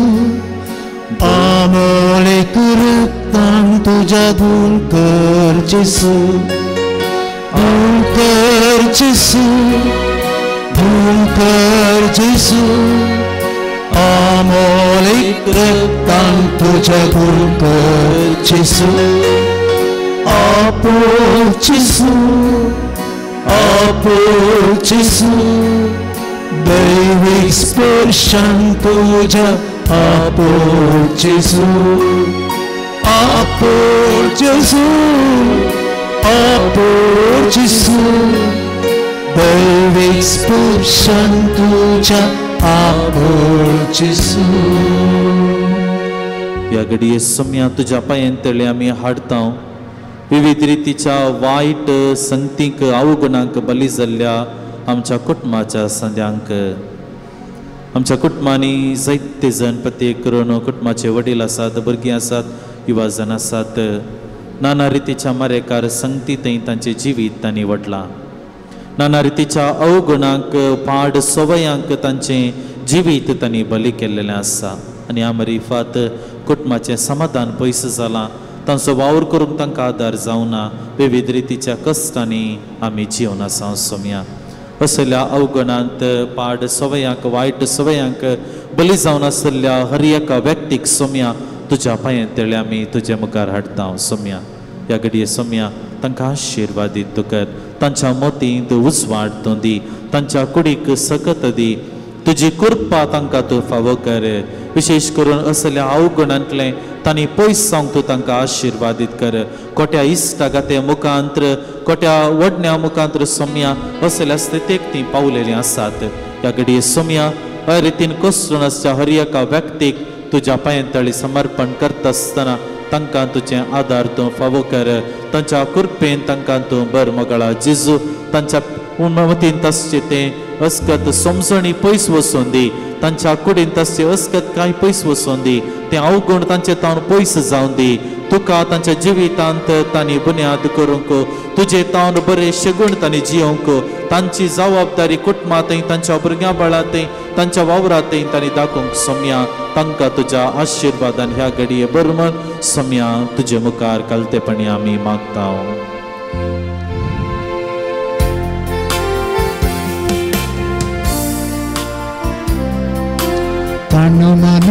आमोलेक रक्तान तुज्या गुण कर जेसू, गुण कर जेसू, गुण कर जेसू, आमोलेक रक्तान तुज्या गुण कर जेसू. आपोल जेसू, आपोल जेसू, दैवीक स्पर्शान तुज्या आपोल जेसू, आपोल जेसू, आपोल जेसू, दैवीक स्पर्शान तुज्या आपोल जेसू. ह्या घडये सोम्या तुज्या पांयेन तळी आमी हाडता विविध रितीच्या वायट संगतींक अवगुणांक बली जाल्ल्या आमच्या कुटुंबाच्या संद्यांक. आमच्या कुटुंबांनी जायते जण प्रत्येक करून कुटुंबाचे वडील आसात, भुरगीं आसात, युवा जण आसात. नाना रितीच्या मारेकार संगती थंय तांचें जिवीत तांणी वडलां. नाना रितीच्या अवगुणांक पाड सवयांक तांचें जिवीत तांणी बली केल्लेलें आसा. आनी ह्या मरिफात कुटुंबाचें समाधान पयस जालां. तांचो वावर करूंक तांकां आदार जावना. विविध रितीच्या कश्टांनी आमी जिवन आसा सोम्या. असल्या अवगुणांत पाड सवयांक वायट सवयांक बली जावन आसल्या हर एका व्यक्तीक सोम्या तुज्या पांयेन तळी आमी तुजे मुखार हाडता सोम्या. ह्या घडये सोम्या तांकां आशिर्वादीत तूं कर. तांच्या मोतींत उजवाड तूं दी, तांच्या कुडीक सकत दी, तुजी कृपा तांकां तूं फावो कर. विशेष करून असल्या अवगुणांतलें तांणी पयस जावंक तूं तांकां आशिर्वादीत कर. कोट्या इश्टागाते मुखांत्र, कोट्या वडण्या मुखांत्र सोम्या असल्या स्थितीक तीं पावलेलीं आसात. ह्या घडये सोम्या हर रितीन कोसळून आसच्या हर एका व्यक्तीक तुज्या पांयेन तळी समर्पण करता आसतना तांकां तुजें आदार तूं फावो कर. तांच्या कृपेन तांकां तूं बर मगळा जेजू. तांच्या मतींत आसचें तें अस्कत समजणी पयस वचून दी. तांच्या कुडींत आसचें अस्कत कांय पयस वचून दी. तें अवगुण तांचे तावन पयस जावन दी. तुका तांच्या जिवितांत तांणी बुन्याद करूंक, तुजे तावन बरे शेगूण तांणी जियोवंक, तांची जबाबदारी कुटुंबांतय, तांच्या भुरग्यां बाळांतय, तांच्या वावरांतय तांणी दाखोवंक सोम्या. तांकां तुज्या आशिर्वादान ह्या घडये बरमन सोम्या तुजे मुखार कालतेपणी आमी मागता. तन मन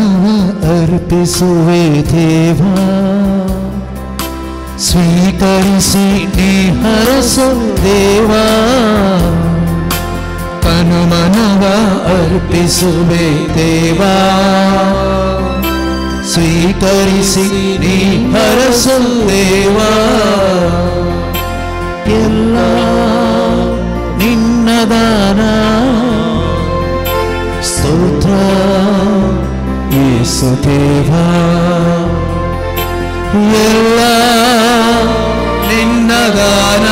अर्पिसुवे देवा, ಸ್ವೀಕರಿಸಿ ನೀ ಹರಸು ದೇವಾ, ತನುಮನವ ಅರ್ಪಿಸುವೆ ದೇವಾ. ಸ್ವೀಕರಿಸಿ ನೀ ಹರಸು ದೇವಾ, ಎಲ್ಲ ನಿನ್ನ ದಾನ. ಸ್ತೋತ್ರ ಯೇಸು ದೇವಾ, ಎಲ್ಲ ನಿನ್ನ ದಾನ.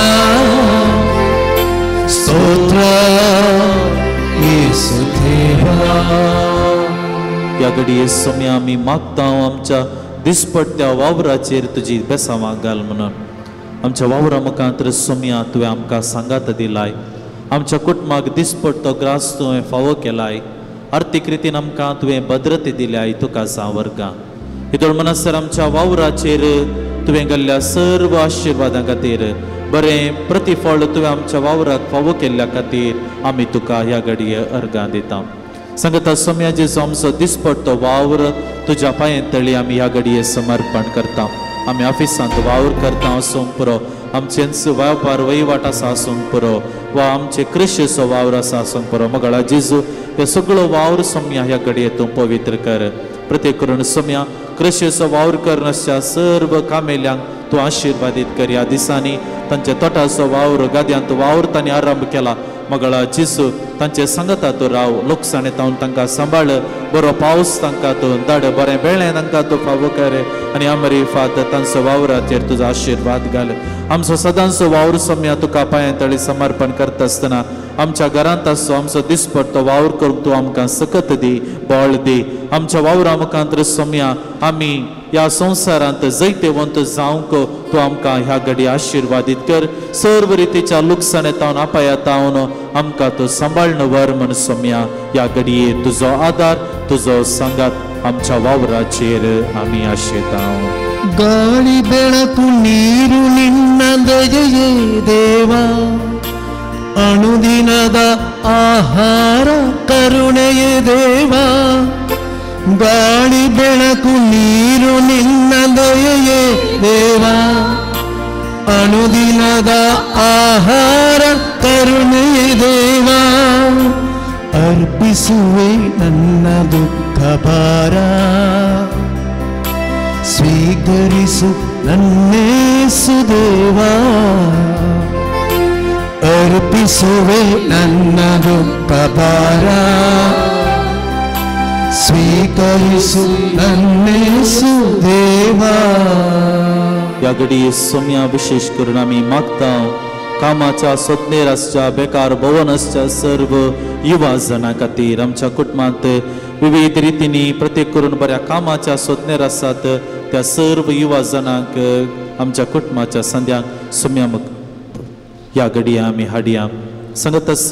ಸ್ತೋತ್ರ येसू देवा. ह्या घडये सोम्या आमी मागता आमच्या दिसपट्ट्या वावराचेर तुजी बेसांवां घाल म्हणून. आमच्या वावरा मुखांत सोम्या तुवें आमकां सांगात दिलाय, आमच्या कुटुंबाक दिसपट्टो ग्रास तुवें फावो केलाय, आर्थीक रितीन आमकां तुवें भद्रते दिल्याय, तुका जावर्गां. हेदोळ म्हणसर आमच्या वावराचेर तुवें घाल्ल्या सर्व आशिर्वादां खातीर, बरें प्रतिफळ तुवें आमच्या वावराक फावो केल्ल्या खातीर आमी तुका ह्या घडये अर्गां दिता. सांगता सोम्या जेजू, आमचो दिसपट्टो वावर तुज्या पांये तळी आमी ह्या घडये समर्पण करता. आमी ऑफिसांत वावर करता आसूंक पुरो, आमचेंच वेपार वहिवाट आसा आसूंक पुरो, वा आमचे कृशीचो वावर आसा आसूंक पुरो. मगळा जेजू, हे सगळो वावर सोम्या ह्या घडये तूं पवित्र कर. प्रत्येक करून सोम्या कृशीचो वावर करनासच्या सर्व कामेल्यांक तूं आशिर्वादीत कर. ह्या दिसांनी तांच्या तोटाचो वावर, गाद्यांत वावर तांणी आरंभ केला. मगळा जेजू, तांचे सांगता तूं राव, लुकसाणे तावन तांकां सांबाळ, बरो पावस तांकां तूं धाड, बरें बेळें तांकां तूं फावो कर आनी अमरी फात तांचो वावराचेर तुजो आशिर्वाद घाल. आमचो सदांचो वावर सोम्या तुका पांये तळी समर्पण करता आसतना आमच्या घरांत आसचो आमचो दिसपट्टो वावर करूंक तूं आमकां सकत दी, बळ दी. आमच्या वावरा मुखांत सोम्या आमी ह्या संवसारांत जैतेवंत जावंक तूं आमकां ह्या घडी आशिर्वादीत कर. सर्व रितीच्या लुकसाणे तावन अपाया तावन आमकां तूं सांबाळून व्हर म्हण सोम्या ह्या घडये तुजो आदार, तुजो सांगात आमच्या वावराचेर आमी आशेता. ಗಾಳಿ ಬೆಳಕು ನೀರು ನಿನ್ನ ದಯೆಯೇ ದೇವಾ, ಅಣುದಿನದ ಆಹಾರ ಕರುಣೆಯೇ ದೇವಾ. ಗಾಳಿ ಬೆಳಕು ನೀರು ನಿನ್ನ ದಯೆಯೇ ದೇವಾ, ಅಣುದಿನದ ಆಹಾರ ಕರುಣೆಯೇ ದೇವಾ. ಅರ್ಪಿಸುವೆ ನನ್ನ ದುಃಖ ಭಾರ, ಸ್ವೀಕರಿಸು ನನ್ನೇಸು ದೇವಾ. ಅರ್ಪಿಸುವೆ ನನ್ನ ದುಃಖ ಭಾರ, ಸ್ವೀಕರಿಸು ನನ್ನೇಸು ದೇವಾ. ह्या घडये सोम्या विशेष करून आमी मागता कामाच्या सोदनेर आसच्या, बेकार भोवन आसच्या सर्व युवा जणां खातीर. आमच्या कुटुंबांत विविध रितींनी प्रत्येक करून बऱ्या कामाच्या सोदनेर आसात त्या सर्व युवा जणांक आमच्या कुटुंबाच्या संद्यांक सोम्या ह्या घडये आमी हाडया. सांगत आस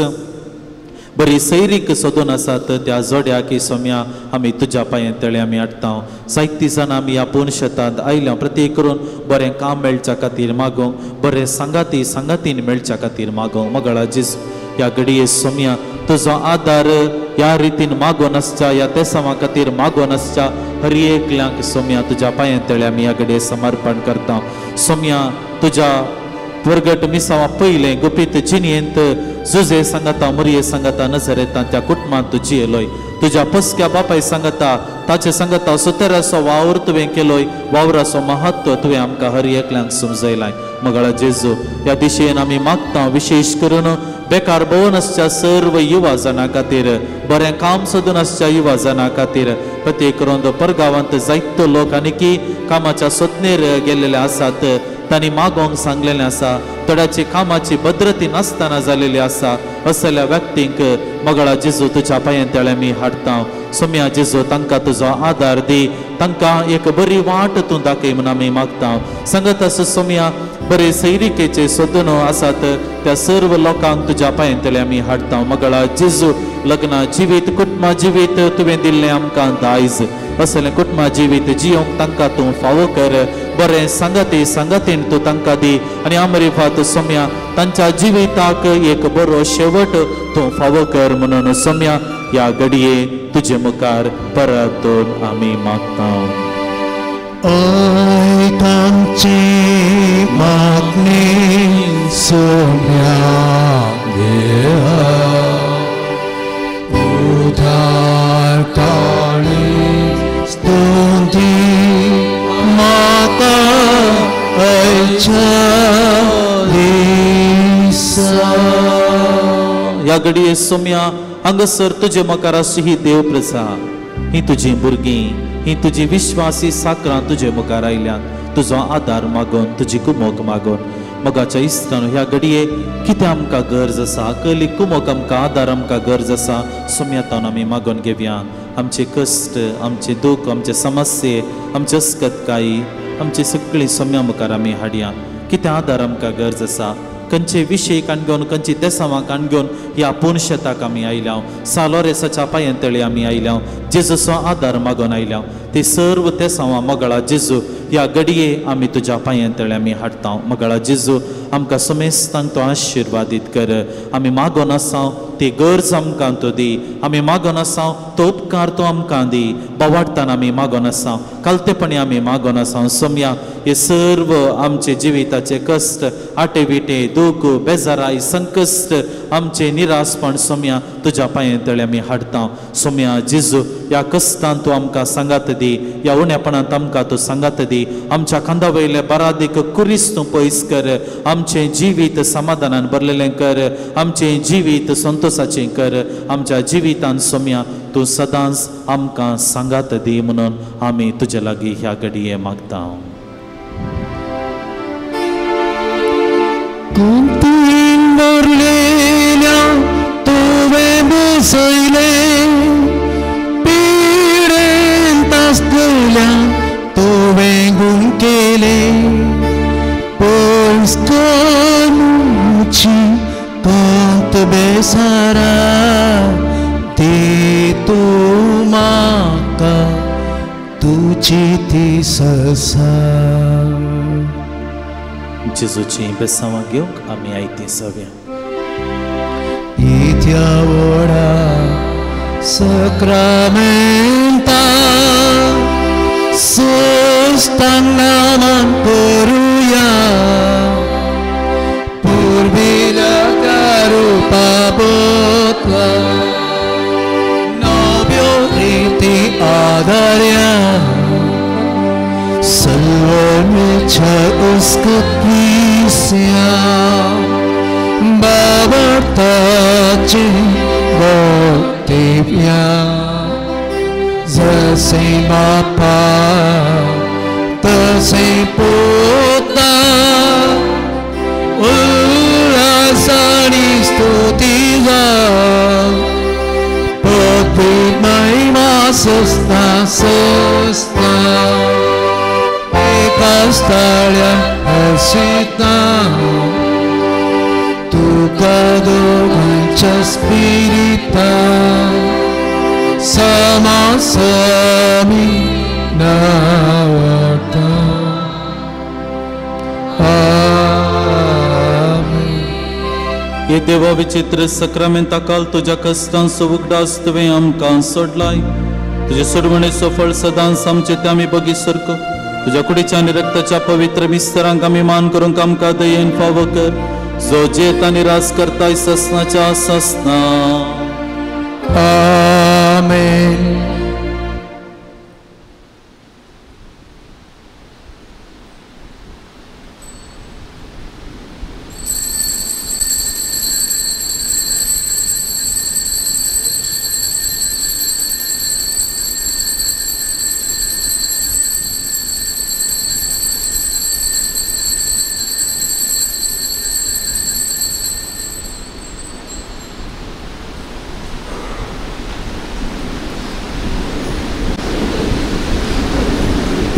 बरी सैरीक सोदून आसात त्या जोड्याक सोम्या आमी तुज्या पांये तळे आमी हाडटा. जायतीं जाणां आमी ह्या पूर्ण शेतांत आयल्या प्रत्येक करून बरें काम मेळच्या खातीर मागोंक, बरें सांगाती सांगातीन मेळच्या खातीर मागोंक. मगळा जेजू, ह्या घडये सोम्या तुजो आदार ह्या रितीन मागोन आसच्या, ह्या तेसांवा खातीर मागोन आसच्या हर एकल्यांक सोम्या तुज्या पांये तळे आमी ह्या घडये समर्पण करता. सोम्या तुज्या प्रगट मिसावा पयलें गुपीत जिणयेंत जुजे सांगता, मुरये सांगता, नजरेंत त्या कुटुंबांत तूं जियेलोय. तुज्या पसक्या बापाय सांगता, ताचे सांगता सुतेराचो वावर तुवें केलोय, वावराचो महत्व तुवें आमकां हर एकल्यांक समजयलाय. मगळा जेजू, ह्या दिशेन आमी मागता विशेष करून बेकार भोवन आसच्या सर्व युवा जाणां खातीर, बरें काम सोदून आसच्या युवा जाणां खातीर. प्रत्येक करून परगांवांत जायतो लोक आनी कामाच्या सोदनेर गेल्लेले आसात, तांणी मागोंक सांगलेलें आसा, थोड्याची कामाची भद्रती नासतना जालेली आसा. असल्या व्यक्तींक मगळा जेजू तुज्या पांये तळे आमी हाडटा. सोम्या जेजू, तांकां तुजो आदार दी, तांकां एक बरी वाट तूं दाखय म्हूण आमी मागता. सांगत आसा सोम्या बरे सैरिकेचे सोदून आसात त्या सर्व लोकांक तुज्या पांये तळे आमी हाडटा. मगळा जेजू, लग्ना जिवीत, कुटुंबा जिवीत तुवें दिल्लें आमकां दायज, असलें कुटुंबा जिवीत जियोंक तांकां तूं फावो कर. बरें सांगाती सांगातीन तूं तांकां दी आनी आमरिफात सोम्या तांच्या जिविताक एक बरो शेवट तूं फावो कर म्हणून सोम्या ह्या घडये तुजे मुखार परतून आमी मागता. आयक आमचें मागणी सोम्या देवा उदार काळी स्तुती माता आयच्या दिसा. ह्या घडये सोम्या हांगासर तुजे मुखार अशी ही देव प्रजा, ही तुजी भुरगीं, ही तुजी विश्वासी साकरां तुजे मुखार आयल्यात तुजो आदार मागून, तुजी कुमोक मागून. मोगाच्या इश्टानो, ह्या घडये कितें आमकां गरज आसा, कली कुमोक आमकां, आदार आमकां गरज आसा, सोम्या तावन आमी मागून घेवया. आमचे कश्ट, आमचे दूख, आमचे समस्ये, आमचे अस्कतकाय, आमची सगळी सोम्या मुखार आमी हाडया. कितें आदार आमकां गरज आसा, खंयचे विशय काण घेवन, खंयची देसावां काण घेवन ह्या पुनशेताक आमी आयल्या, सालोरेसाच्या पांयां तळी आमी आयल्या, जेजूचो आदार मागून आयल्या, ते सर्व तेसांवां मगळा जेजू ह्या घडये आमी तुज्या पांयां तळी आमी हाडटा. मगळा जेजू आमकां समेस्तांक तो आशिर्वादीत कर. आमी मागून आसा ती गरज आमकां तो दी, आमी मागून आसा तो उपकार तो आमकां दी. बवाडटान आमी मागून आसा, कालतेपणी आमी मागून आसा. सोम्या हे सर्व आमचे जिविताचे कश्ट, आटे विटे, दूख, बेजाराय, संकश्ट, आमचे निराशपण सोम्या तुज्या पांयां तळी आमी हाडटा. सोम्या जेजू ह्या कश्टान तूं आमकां सांगात दी, ह्या उणेपणांत आमकां तूं सांगात दी. आमच्या खांदा वयले बारादीक कुरीस तूं पयस कर, आमचें जिवीत समाधानान भरलेलें कर, आमचें जिवीत संतोशाचें कर. आमच्या जिवितान सोम्या तूं सदांच आमकां सांगात दी म्हणून आमी तुजे लागीं ह्या घडये मागता. कुंतीन भरलेल्या तुवें बसयलें, पिडेंत आसलेल्या तुवें गूण केलें, पयस कर म्हजी कांत बेसारा, दी तूं म्हाका तुजी ती ससा. जेजूची बेसांवां घेवंक आमी आयतीं जावया. इत्या व्हडा सक्रामेंता सोस्तांक नामान करुया, पुर्विल्या त्या रुपा बदला नव्यो रिती आदार्या, सल्वमेच्या उस्कतीस्या बाबताचे बोलतेव्या, जसे बापा तसे पोता, उल्हासानी स्तुती जा, पदवी महिमा सस्ता सस्ता, एका स्थळ्या हर्षिता, तुका दोगांच्या स्पिरिता समासमी नावता. आमेन. हे देवा विचित्र सक्रामेंता काल तुज्या कश्टांचो उगडास तुवें आमकां सोडलाय. तुजे सोडवणेचो फळ सदांच आमचे ते आमी बगी सारको तुज्या कुडीच्या आनी रक्ताच्या पवित्र मिस्तरांक आमी मान करूंक आमकां दयेन फावो कर, जो जेत आनी राज करताय ससनाच्या ससना. आमेन.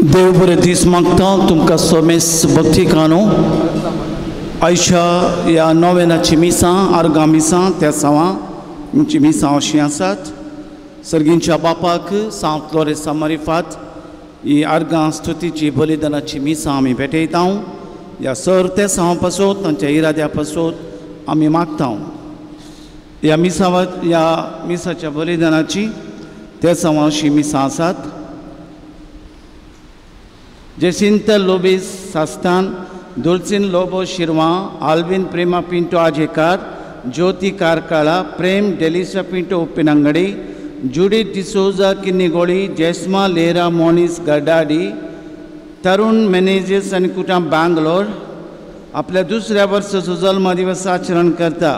देव बरे दीस मागता तुमकां सोमेस भक्तिकानो आयच्या ह्या नोवेनाची मिसां आर्गां मिसां त्या सावां आमची मिसां अशीं आसात. सर्गींच्या बापाक सांत लोरेसा मारिफात ही आर्गां स्तुतीची बलिदानाची मिसां आमी भेटयता. ह्या सर त्या सावां पासत तांच्या इराद्या पासत आमी मागता. ह्या मिसां ह्या मिसाच्या बलिदानाची त्या सावां अशीं मिसां आसात. Jacinto लोबीस सास्तान Dulcin Lobo Shirva, Alvin Prema Pinto Ajekar, Jyoti Karkala, Prem Delisa Pinto Uppinangadi, Judith D'Souza Kinnigoli, Jesma Lera Moniz Gardadi, Tarun Menezes आनी कुटाम Bangalore आपल्या दुसऱ्या वर्साचो जल्मदिवस आचरण करता.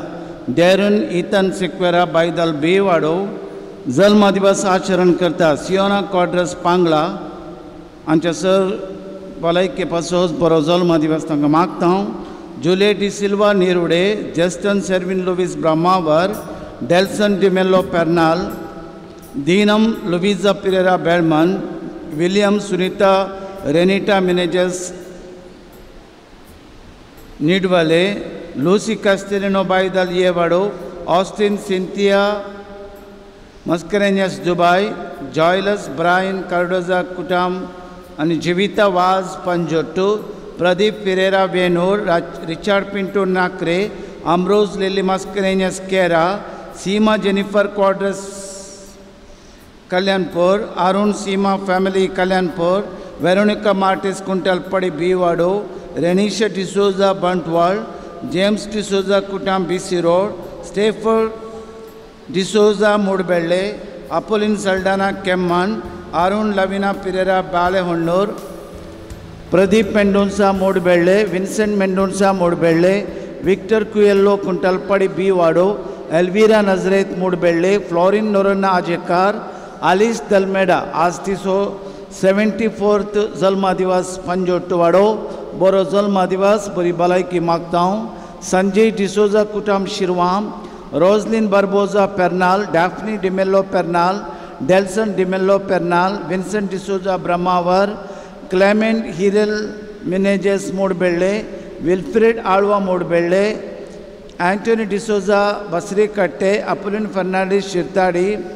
डॅरन इथन सिक्वेरा बायदल बेवाडो जल्मदिवस आचरण करता. सियोना क्वाड्रस पांगळा हांच्या सर भलायके पासत बरो जल्मदिवस तांकां मागता हांव. Juliet D'Silva Nirude, Justin Servin Luis Brahmavar, Delson D'Mello Pernal, Deenam Luisa Pereira Belman, William Sunita Renita Menezes Nidwale, Lucy Castelino Baidal Yevado, Austin Cynthia Mascarenhas Dubai, Joyless Brian Cardoza Kutam आनी Jivita Vaz Panjottu, Pradeep Pereira Venur, Richard Pinto Nakre, Ambrose Lily Mascarenhas Kera, Seema Jennifer Quadras Kalyanpur, Arun Seema family Kalyanpur, Veronica Martis Kuntalpadi Bivado, Renisha D'Souza Bantwal, James D'Souza Kutam BC road, Stepher D'Souza Mudbelle, Apollin Saldanha Kemman, Arun Lavina Pereira Balehonnur, Pradeep Mendonca Mudbelle, Vincent Mendonca Mudbelle, Victor Coelho Kuntalpadi Bivado, Elvira Nazareth Mudbelle, Florin Noronha Ajekar, Alice Dalmeida आज तिचो 74th जल्मदिवस पंजोट्टवाडो बरो जल्मदिवस बरी भलायकी मागता हांव. Sanjay D'Souza Kutam Shirvam, Roslin Barbosa Pernal, Daphne D'Mello Pernal, Delson D'Mello Pernal, Vincent D'Souza Brahmavar, Clement Hirel Menezes Mudbelle, Wilfred Alva Mudbelle, Antony D'Souza Basrikatte, Apollin Fernandes Shirtadi,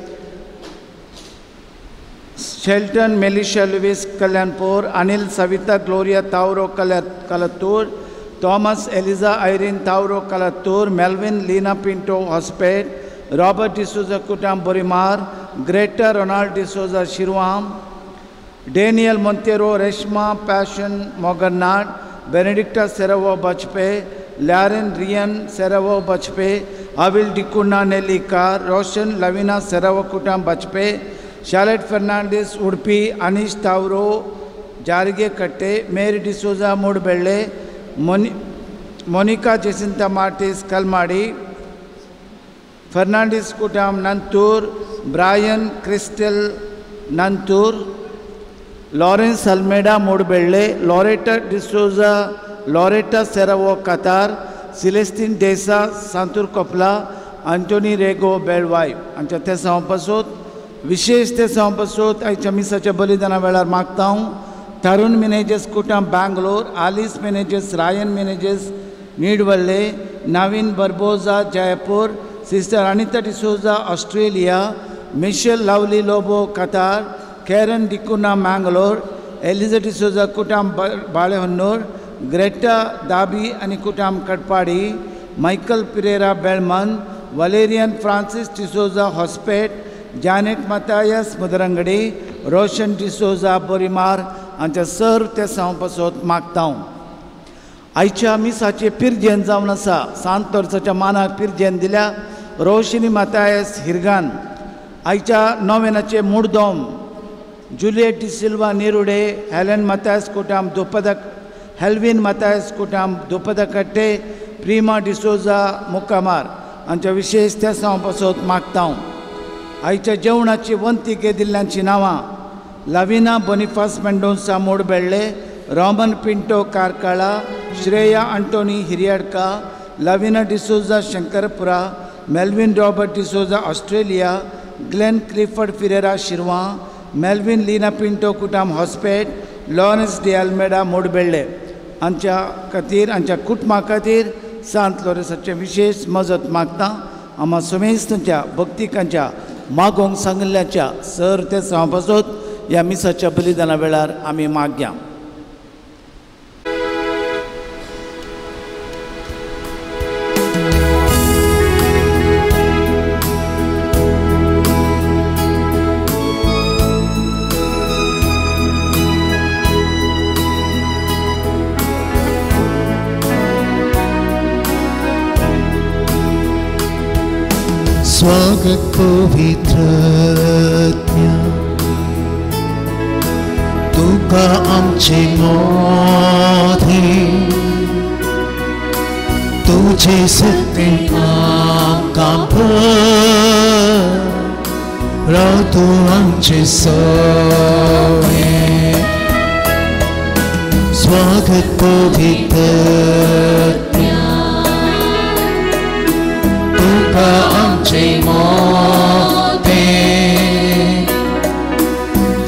Shelton Melisha Luis Kalyanpur, Anil Savita Gloria Tauro Kalathur, Thomas Eliza Irene Tauro Kalathur, Melvin Leena Pinto Hospet, Robert D'Souza Kutam Borimar, Greta Ronald D'Souza Shirvam, Daniel Monteiro Reshma Passion Mogarnad, Benedicta Seravo Bajpe, Laren Rian Seravo Bajpe, Avil D'Cunha Nelikar, Roshan Lavina Seravo Kutam Bajpe, Charlotte Fernandes Udupi, Anish Tauro Jarigekatte, Mary D'Souza Mudbelle, Monica Jacinta Martis Kalmadi, Fernandes Kutam Nanthoor, Brian Crystal Nanthoor, Lawrence Almeida Mudbelle, Loretta D'Souza, Loretta Seravo Qatar, Celestine D'Sa Santur Kopla, Antony Rego Belvai हांच्या ते पासत विशेष ते पासत आयच्या मिसाच्या बलिदाना वेळार मागता हांव. Tarun Menezes Kutam Bangalore, Alice Menezes, Ryan Menezes Nidvalle, Naveen Barbosa Jaipur, sister Anita D'Souza Australia, Michelle Lovely Lobo Qatar, Karen D'Cunha Mangalore, Eliza D'Souza Kutam Balehonnur, Greta Dabi आनी Kutam Katpadi, Michael Pereira Belman, Valerian Francis D'Souza Hospet, Janet Mathias Mudarangadi, Roshan D'Souza Borimar हांच्या सर्व ते पासत मागता हांव. आयच्या मिसाचे पिरजेन जावन आसा सांत लोरसाच्या मानाक पिरजेन दिल्या रोशिनी मातायस हिरगान. आयच्या नोवेनाचे मुडदोम Juliet D'Silva Nirude, Helen Mathias Kutam Dopadak, Helvin Mathias Kutam Dopadakatte, Prema D'Souza Mukamar हांच्या विशेष त्या पासत मागता हांव. आयच्या जेवणाची वंती दिल्ल्यांची नांवां Lavina Boniface Mendonca Mudbelle, Roman Pinto Karkala, Shreya Antony Hiriyadka, Lavina D'Souza Shankarpura, Melvin Robert D'Souza Australia, Glenn Clifford Pereira Shirva, Melvin Leena Pinto Kutam Hospet, Lawrence D Almeida Mudbelle हांच्या खातीर हांच्या कुटुंबा खातीर सांत लोरेसाचे विशेष मजत मागता. आम्हा समेस्तांच्या भक्तिकांच्या मागोंक सांगिल्ल्याच्या सर ते पासत ह्या मिसाच्या बलिदाना वेळार आमी मागया. स्वागत पवित्रज्ञा तुका आमचे मोधे तुझे सत्य आमकां भर राव तूं आमचे सवे स्वागत पवित्रज्ञा तुका आमचे मोते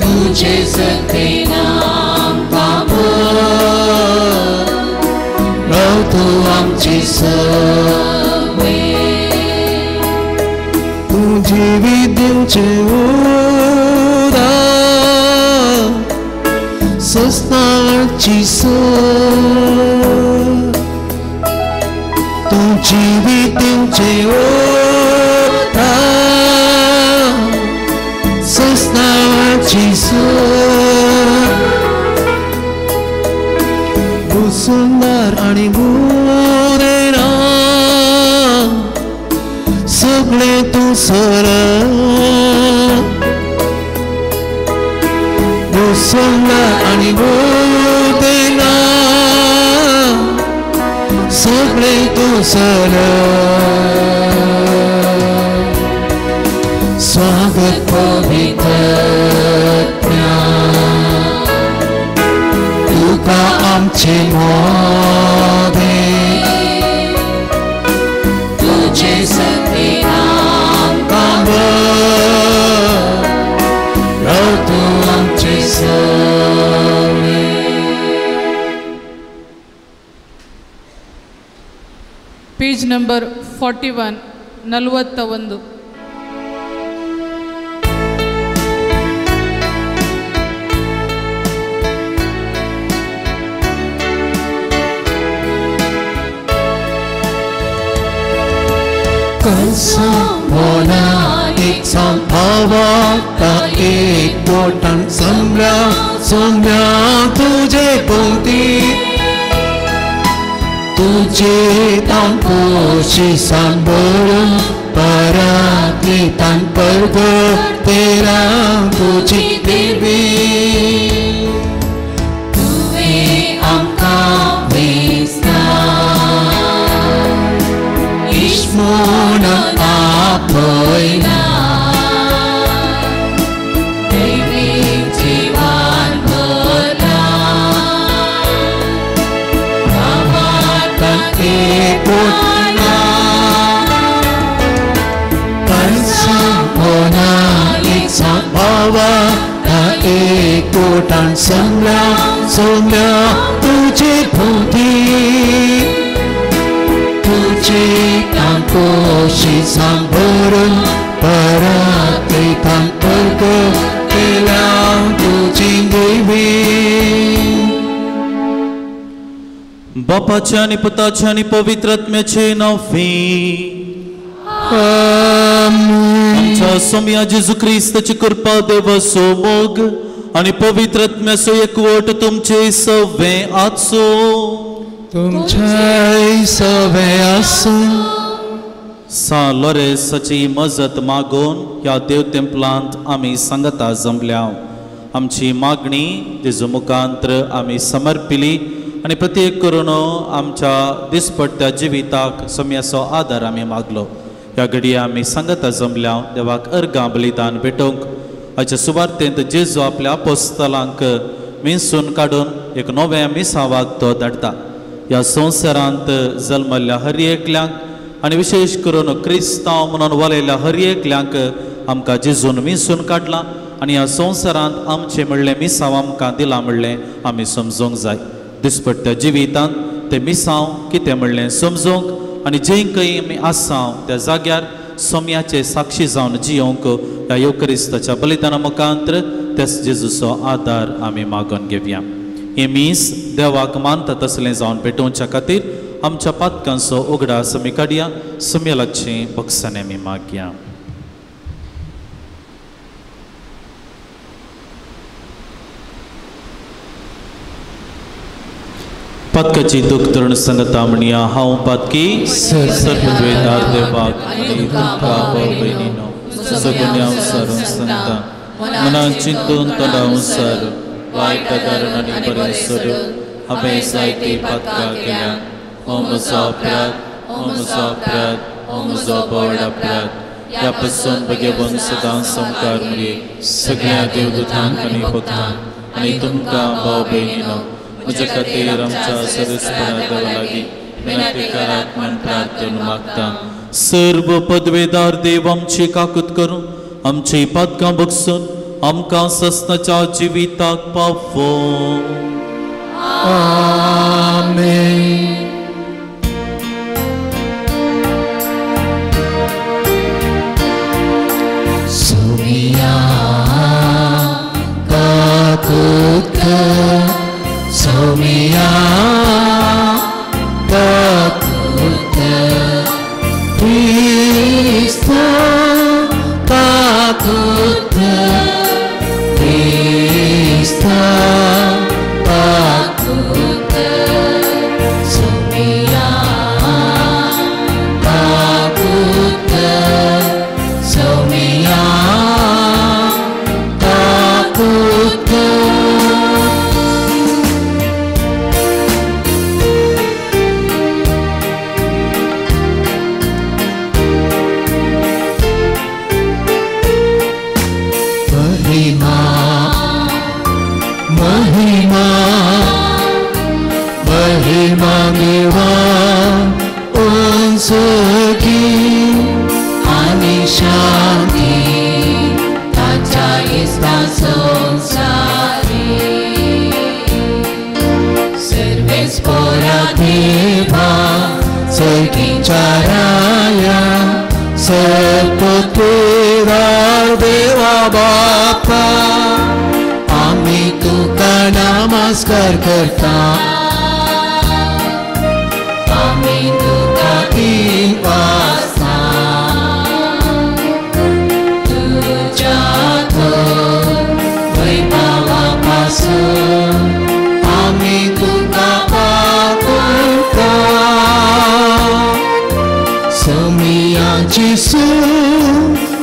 तुझे सत्य आमकां भर राव तूं आमचे सवे तूं जिवीत दिवचें उदार सस्नाची सर तूं जिवीत दिवचें उदार सस्नाची सर सुंदर आनी बरें सगळें तूं सरळ सुंदर आनी बरें सगळें तूं सरळ स्वागत पवित्रज्ञा तुका आमचे मोदे तुझे सत्य आमकां भर राव तूं आमचे सवे. Page number 41 41. Kasabona एक संभावता एक बोटन समल्या सोम्या तुझे पोंती तुझे तांपोशी सांबरून पराती तान परग तेरा तुझी देवी तुवे आमकां वेसता इश्मोन आपयना देवी जीवन भरला एकूटना कंसना एक संभावता एकूटन समल्या सोम्या तुझे भोवती तुझे तांपोशी सांबरून पराते तांपर्ग केल्या तुझी देवी. बापाचे आनी पुताचे आनी पवित्र आत्म्याचे नांवी आमच्या सोम्या जेजू क्रिस्ताची कृपा देवाचो मोग आनी पवित्र आत्म्याचो एकवट तुमचे सवे आसो तुमचे सवे आसूं. सा लोरेसाची मजत मागून ह्या देव तेंपलांत आमी सांगता जमल्या. आमची मागणी तेजो मुखांत्र आमी समर्पिली आनी प्रत्येक करून आमच्या दिसपट्ट्या जिविताक सम्याचो आदार आमी मागलो. ह्या घडये आमी सांगता जमल्या देवाक अर्गां बलिदान भेटोवंक. हाच्या सुवार्तेंत जेजू आपल्या आपोस्तलांक मिनसून काडून एक नव्या मिसावाक तो धाडटा. ह्या संवसारांत जल्मल्ल्या हर एकल्यांक आनी विशेश करून क्रिस्तांव म्हणून वलयल्ल्या हर एकल्यांक आमकां जेजून मिनसून काडला आनी ह्या संवसारांत आमचें म्हणलें मिसांव आमकां दिलां म्हणलें आमी समजूंक जाय. दिसपट्ट्या जिवितांत तें मिसांव कितें म्हणलें समजूंक आनी जंय खंय आमी आसाव त्या जाग्यार सोम्याचे साक्षी जावन जियोंक ह्या येवक्रिस्ताच्या बलिदाना मुखांत्र त्याच जेजूचो आदार आमी मागून घेवया. हें मीस देवाक मानता तसलें जावन भेटोवच्या खातीर आमच्या पातकांचो उगडास आमी काडया. सोम्या लागचें भक्सांनी आमी मागया. पातकाची दुख धरून सांगता म्हणया हांव पातकी सर्वद्वेदार देवाक आनी तुमकां भाव भयणीनो सगुन्यांव सारून सांगता मनान चिंतून तोंडाव सार वायट कारण आनी बरें सोडून हांवें जायती पातकां केल्या. हो म्हजो अपराध, हो म्हजो अपराध, हो म्हजो व्हड अपराध. ह्या पासून भगेवन सदां संकार मुरे सगळ्या देवदूतांक आनी भक्तांक आनी तुमकां भाव भयणीनो म्हज्या खातीर आमच्या सरसपणा देवा लागीं विनंती करात म्हण प्रार्थना मागता. सर्व पदवेदार देव आमची काकूत करून आमची पातकां बगसून आमकां सस्नाच्या जिविताक पावो. आमेन. सोमिया काकूत कर, सोमिया काकूत कर, क्रिस्ता काकूत कर, क्रिस्ता काकूत कर, सोमिया काकूत कर, सोमिया काकूत कर. महिमा महिमा महिमा देवा उंचकी आनी शांती ताच्या इस्ता संसारी सर्वेस पोरा देवा सगीच्या राया सर्वपुत्रार देवा बापा आमी तुका नमस्कार करता. आमी तुका दिवासा तुज्या थंय वैभवा पासून आमी तुका पावता. सोमिया जेसू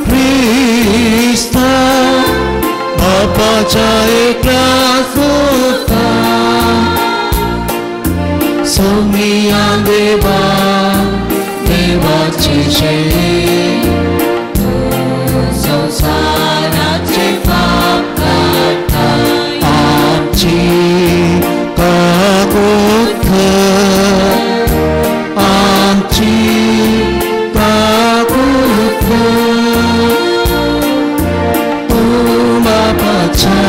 क्रिस्ता बापाच्या एकल्या पुता सोमिया देवा देवाची जय संसाराचे पाप काडटा आमची काकूत कर, आमची काकूत कर, तूं बापाच्या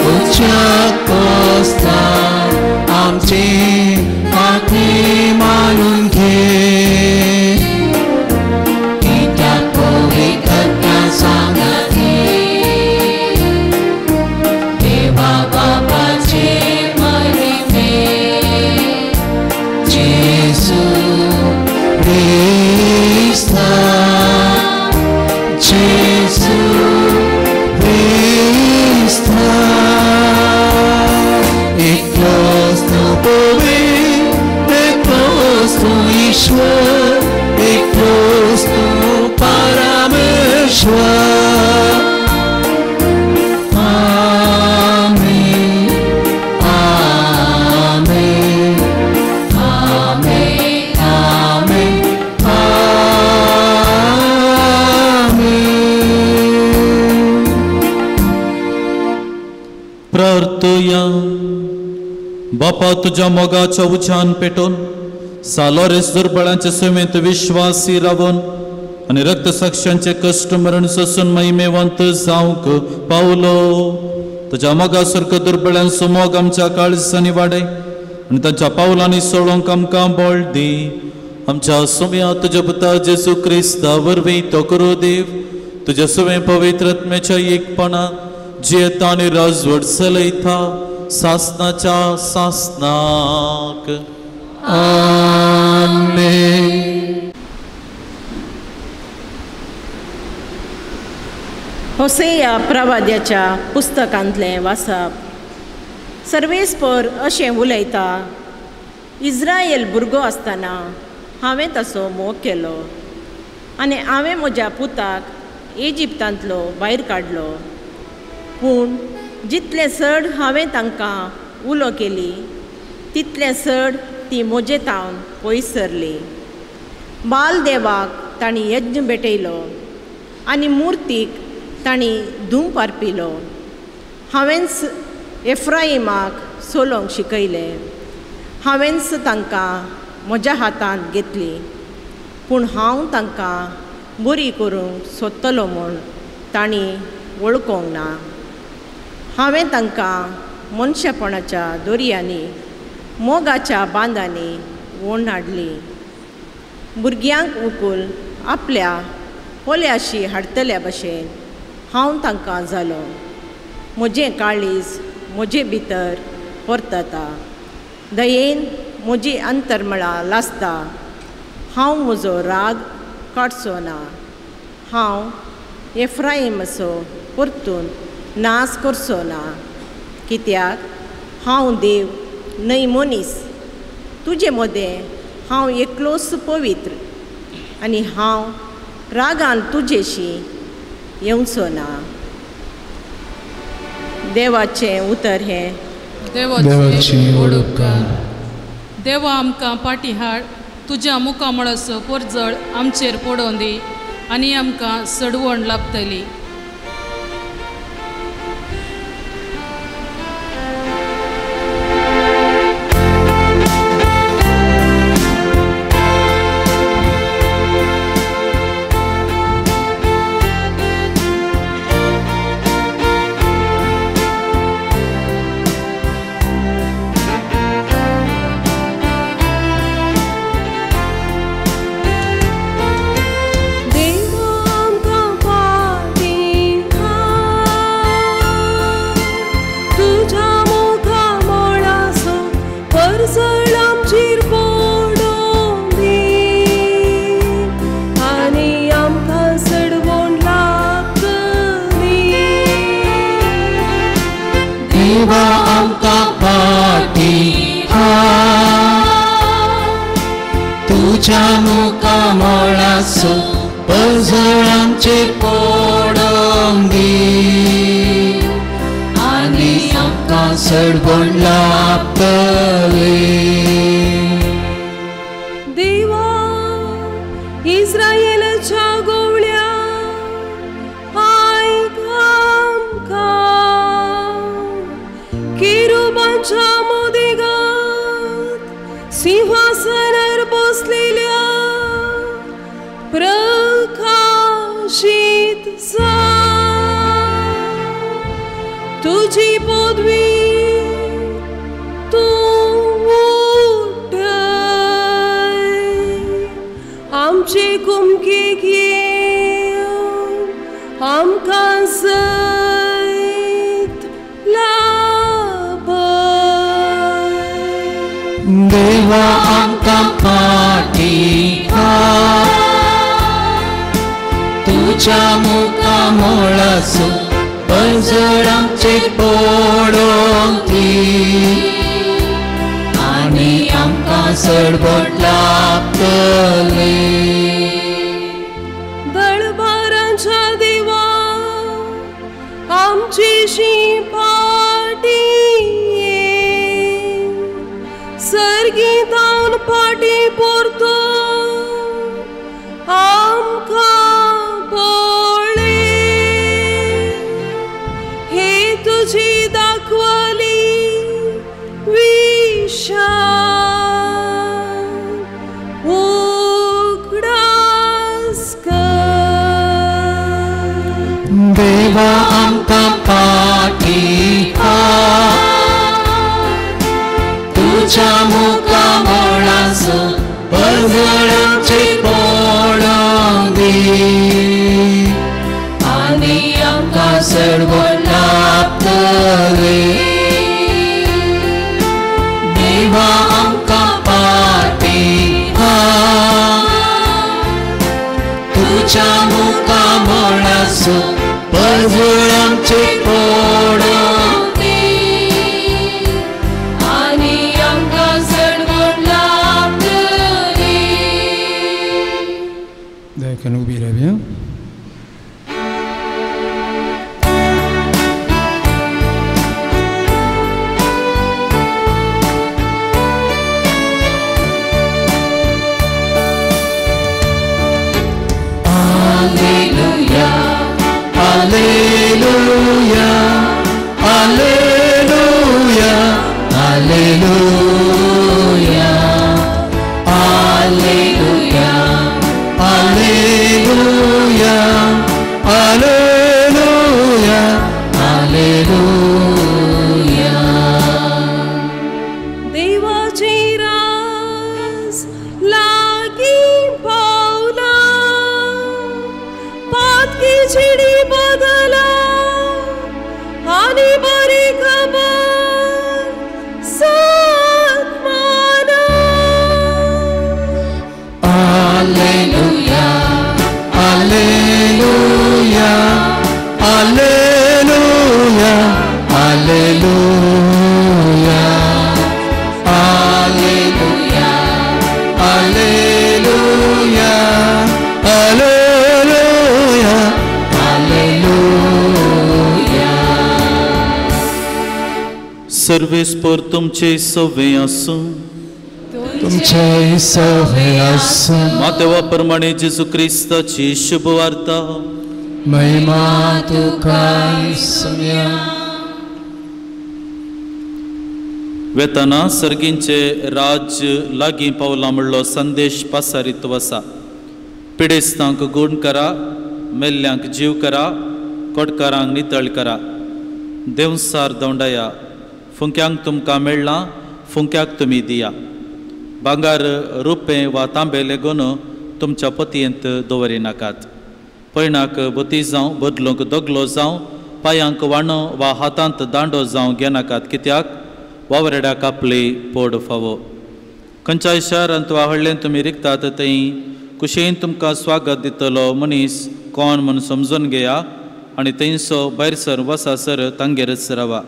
उच्चाक बसता आमची माफी मानून घे. कित्याक पवित्रता सांगती देवा बापाचे महिमे जेसू क्रिस्ता जेसू क्रिस्ता एकलोच तूं पवित्र, एकलोच तूं ईश्वर, एकलोच तूं परमेश्वर. आमेन आमेन आमेन आमेन आमेन. प्रार्थया. बापा तुज्या मोगाच्या उज्यान पेटोवन सालोरेस दुर्बळांचे सुमेंत विश्वासी रावन आनी रक्तसाक्षांचे कश्ट मरण सोसून महिमेवंत जावंक पावलो. तुज्या मोगा सारको दुर्बळ्यांचो मोग आमच्या काळजांनी वाडय आनी तांच्या पावलांनी सोडोवंक आमकां बळ दी. आमच्या सुम्या तुज्या पुता जेजू क्रिस्ता वरवीं तो करू देव तुज्या सुवें पवित्र आत्म्याच्या एकपणान जियेता आनी राजवट चलयता सासनाच्या सासनाक. आमेन. होसेया प्रवाद्याच्या पुस्तकांतलें वाचप. सर्वेस्पर अशें उलयता, इज्रायल भुरगो आसतना हांवें ताचो मोग केलो आनी हांवें म्हज्या पुताक इजिप्तांतलो भायर काडलो. पूण जितलें चड हांवें तांकां उलो केली तितलें चड ती म्हजे तावन पयस सरली. बाल देवाक तांणी यज्ञ भेटयलो आनी मुर्तीक तांणी धूम पारपिलो. हांवेंच एफ्राइमाक चलोवंक शिकयलें, हांवेंच तांकां म्हज्या हातांत घेतली, पूण हांव तांकां बरी करूंक सोदतलो म्हूण तांणी वळखूंक ना. हांवें तांकां मनशापणाच्या दोरयांनी मोगाच्या बांदांनी ओड हाडली. भुरग्यांक उकूल आपल्या पोल्याशी हाडटल्या भशेन हांव तांकां जालो. म्हजें काळीज म्हजे भितर परतता, दयेन म्हजी अंतरमळां लासता. हांव म्हजो राग काडचो ना, हांव एफ्राइमाचो परतून नाश करचो ना, कित्याक हांव देव न्हय मनीस. तुजे मदें हांव एकलोच पवित्र आनी हांव रागान तुजेशी येवचो ना. देवाचें उतर हें. देवाची ओडुपकार. देवा आमकां पाटी हाड, तुज्या मुखामळाचो परजळ आमचेर पडोवन दी आनी आमकां सडवण लाभतली. आनी आमकां सडवण. सारक्यान उबी रावया. Alleluia, Alleluia, Alleluia, Alleluia, Alleluia, Alleluia, Alleluia, Alleluia. देवाचे राज लागी पावला, पातकी झिडी बदला आनी बरी खबर सन्माना. Alleluia, Alleluia, Alleluia, Alleluia, Alleluia, Alleluia, Alleluia, Alleluia. सर्वेस्पर तुमचे सवे आसूं, तुमचे सवे आसूं. मातेवा प्रमाणे जेजू क्रिस्ताची शुभवार्ता. महिमा तुका इसम्या. वेतना सर्गींचे राज्य लागीं पावलां म्हणलो संदेश पासारीत वसा. पिडेस्तांक गूण करा, मेल्ल्यांक जीव करा, कोटकारांक नितळ करा. देंवसार दवंडया, फुंक्यांक तुमकां मेळ्ळां फुंक्याक तुमी दिया. भांगर रुपें वा तांबे लेगून तुमच्या पतयेंत दवरिनाकात. पयणाक बोती जावं, बदलूंक दगलो जावं, पांयांक वाणो वा हातांत दांडो जावं घेनाकात, कित्याक वावरेड्याक आपली पोड फावो. खंयच्याय शहरांत वा हळ्ळेंत तुमी रिगतात थंय कुशेन तुमकां स्वागत दितलो मनीस कोण म्हूण समजून घेया आनी थंयसो भायर सर वसासर तांगेरच रावा.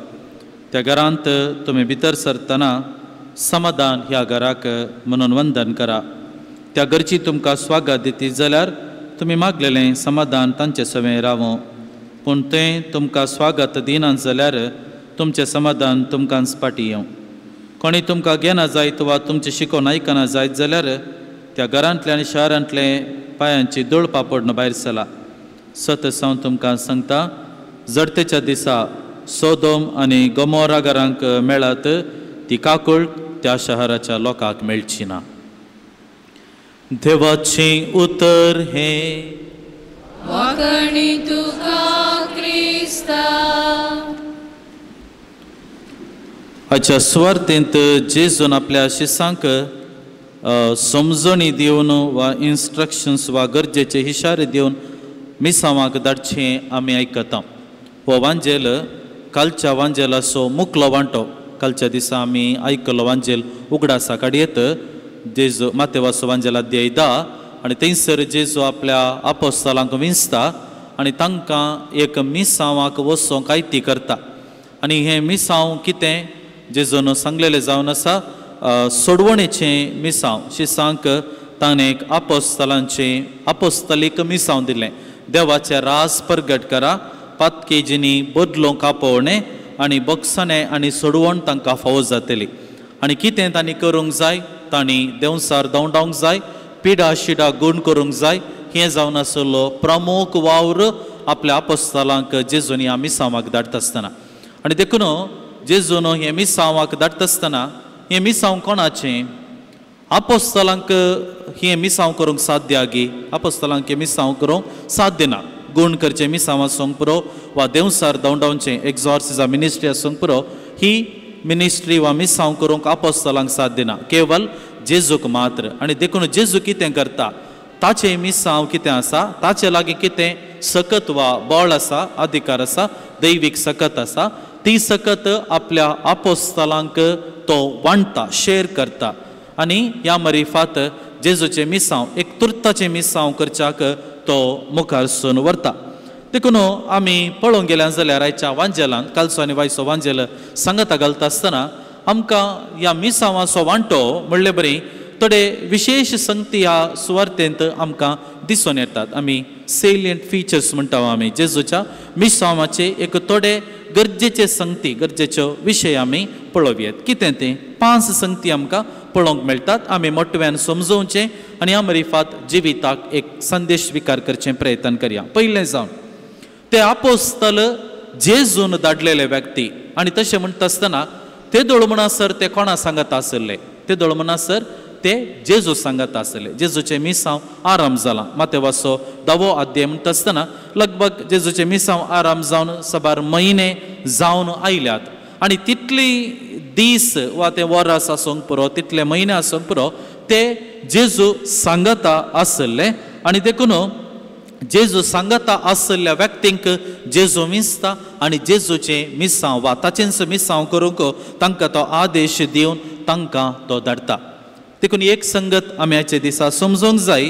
त्या घरांत तुमी भितर सरतना समाधान ह्या घराक म्हणून वंदन करा. त्या घरची तुमकां स्वागत दिती जाल्यार तुमी मागलेलें समाधान तांचे सवें रावो, पूण तें तुमकां स्वागत दिना जाल्यार तुमचें समाधान तुमकां फाटी येवं. कोणी तुमकां घेना जायत वा तुमचें शिकोवन आयकना जायत जाल्यार त्या घरांतले आनी शहरांतले पांयांची धूळ पापडून भायर सला. सत हांव तुमकां सांगता, जडतेच्या दिसा सोदोम आनी गोमोरा घरांक मेळत ती काकूळ त्या शहराच्या लोकांक मेळची ना. देवाचें उतर हें. वाकणी तुका क्रिस्ता. हाच्या सुवार्थेंत जेजून आपल्या शिसांक समजणी दिवन वा इन्स्ट्रक्शन्स वा गरजेचे इशारे दिवन मिसांवाक धाडचें आमी आयकता. हो वांजेल कालच्या वांजेलाचो मुकलो वांटो. कालच्या दिसा आमी आयकलो वांजेल उगडासा काडयेत जेजू मातेवाचो वांजेल अध्याय 10 आनी थंयसर जेजू आपल्या आपोस्तालांक विंचता आनी तांकां एक मिसांवाक वचोंक आयती करता. आनी हें मिसांव कितें जेजून सांगलेलें जावन आसा, सोडवणेचें मिसांव. शिसांक ताणें एक आपोस्तालांचें आपोस्तालीक मिसांव दिलें. देवाचें रास परगट करा, पातकेजींनी बदलूंक आपोवणें आनी बक्षाणें आनी सोडवण तांकां फावो जातली. आनी कितें तांणी करूंक जाय, तांणी देंवसार दवंडावंक जाय, पिडा शिडा गूण करूंक जाय. हें जावन आसलो प्रमुख वावर आपल्या आपोस्तालांक जेजून ह्या मिसांवाक धाडटा आसतना. आनी देखून जेजून हें मिसांवाक धाडटा आसतना हें मिसांव कोणाचें? आपोस्तालांक हें मिसांव करूंक साध्य आगी? आपोस्तालांक हें मिसांव करूंक साध्य ना. गूण करचें मिसांव आसूंक पुरो वा देंवसार दवंडावचें एक्झॉर्सिझम मिनिस्ट्री आसूंक पुरो, ही मिनिस्ट्री वा मिसांव करूंक आपोस्तालांक साध्य ना, केवल जेजूक मात्र. आनी देखून जेजू कितें करता, ताचें मिसांव कितें आसा, ताचे लागीं कितें सकत वा बळ आसा, अधिकार आसा, दैवीक सकत आसा, ती सकत आपल्या आपोस्तालांक तो वांट्टा, शेर करता. आनी ह्या मरिफात जेजूचें मिसांव एक तुर्ताचें मिसांव करच्याक तो मुखार सून व्हरता. देखून आमी पळोवंक गेल्या जाल्यार आयच्या वांजेलान कालचो आनी वायचो वांजेल सांगता घालता आसतना आमकां ह्या मिसांवाचो वांटो म्हणले बरी थोडे विशेश संगती ह्या सुवार्तेंत आमकां दिसून येतात. आमी सेलियंट फिचर्स म्हणटा आमी जेजूच्या मिसांवाचे एक थोडे गरजेचे संगती, गरजेच्यो विशय आमी पळोवयेत. कितें तें 5 संगती आमकां पळोवंक मेळटात. आमी मोटव्यान समजोवचें आनी अमरिफात जिविताक एक संदेश स्विकार करचें प्रयत्न करया. पयलें जावन ते आपोस्तल जेजून धाडलेले व्यक्ती. आनी तशें म्हणटा आसतना ते दोळ म्हणसर ते कोणा सांगत आसले, ते दोळ म्हणसर ते जेजू सांगत आसले. जेजूचें मिसांव आराम जालां. मातेवाचो 10वो अध्याय म्हणटा आसतना लगभग जेजूचें मिसांव आराम जावन साबार म्हयने जावन आयल्यात आनी तितली दीस वा ते वरास आसूंक पुरो, तितले म्हयने आसूंक पुरो ते जेजू सांगता आसले. आनी देखून जेजू सांगता आसल्या व्यक्तींक जेजू मिसता आनी जेजूचें मिसांव वा ताचेंच मिसांव करूंक तांकां तो आदेश दिवन तांकां तो धाडटा. देखून एक संगत आमी आयच्या दिसा समजूंक जाय,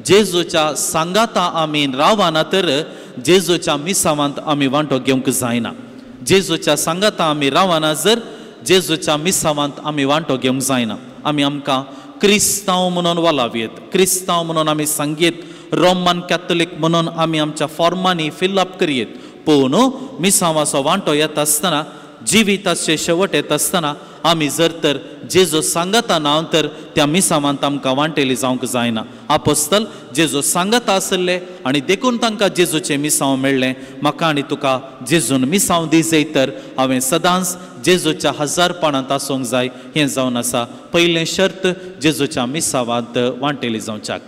जेजूच्या सांगाता आमी रावना तर जेजूच्या मिसांवांत आमी वांटो घेवंक जायना. जेजूच्या सांगाता आमी रावना जर जेजूच्या मिसांवांत आमी वांटो घेवंक जायना. आमी आमकां क्रिस्तांव म्हणून वलावयेत, क्रिस्तांव म्हणून आमी सांगयेत, रोमन कॅथोलीक म्हणून आमी आमच्या फॉर्मांनी फिलअप करयेत, पूण मिसांवाचो वांटो येता आसतना, जिविताचे शेवट येता आसतना आमी जर तर जेजू सांगता ना तर त्या मिसांवांत आमकां वांटेली जावंक जायना. आपोस्तल जेजू सांगता आसले आनी देखून तांकां जेजूचें मिसांव मेळ्ळें. म्हाका आनी तुका जेजून मिसांव दी जाय तर हांवें सदांच जेजूच्या हजारपणांत आसूंक जाय. हें जावन आसा पयलें शर्त जेजूच्या मिसांवांत वांटेली जावच्याक.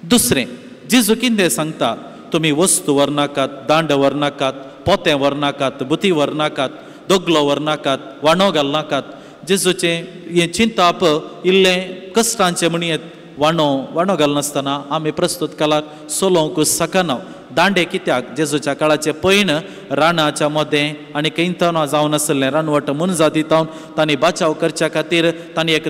दुसरें, जेजू कितें सांगता, तुमी वस्तू व्हरनाकात, दांड व्हरनाकात, पोतें व्हरनाकात, बुती व्हरनाकात, दोगलो व्हरनाकात, वाणो घालनाकात. जेजूचें हें चिंताप इल्लें कश्टांचें म्हणयेत. वाणो वाणो घालनासतना आमी प्रस्तुत काळार चलोवंक शकना. दांडे कित्याक, जेजूच्या काळाचें पयण रानाच्या मदें आनी खंयतना जावन आसलें रानवट मनजाती तावन तांणी बाचाव करच्या खातीर तांणी एक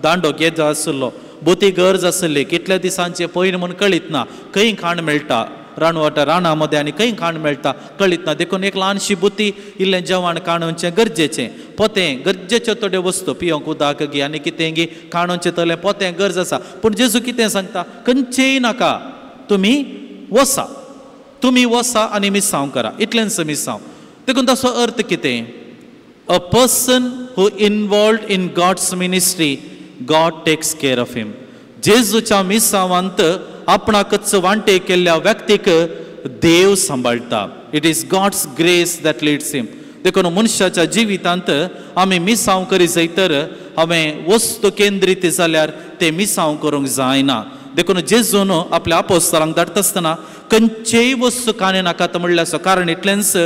दांडो घेत आसलो. बोती गरज आसली, कितल्या दिसांचें पयण म्हूण कळीत ना, खंय खाण मेळटा रानवट राना मदें आनी खंय खाण मेळटा कळीत ना. देखून एक ल्हानशी बुती इल्लें जेवण काणूचें गरजेचें, पोतें गरजेच्यो थोड्यो वस्तू पिवंक उदक गी आनी कितें गी काणूचें तलें पोतें गरज आसा. पूण जेजू कितें सांगता, खंयचेंय नाका, तुमी वसा, तुमी वसा आनी मिसांव करा, इतलेंच मिसांव. देखून ताचो अर्थ कितें, a person who involved in God's ministry, God takes care of him. जेजूच्या मिसांवांत आपणाकच वांटे केल्ल्या व्यक्तीक देव सांबाळटा. It is God's grace that leads him. देखून मनशाच्या जिवितांत आमी मिसांव करी जाय तर हांवें वस्तू केंद्रीत जाल्यार ते मिसांव करूंक जायना. देखून जेजून आपल्या आपोस्तलांक धाडटा आसतना खंयचेय वस्तू काणे नाकात म्हणल्यार कारण इतलेंच,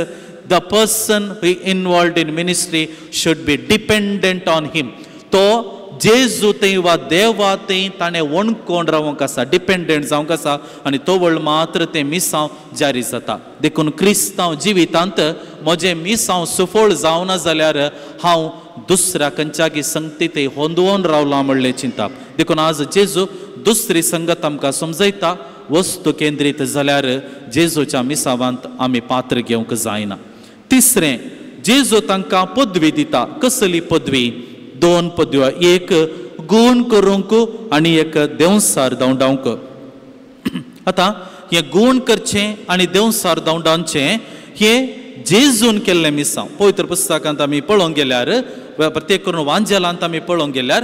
the person who involved in ministry should be dependent on him. तो जेजू थंय वा देवा थंय ताणें वणकोण रावंक आसा, डिपेंडंट जावंक आसा आनी तो वळ मात्र तें मिसांव जारी जाता. देखून क्रिस्तांव जिवितांत म्हजें मिसांव सुफळ जावना जाल्यार हांव दुसऱ्या खंयच्यागी संगती थंय होंदवोन रावलां म्हणलें चिंताप. देखून आज जेजू दुसरी संगत आमकां समजयता, वस्तू केंद्रीत जाल्यार जेजूच्या मिसांवांत आमी पात्र घेवंक जायना. तिसरें, जेजू तांकां पदवी दिता. कसली पदवी? 2 पदव्यो, एक गूण करूंक आनी एक देंवसार धांवडावंक. आतां हें गूण करचें आनी देंवसार धांवडावचें हें जेजून केल्लें मिसांव. पवित्र पुस्तकांत आमी पळोवंक गेल्यार, प्रत्येक करून वांजेलांत आमी पळोवंक गेल्यार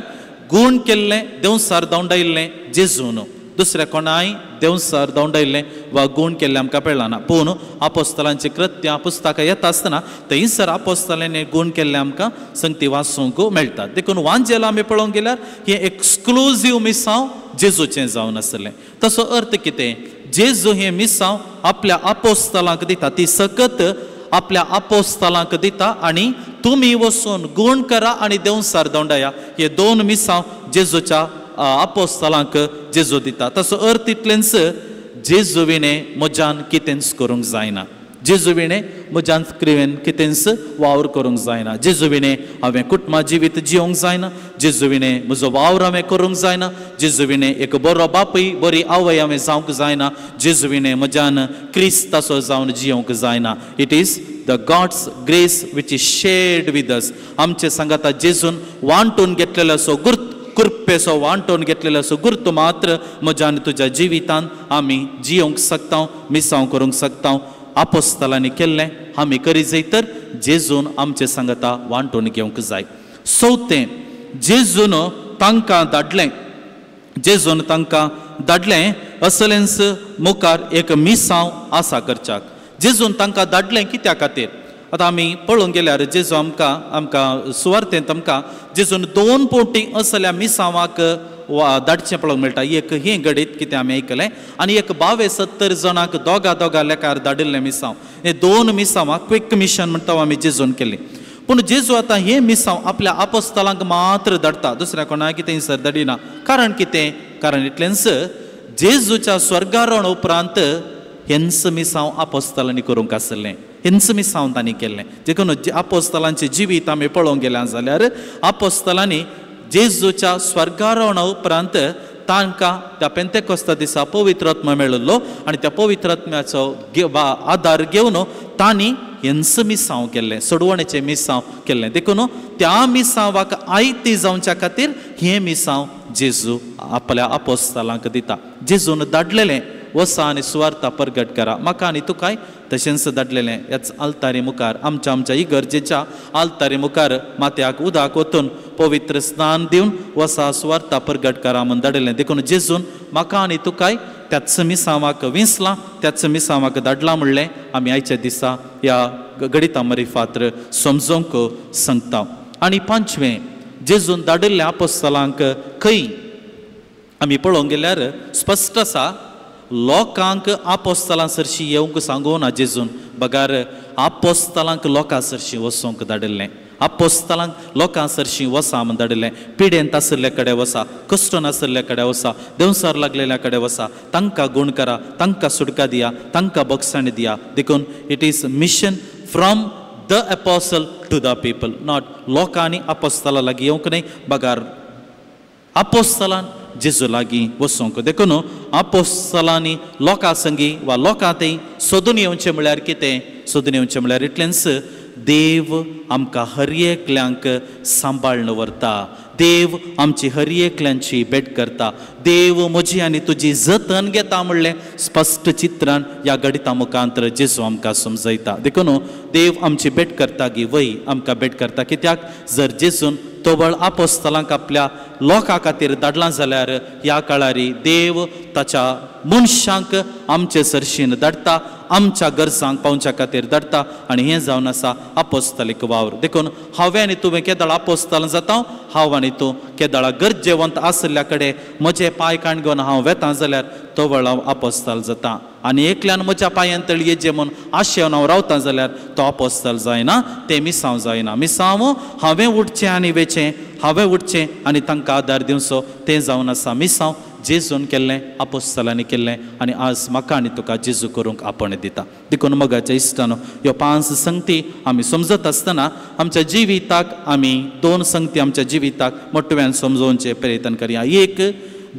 गूण केल्लें देंवसार धांवडायिल्लें जेजून, दुसऱ्या कोणाय देंवसार धांवडायिल्लें वा गूण केल्लें आमकां पळना. पूण आपोस्तलांची कृत्यां पुस्तकां येता आसतना थंयसर आपोस्तलांनी गूण केल्लें आमकां संगती वाचूंक मेळटा. देखून वांजेला आमी पळोवंक गेल्यार हें एक्सक्लुजीव मिसांव जेजूचें जावन आसलें. तसो अर्थ कितें, जेजू हें मिसांव आपल्या आपोस्तलांक दिता, ती सकत आपल्या आपोस्तलांक दिता आनी तुमी वचून गूण करा आनी देंवसार धांवडाया. हे 2 मिसांव जेजूच्या आपोस्तलांक जेजू दिता. तसो अर्थ इतलेंच, जेजू विणें म्हज्यान कितेंच करूंक जायना, जेजू विणें म्हज्यान क्रिवेन कितेंच वावर करूंक जायना, जेजू विणें हांवें कुटुंबा जिवीत जिवंक जायना, जेजू विणें म्हजो वावर हांवें करूंक जायना, जेजू विणें एक बरो बापूय बरी आवय हांवें जावंक जायना, जेजू विणें म्हज्यान क्रिस्ताचो जावन जिवंक जायना. It is the God's grace which is shared with us. आमचे सांगाता जेजून वांटून घेतलेलो असो गुर्त कृपेचो वांटोवन घेतलेलो असो गुर्त मात्र म्हज्या आनी तुज्या जिवितान आमी जियोंक शकता, मिसांव करूंक शकता. आपोस्तलांनी केल्लें आमी करी जाय तर जेजून आमचे सांगता वांटून घेवंक जाय. चवथें, जेजून तांकां धाडलें, जेजून तांकां धाडलें असलेंच मुखार एक मिसांव आसा करच्याक. जेजून तांकां धाडलें कित्या खातीर? आतां आमी पळोवंक गेल्यार जेजू आमकां आमकां सुवार्थेंत आमकां जेजून दोन पोटी असल्या मिसांवाक वा धाडचें पळोवंक मेळटा. एक हें घडीत कितें आमी आयकलें आनी एक 72 जाणांक दोगा दोगा लेखार धाडिल्लें मिसांव. हे दोन मिसांवां क्विक मिशन म्हणटा आमी जेजून केल्लीं. पूण जेजू आतां हें मिसांव आपल्या आपोस्तलांक मात्र धाडटा, दुसऱ्या कोणाक कितें सर धाडिना. कारण कितें? कारण इतलेंच, जेजूच्या स्वर्गारोहण उपरांत हेंच मिसांव आपोस्तलांनी करूंक आसलें, हेंच मिसांव तांणी केल्लें. देखून आपोस्तलांचें जिवीत आमी पळोवंक गेल्यां जाल्यार आपोस्तलांनी जेजूच्या स्वर्गारोहणा उपरांत तांकां त्या पेंतेकोस्ता दिसा पवित्र आत्मा मेळिल्लो आनी त्या पवित्र आत्म्याचो आदार घेवन तांणी हेंच मिसांव केल्लें, सोडवणेचें मिसांव केल्लें. देखून त्या मिसांवाक आयती जावच्या खातीर हें मिसांव जेजू आपल्या आपोस्तलांक दिता. जेजून धाडलेलें वसा आनी सुवार्ता परगट करा, म्हाका आनी तुकाय तशेंच धाडलेलें. ह्याच आल्तारी मुखार आमच्या आमच्या इगर्जेच्या आल्तारी मुखार माथ्याक उदक वतून पवित्र स्नान दिवन वसा सुवार्ता परगट करा म्हूण धाडिल्लें. देखून जेजून म्हाका आनी तुकाय त्याच मिसांवाक विंचलां, त्याच मिसांवाक धाडलां म्हणलें आमी आयच्या दिसा ह्या गणिता मरिफात्र समजोवंक सांगता. आनी पांचवें, जेजून धाडिल्ल्या आपोस्तलांक खंय आमी पळोवंक गेल्यार स्पश्ट आसा, लोकांक आपोस्तलां सरशी येवंक सांगूं ना जेजून, बगार आपोस्तलांक लोकां सरशी वचोंक धाडिल्लें. आपोस्तलांक लोकां सरशी वसा म्हूण धाडिल्लें. पिडेंत आशिल्ले कडेन वसा, कश्टन आशिल्ले कडेन वसा, देंवसार लागलेल्या कडेन वसा, तांकां गूण करा, तांकां सुटका दिया, तांकां बक्षाणी दिया. देखून it is mission from the apostle to the people, not लोकांनी आपोस्तलां लागीं येवंक न्हय, बगार आपोस्तलान जेजू लागीं वचोंक. देखून आपोस्तलांनी लोकां संगी वा लोकां थंय सोदून येवचें म्हळ्यार कितें? सोदून येवचें म्हळ्यार इतलेंच, देव आमकां हर एकल्यांक सांबाळून व्हरता, देव आमची हर एकल्यांची भेट करता, देव म्हजी आनी तुजी जतन घेता म्हणलें स्पश्ट चित्रान ह्या गणिता मुखांतर जेजू आमकां समजयता. देखून देव आमची भेट करता गी वय आमकां भेट करता. कित्याक? जर जेजून तोबळ आपोस्तलांक आपल्या लोकां खातीर धाडलां जाल्यार ह्या काळारी देव ताच्या मनशांक आमचे सरशीन धाडटा, आमच्या गरजांक पावच्या खातीर धाडटा आनी हें जावन आसा आपोस्तलीक वावर. देखून हांवें आनी तुवें केदळ आपोस्तल जाता, हांव आनी तूं केदळा गरजेवंत आशिल्ल्या कडेन म्हजे पांय काण घेवन हांव वेता जाल्यार तोवळ हांव आपोस्तल जाता. आनी एकल्यान म्हज्या पांयान तळयेचे म्हूण आशेवन हांव रावता जाल्यार तो आपोस्तल जायना, तें मिसांव जायना. मिसांव हांवें उठचें आनी वेचें, हांवें उठचें आनी तांकां आदार दिवचो, तें जावन आसा मिसांव जेजून केल्लें, आपोस्तलांनी केल्लें आनी आज म्हाका आनी तुका जेजू करूंक आपण दिता. देखून मोगाच्या इश्टानो, ह्यो 5 संगती आमी समजत आसतना आमच्या जिविताक आमी 2 संगती आमच्या जिविताक मोटव्यान समजोवचें प्रयत्न करया. एक,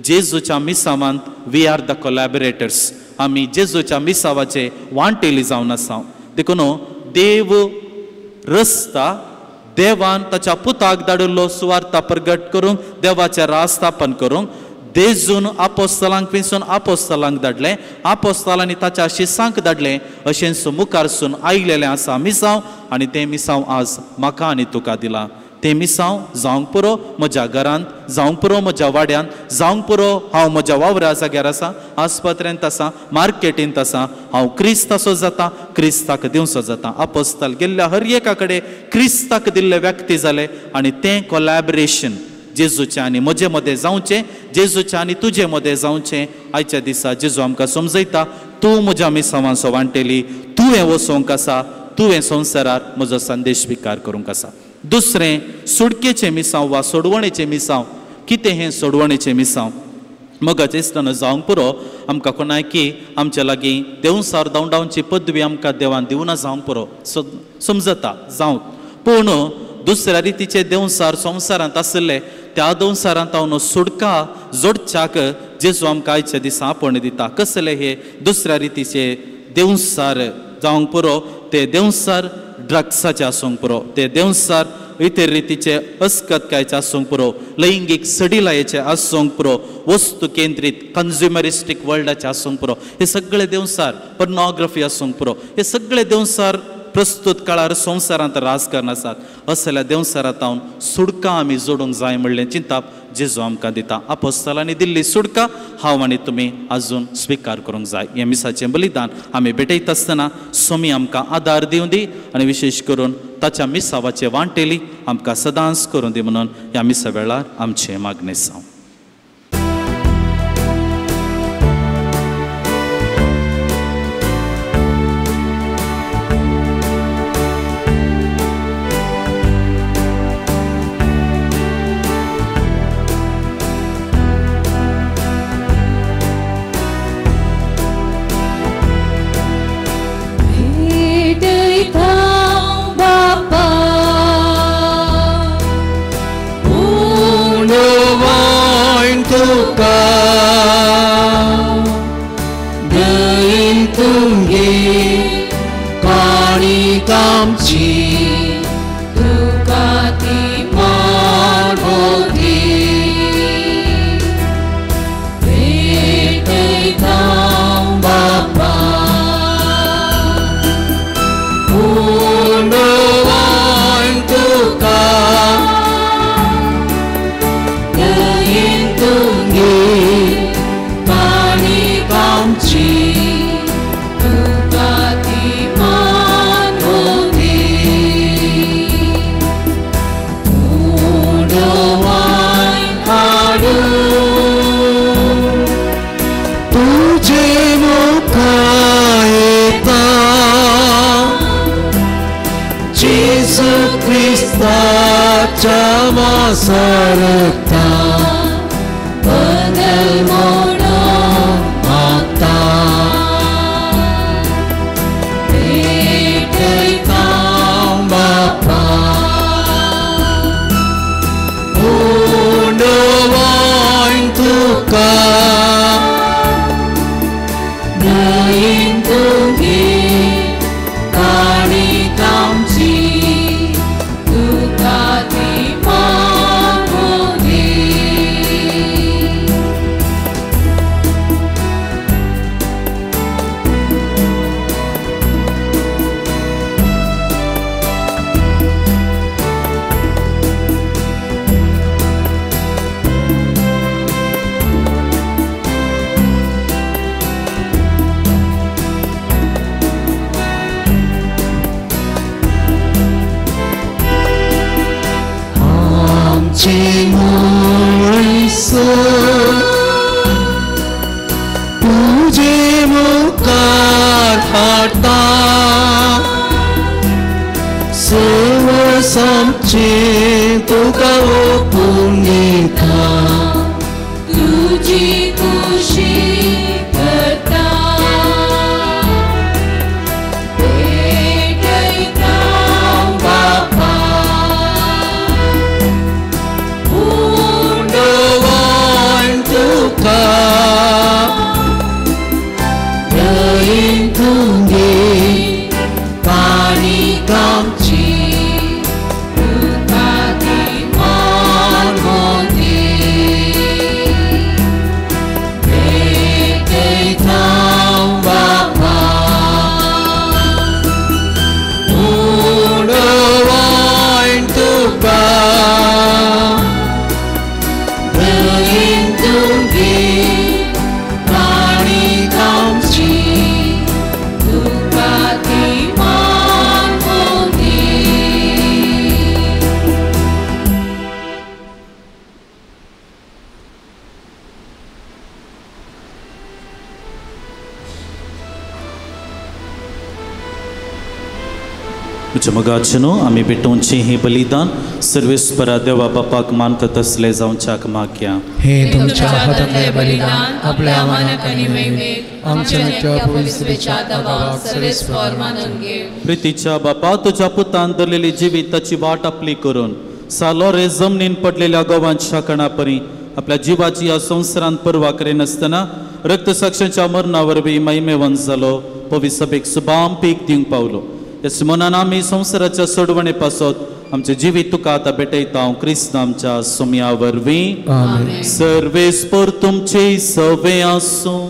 जेजूच्या मिसावांत we are the collaborators, आमी जेजूच्या मिसावाचे वांटेली जावन आसा. देखून देव रस्ता देवान ताच्या पुताक धाडिल्लो सुवार्ता प्रगट करूंक, देवाचें राज स्थापन करूंक. देजून आपोस्तलांक पिसून आपोस्तलांक धाडलें, आपोस्तलांनी ताच्या शिसांक धाडलें, अशेंच मुखारसून आयलेलें आसा मिसांव आनी तें मिसांव आज म्हाका आनी तुका दिलां. तें मिसांव जावंक पुरो म्हज्या घरांत, जावंक पुरो म्हज्या वाड्यांत, जावंक पुरो हांव म्हज्या वावरा जाग्यार आसा, आस्पत्रेंत आसा, मार्केटींत आसा, हांव क्रिस्तासो जाता, क्रिस्ताक दिवसो जाता. आपोस्तल गेल्ल्या हर एका कडेन क्रिस्ताक दिल्ले व्यक्ती जाले आनी तें कोलॅबरेशन जेजूचें आनी म्हजे मदें जावचें, जेजूचें आनी तुजे मदें जावचें. आयच्या दिसा जेजू आमकां समजयता, तूं म्हज्या मिसावांचो वांटेली, तुवें वचोंक आसा, तुवें संवसारार म्हजो संदेश स्विकार करूंक आसा. दुसरें, सुटकेचें मिसांव वा सोडवणेचें मिसांव. कितें हें सोडवणेचें मिसांव? मोगाचें इश्टानो, जावंक पुरो आमकां कोणायकी आमच्या लागीं देंवसार धांवडावची पदवी आमकां देवान दिवना जावंक पुरो, समजता जावं, पूण दुसऱ्या रितीचे देंवसार संवसारांत आशिल्ले त्या देंवसारांत हांव सुटका जोडच्याक जेजू आमकां आयच्या दिसा आपोवणें दिता. कसले हे दुसऱ्या रितीचे देंवसार जावंक पुरो? ते देंवसार ड्रग्साचे आसूंक पुरो, ते देंवसार इतर रितीचे अस्कतकायचे आसूंक पुरो, लैंगीक सडिलायेचे आसूंक पुरो, वस्तू केंद्रीत कन्ज्युमरिस्टीक वर्ल्डाचे आसूंक पुरो, हे सगळे देवसार पर्नोग्राफी आसूंक पुरो, हे सगळे देवसार प्रस्तुत काळार संवसारांत राजकारण आसात. असल्या देवसारांत हांव सुडका आमी जोडूंक जाय म्हणलें चिंताप जेजू आमकां दिता. आपोस्तलांनी दिल्ली सुडका हांव आनी तुमी आजून स्विकार करूंक जाय. हें मिसाचें बलिदान आमी भेटयता आसतना स्वामी आमकां आदार दिवं दी आनी विशेश करून ताच्या मिसावाचे वांटेली आमकां सदांच करूं दी म्हणून ह्या मिसा वेळार आमचें मागणें जावं. मगाचनो आमी भेटोवचें हें बलिदान सर्वेस्परा देवा बापाक मानता तसलें जावच्याक मागया. हे तुमच्या हातांतलें बलिदान आपल्या मानाक आनी महिमेक आमच्या नित्य पवित्रतेच्या दबावाक सर्वेस्पर मानून घे. प्रितीच्या बापा तुज्या पुतान धरलेली जिविताची वाट आपली करून सालोरे जमनीन पडलेल्या गवांच्या कणापरी आपल्या जिवाची ह्या संवसारांत पर्वा करिनासतना रक्तसाक्षांच्या मरणा वरवीं महिमेवंत जालो पवी सभेक सुबाम पीक दिवंक पावलो. ह्या सिमोनान आमी संवसाराच्या सोडवणे पासत आमचें जिवीत तुका आतां भेटयता हांव क्रिस्त आमच्या सोम्या वरवीं. सर्वेस्पर तुमचे सवे आसूं.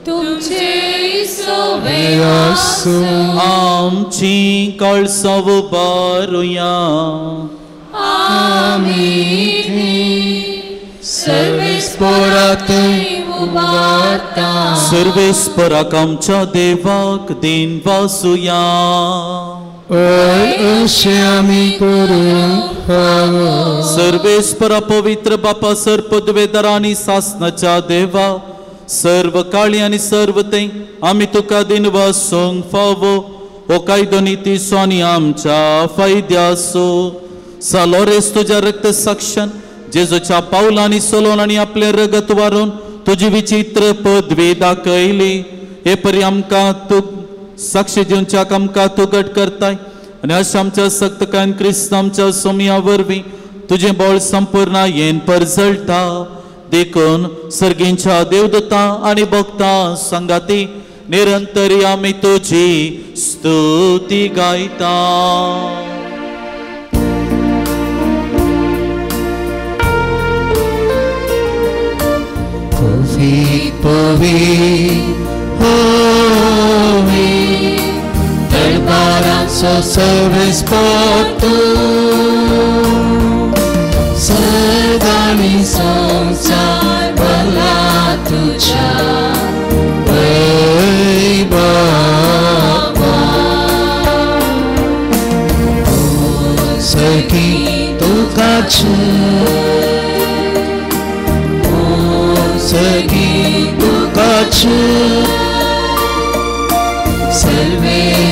तुमचे सवे आसूं. आमची कळसां उबारुया. आमी सर्वेस्परा थंय उबारता. सर्वेस्पराक आमच्या देवाक दिन वासुया. अशें आमी करूंक फावो. सर्वेस्परा पवित्र बापा सर पदवेदार आनी सासनाच्या देवा सर्व काळी आनी सर्व थंय आमी तुका दिन वासूंक फावो. हो कायदो नितीचो आनी आमच्या फायद्याचो. सालोरेस तुज्या रक्त साक्षान जेजूच्या पावलांनी सोलोन आनी आपलें रगत वारून तुजी विचित्र पदवी दाखयली. हे परी आमकां तूं साक्षी दिवच्याक आमकां तूं घट करताय आनी अशें आमच्या सक्तकायन क्रिस्त आमच्या सोमया वरवीं तुजें बळ संपूर्ण येन परजळटा. देखून सर्गींच्या देवदूतां आनी भक्तां सांगाती निरंतर आमी तुजी स्तुती गायता. पवी दरबाराचो सर्वेस्पर तूं सदांनी संवसार भरला तुज्या वैभवान. सखी तुका सखी तुका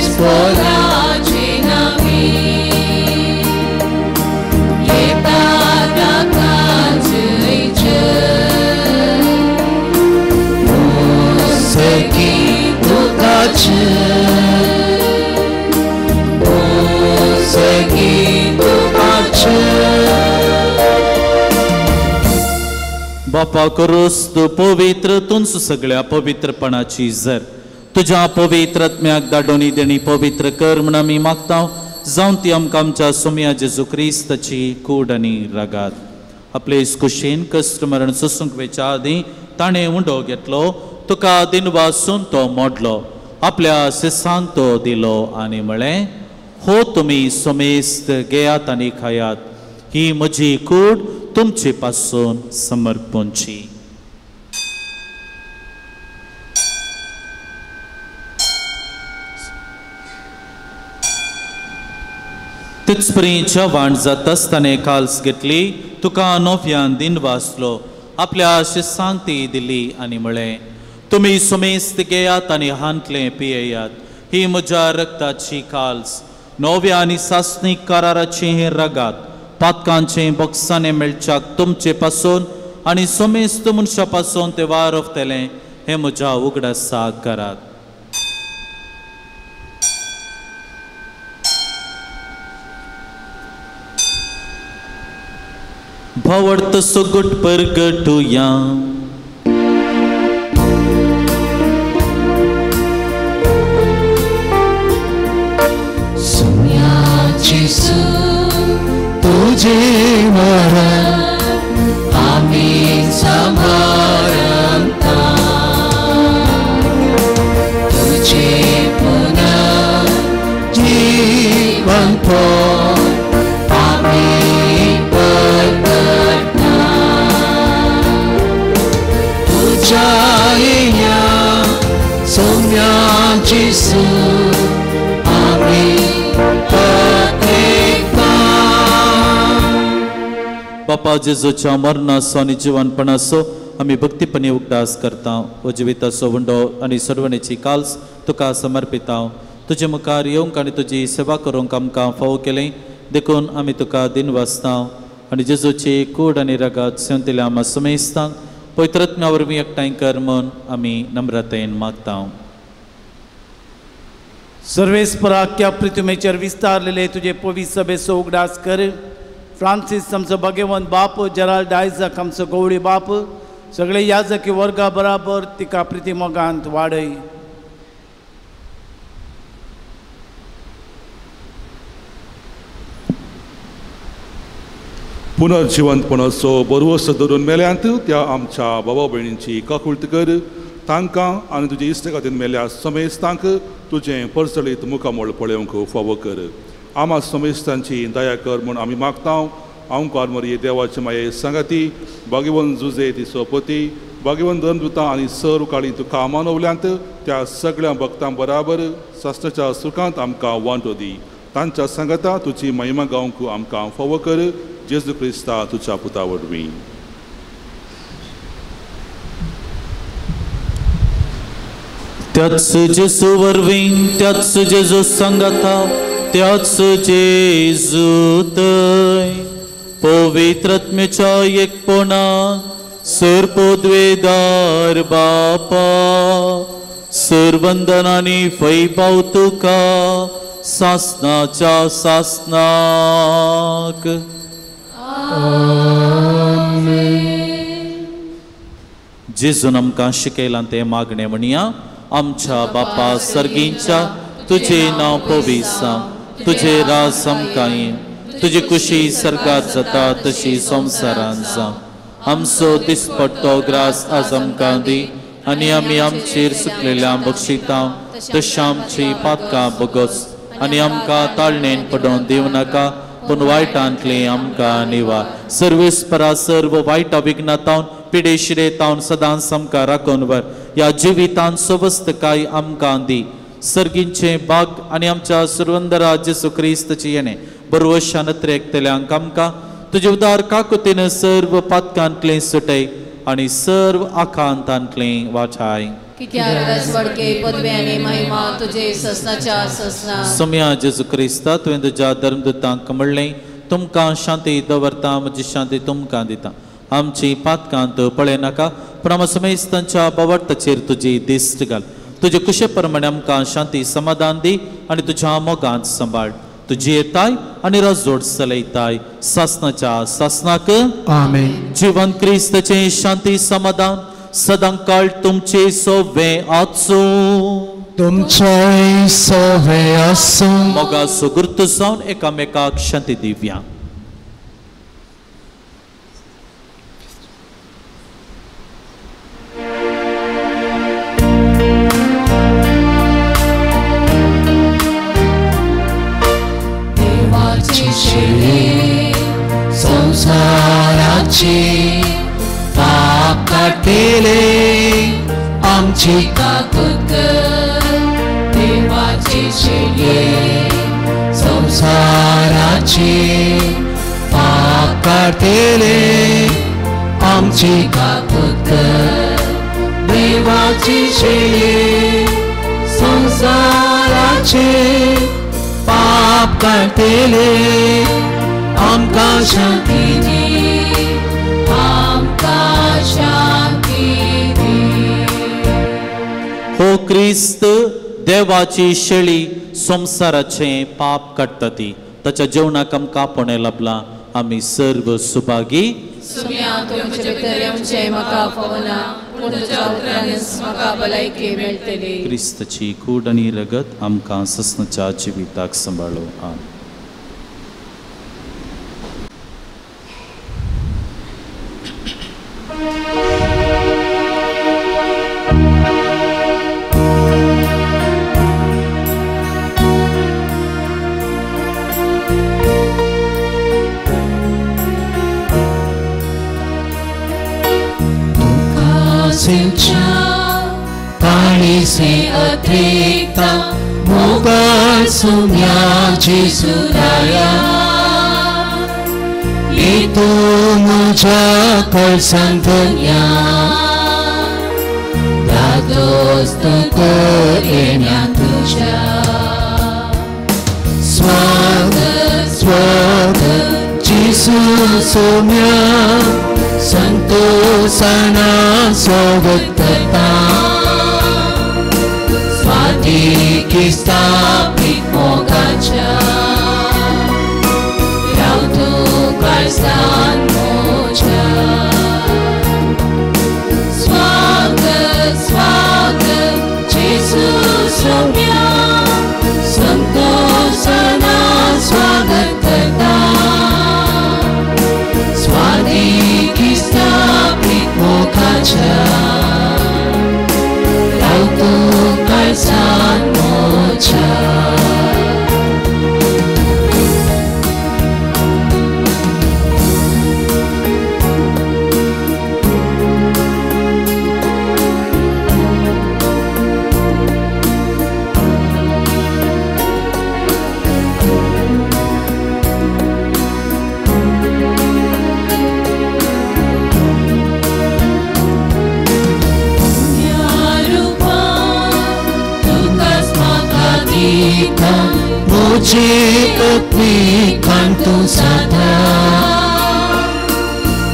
सर्वेस्पराचे नांवे येता ताका जय जय. सखी तुका सखी तुका. बापा करोस तूं पवित्र तुंच सगळ्या पवित्रपणाची जर तुज्या पवित्र आत्म्याक दाडोनी देणी पवित्र कर म्हण आमी मागता. जावन ती आमकां आमच्या सोम्या जेजू क्रिस्ताची कूड आनी रगात. आपले कुशीन कश्ट मरण सोसूंक वेच्या आदीं ताणें उंडो घेतलो, तुका दिनवासून तो मोडलो, आपल्या शिसांक तो दिलो आनी म्हळें, हो तुमी सोमेस्त घेयात आनी खायात, ही म्हजी कूड तुमचे पासून समर्पणची. तेचपरी जेवण जाता आसतना काल्स घेतली, तुका नव्यान दिन वाचलो, आपल्या शिसांक ती दिली आनी म्हळें, तुमी सुमेस्त घेयात आनी हांतलें पियेयात, ही म्हज्या रक्ताची काल्स, नव्या आनी सासणीक कराराची हें रगात, पातकांचें बक्षाणें मेळच्याक तुमचे पासून आनी सोमेस्त मनशा पासून तें वारवतलें हें म्हज्या उगडासाक करात. भावडत सुगट परगटुया. सुम्याची तुझे मरण आमी सांबारता, तुझे पुनः जीवन आमी परतता. तुझ्या येण्या सौम्या जेजू आमी बापा जेजूच्या मरणाचो आनी जिवनपणाचो आमी भक्तीपणी उगडास करता. हो जिविताचो उंडो आनी सर्वणेची काल्स तुका समर्पिता. तुजे मुखार येवंक आनी तुजी सेवा करूंक आमकां फावो केलें देखून आमी तुका दिन वाचता आनी जेजूची कूड आनी रगात सेवंतल्या आमा समेस्तांक पवित्र वरवीं एकठांय कर म्हूण आमी नम्रतायेन मागता. सर्वेस्पराख्या पृथ्वीचेर विस्तारलेले तुजे पवित्र सभेचो उगडास कर. फ्रांसीस आमचो भाग्यवंत बाप, जेराल्ड आयझक आमचो गवळी बाप, सगळे याजकी वर्गा बराबर तिका प्रिती मोगांत वाडय. पुनर्जिवंतपणाचो बरवस धरून मेल्यांत त्या आमच्या बाबा भयणींची काकुळट कर. तांकां आनी तुजे इश्ट खातीर मेल्या समेस्तांक तुजें परजळीत मुखामळ पळोवंक फावो कर. आमा समेस्तांची दया कर म्हूण आमी मागता. आमकार मरये देवाचे माये सांगाती भाग्यवंत जुजे ती सोपती भाग्यवंत धर्मदुतां आनी सर काळी तुका मानवल्यांत त्या सगळ्या भक्तां बराबर शास्त्राच्या सुखांत आमकां वांटो दी. तांच्या सांगाता तुजी महिमा गावंक आमकां फावो कर. जेजू क्रिस्ता तुज्या पुता वरवीं. त्याच जेजू वरवीं, त्याच जेजू सांगाता, त्याच जेजू थंय पवित्र आत्म्याच्या एकपणा सर पदवेदार बापा सर वंदनांनी फैभाव तुका सासनाच्या सासनाक. जेजून आमकां शिकयलां तें मागणें म्हणया. आमच्या बापा सर्गींच्या तुजें नांव पवित्र, तुजें राज आमकां ये, तुजी खुशी सर्गात जाता तशी संवसारांत जावं. आमचो दिसपट्टो ग्रास आज आमकां दी आनी आमी आमचेर सुकलेल्या बक्षिता तशें आमची पातकां बगस आनी आमकां ताळणेन पडोवन दिवं नाका पूण वायटांतलें आमकां निवार. सर्वेस्परा सर्व वायटा विघ्नातावन पिडेशिरेतावन सदांच आमकां राखून व्हर. ह्या जिवितांत सवस्तकाय आमकां दी. सर्गींचें बाग आनी आमच्या सुरवंदरा जेजू क्रिस्ताची येणें बरवशान त्रेकतल्यांक आमकां तुजे उदार काकुतीन सर्व पातकांतलें सुटय आनी सर्व आकांतांतलें वाठाय. सोम्या जेजू क्रिस्ता तुवें तुज्या धर्मदुतांक म्हणलें तुमकां शांती दवरता म्हजी शांती तुमकां दिता. आमची पातकांत पळयनाका पूण आमच्या समेस्तांच्या बावडताचेर तुजी दिश्ट घाल. तुजे कुशे प्रमाणे आमकां शांती समाधान दी आनी तुज्या मोगांत सांबाळ. तुजी येताय आनी रजोड चलयताय सासनाच्या सासनाक. आमेन. जिवन क्रिस्ताचें शांती समाधान सदां काळ तुमचे सोवे आसूं. तुमचे सोवे आसूं. मोगा सुगुर्त जावन एकामेकाक शांती दिवया. संसाराची पाप काडटले आमची काकूत कर. देवाची शेळये संसाराची पाप काडटले आमची काकूत कर. देवाची शेळये संसाराची पाप काडटले आमकां शांती दी, आमकां शांती दी. हो क्रिस्त देवाची शेळी संवसाराचें पाप काडटा ती ताच्या जेवणाक आमकां आपोवणें लाबलां. आमी सर्व सुभागी. सुम्या तुमचे भितर येवचें म्हाका फावना पूण तुज्या उतरानच म्हाका भलायकी मेळटली. क्रिस्ताची कूड आनी रगत आमकां ससनाच्या जिविताक सांबाळो. आमेन. अत्रेकता मोगा सुम्या जेजुराया येतो म्हज्या कळसान धन्या दादोस तुका येण्या तुज्या. स्वागत स्वागत जेजू सोम्या संतोषाना स्वागत करता. स्वातीकी स्थापित मोगाच्या राव तूं काळजान म्हज्या. स्वागत स्वागत जेजू सोम्या संतोषाना स्वागत करता. दिता म्हजे आत्मिकान तूं जाता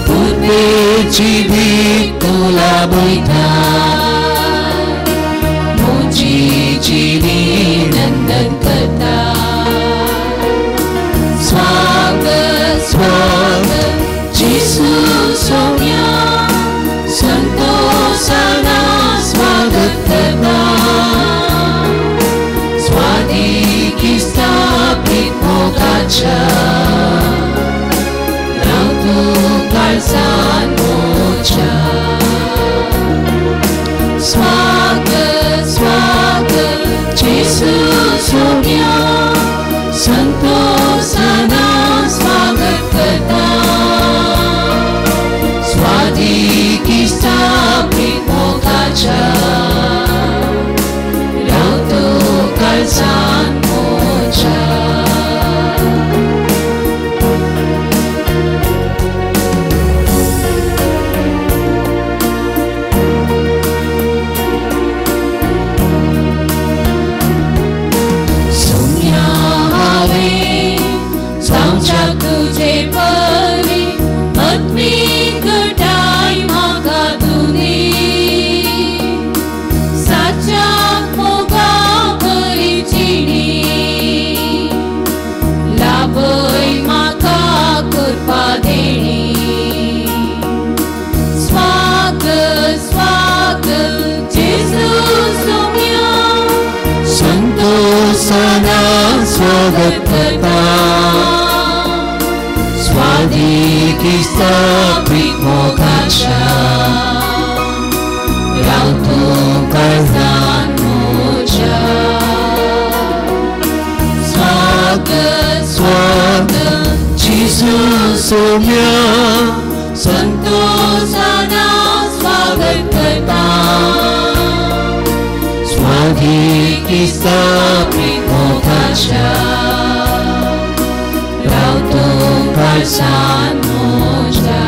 पुर्वे जिवीत तूं लाभयता म्हजी जिणी नंदन करता. स्वागत स्वागत जेसू सोम्या संतोषाना स्वागत करता स्वादिकी स्थापित मोगाच्या राव तूं काळजान म्हज्या. स्वागत स्वागत जेसू सोम्या संतोषाना स्वागत करता स्वादिकी स्थापित मोगाच्या राव तूं काळजान म्हज्या. तुझे परी आत्मिक घटाय म्हाका तुनी साच्या मोगा परी जिणी लाभय म्हाका कृपा देणी. स्वागत स्वागत जेसू सोम्या संतोषाना स्वागत करता स्वादिकी स्थापित मोगाच्या राव तूं काळजान म्हज्या. स्वागत स्वागत जेसू सोम्या संतोषाना स्वागत करता स्वादिकी स्थापित मोगाच्या राव तूं काळजान म्हज्या.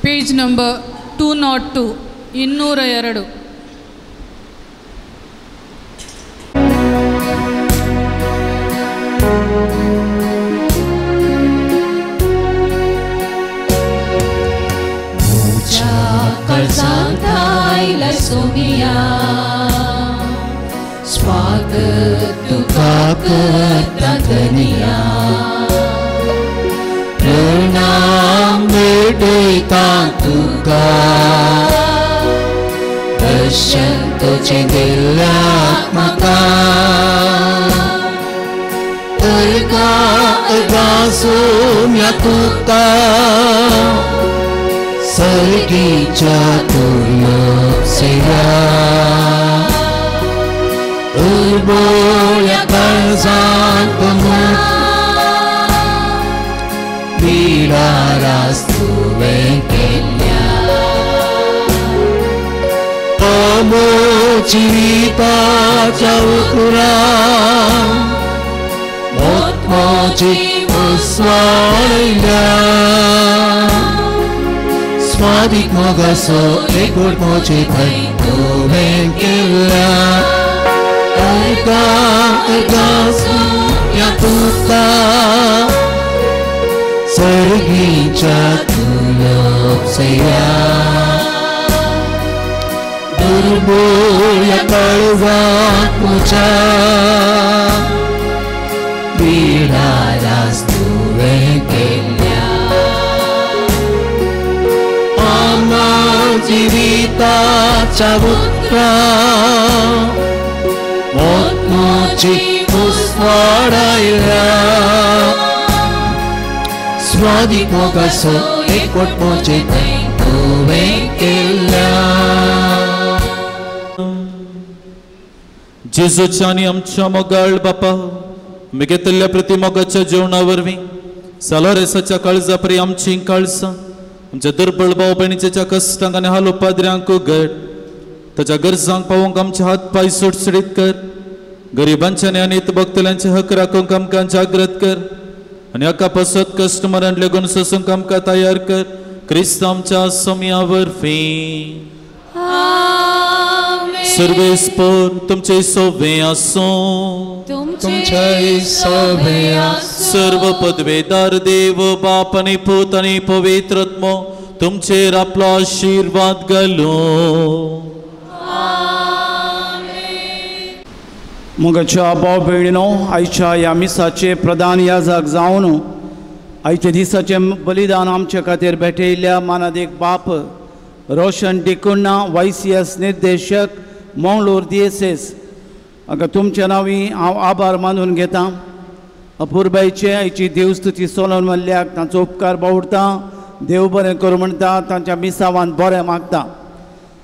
Page number 202 202. म्हज्या काळजांत आयला सोम्या स्वागत तुका करता धनया प्रणाम भेटयता तुका दर्शन तुजें दिल्याक म्हाका अर्गा अर्गा सोम्या तुका सर्गीच्या तुर्योपसेया उर्बोळ्या काळजांत बिडारास तुवें केल्या अमो जिविताच्या उतरां मोतमोची उसवाळयल्या स्वादीक मोगाचो एकवट म्हजे थंय तुवें केल्या अर्गा अर्गा सोम्या तुका सर्गीच्या तुर्योपसेया दुर्बोळ्या काळजांत म्हज्या बिडारास तुवें केल्या आमा जिविताच्या उतरां मोतमोची उसवाडायल्या स्वादीक मोगाचो एकवट म्हजे थंय तुवें केल्या. जेजूच्या आनी आमच्या मोगाळ बापा आमी घेतिल्ल्या प्रतिमोगाच्या जेवणा वरवीं सालोरेसाच्या काळजा परी आमची काळजां आमच्या दुर्बळ भाव भयणीच्या कश्टांक आनी हाल उपाद्र्यांक उगड ताच्या गरजांक पावोवंक आमचे हात पांय सुटसुटीत कर. गरिबांच्या आनी अनीत भोगतल्यांचे हक राखूंक आमकां जागृत कर आनी हाका पासत कश्ट मरण लेगून सोसूंक आमकां तयार कर. क्रिस्त आमच्या सोम्या वरवीं. सर्वेस्पोर तुमचे सोवे आसूं. तुमचे सोवे आसूं. सर्व पदवेदार देव बाप आनी पूत आनी पवित्र आत्मो तुमचेर आपलो आशिर्वाद घालूं. मोगाच्या भाव भयणीनो, आयच्या ह्या मिसाचे प्रधान याजक जावन आयच्या दिसाचें बलिदान आमचे खातीर भेटयल्ल्या मानादीक बाप रोशन डिकुन्ना YCS निर्देशक मंगळूर DSS हांगा तुमच्या नांवी हांव आभार मानून घेतां. अपुरबायचे आयची देवस्तुती सोलोन मल्ल्याक तांचो उपकार बावडटा. देव बरें करूं म्हणटा, तांच्या मिसावान बरें मागता.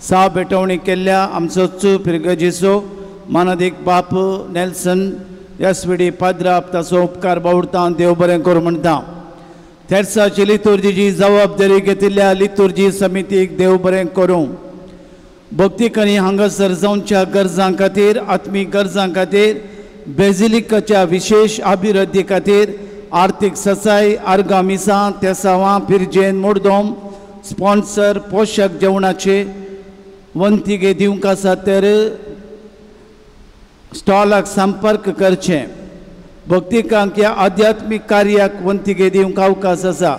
सा भेटवणी केल्ल्या आमचो फिरगजीचो मानादीक बाप नेल्सन SVD पाद्राप ताचो उपकार बावडटा. देव बरें करूं म्हणटा. तेर्साची लितुर्जीची जबाबदारी घेतिल्ल्या लितुर्जी समितीक देव बरें करूं. भक्तिकांनी हांगासर जावच्या गरजां खातीर, आत्मीक गरजां खातीर, बेजिलिकाच्या विशेश अभिवृद्धी खातीर आर्थीक ससाय, आर्गां मिसां, तेसावां, पिरजेन, मुर्दोम, स्पॉन्सर, पोशक जेवणाचे वंतिगे दिवंक आसा तर स्टॉलाक संपर्क करचें. भक्तिकांक ह्या आध्यात्मीक कार्याक वंतिगे दिवंक अवकाश आसा.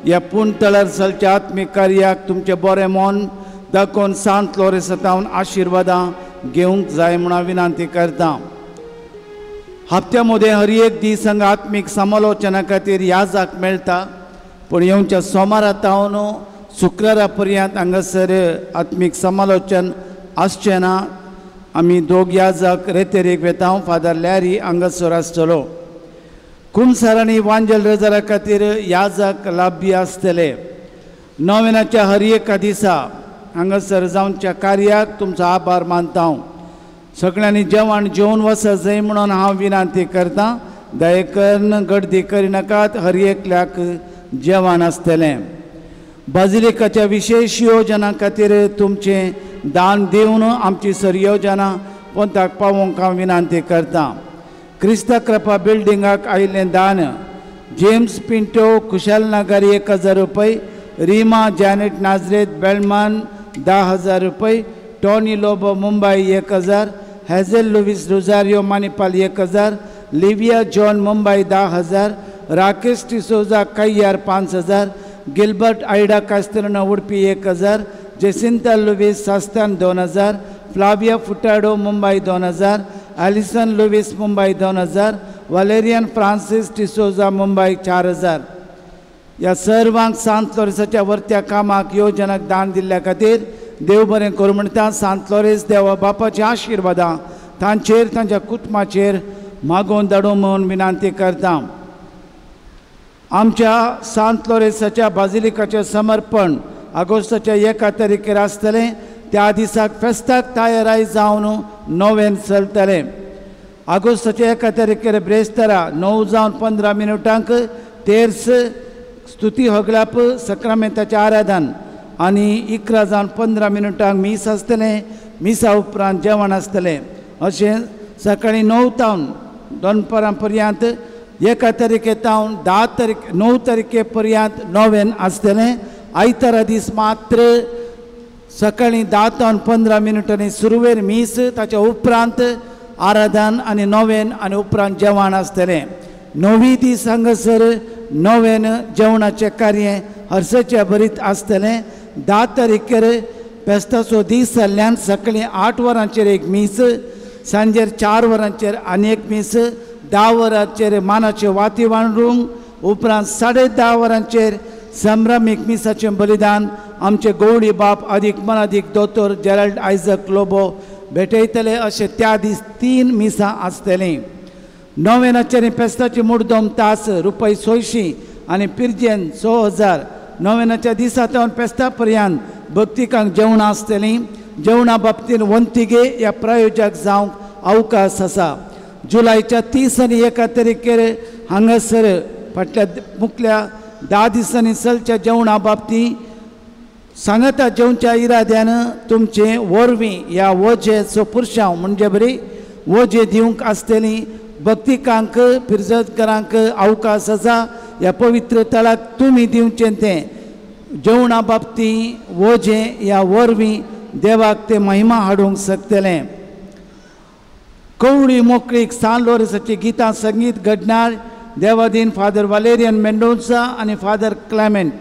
ह्या पूण तळार चलच्या आत्मीक कार्याक तुमचें बरें मन दाखोवन सांत लोरेसातावन आशिर्वादां घेवंक जाय म्हूण विनंती करता. हप्त्या मदें हर एक दीस हांगा आत्मीक समालोचना खातीर याजाक मेळटा, पूण येवच्या सोमारा तावन शुक्रारा पर्यंत हांगासर आत्मीक समालोचन आसचें ना. आमी दोग याजाक रेतेरीक वेता. फादर लॅरी हांगासर आसतलो. कुमसार आनी वांजेल रजारा खातीर याजाक लाभ्य आसतले. नोवेनाच्या हर एका दिसा हांगासर जावच्या कार्याक तुमचो आभार मानता. हांव सगळ्यांनी जेवण जेवन वचत जाय म्हणून हांव विनंती करतां. दया करून गर्दी करिनाकात. हर एकल्याक जेवण आसतलें. बाजिलिकाच्या विशेश योजना खातीर तुमचें दान दिवन आमची सर योजना पोंताक पावोवंक हांव विनंती करतां. क्रिस्ता कृपा बिल्डिंगाक आयिल्लें दान जेम्स पिंटो कुशालनगर 1000 रुपये, रीमा जॅनेट नाजरेत बेलमान 10,000 रुपये, Tony Lobo Mumbai 1000, Hazel Luis Rosario Manipal 1000, Livia John Mumbai 10,000, Rakesh D'Souza Kaiyar 5000, Gilbert Ida Castelino Udupi 1000, Jacinta Luis Sastan 2000, Flavia Furtado Mumbai 2000, Alison Luis Mumbai 2000, Valerian Francis D'Souza Mumbai 4000. ह्या सर्वांक सांत लोरेसाच्या वरत्या कामाक योजनाक दान दिल्ल्या खातीर देव बरें करूं म्हणटा. सांत लोरेस देवा बापाच्या आशिर्वादां तांचेर तांच्या कुटुंबाचेर मागोवन धाडूं म्हूण विनंती करता. आमच्या सांत लोरेसाच्या बाजिलिकाचें समर्पण ऑगस्टाच्या 1 तारखेर आसतलें. त्या दिसाक फेस्ताक तयाराय जावन नोवेन चलतलें. ऑगस्टाच्या 1 तारखेर ब्रेस्तारा 9:15 तेर्स स्तुती होगलाप सक्रामेंताचें आराधन आनी 11:15 मीस आसतलें. मिसा उपरांत जेवण आसतलें. अशें सकाळीं 9 तावन दनपारां पर्यंत 1 तारखे तावन 9 तारखे पर्यंत नोवेन आसतलें. आयतारा दीस मात्र सकाळीं 10:15 सुरवेर मीस, ताच्या उपरांत आराधन आनी नोवेन आनी उपरांत जेवण आसतलें. 9वी दीस हांगासर नोवेन जेवणाचें कार्य हर्षाच्या भरीत आसतलें. 10 तारखेर फेस्ताचो दीस जाल्ल्यान सकाळीं 8 वरांचेर एक मीस, सांजेर 4 वरांचेर आनी एक मीस, 10 वरांचेर मानाचे वाती वांडूंक, उपरांत 10:30 वरांचेर संभ्रमीक मिसाचें बलिदान आमचे गौडी बाप अदीक मनादीक दोतोर जेराल्ड आयजक लोबो भेटयतले. अशें त्या दीस 3 मिसां आसतलीं. नोवेनाचेर फेस्ताची मुडदोम तास रुपय 600 आनी पिरजेन 6000. नोवेनाच्या दिसा तावन फेस्ता पर्यंत भक्तिकांक जेवणां आसतलीं. जेवणा बाबतीन वंतिगे ह्या प्रायोजक जावंक अवकाश आसा. जुलायच्या 30 आनी 1 तारखेर हांगासर फाटल्या मुखल्या 10 दिसांनी चलच्या जेवणा बाबतींत सांगाता जेवच्या इराद्यान तुमचे वरवीं ह्या वजेचो पुरशांव म्हणजे बरी वजे दिवंक आसतली. भक्तिकांक फिरजतकारांक अवकाश आसा ह्या पवित्र तळाक तुमी दिवचें तें जेवणा बाबतींत वजें ह्या वरवीं देवाक तें महिमा हाडूंक शकतलें. कवळी मोकळीक सान लोरेसाची गितां संगीत घडणार देवादीन फादर वालेरियन मेंडोन्सा आनी फादर क्लॅमेंट.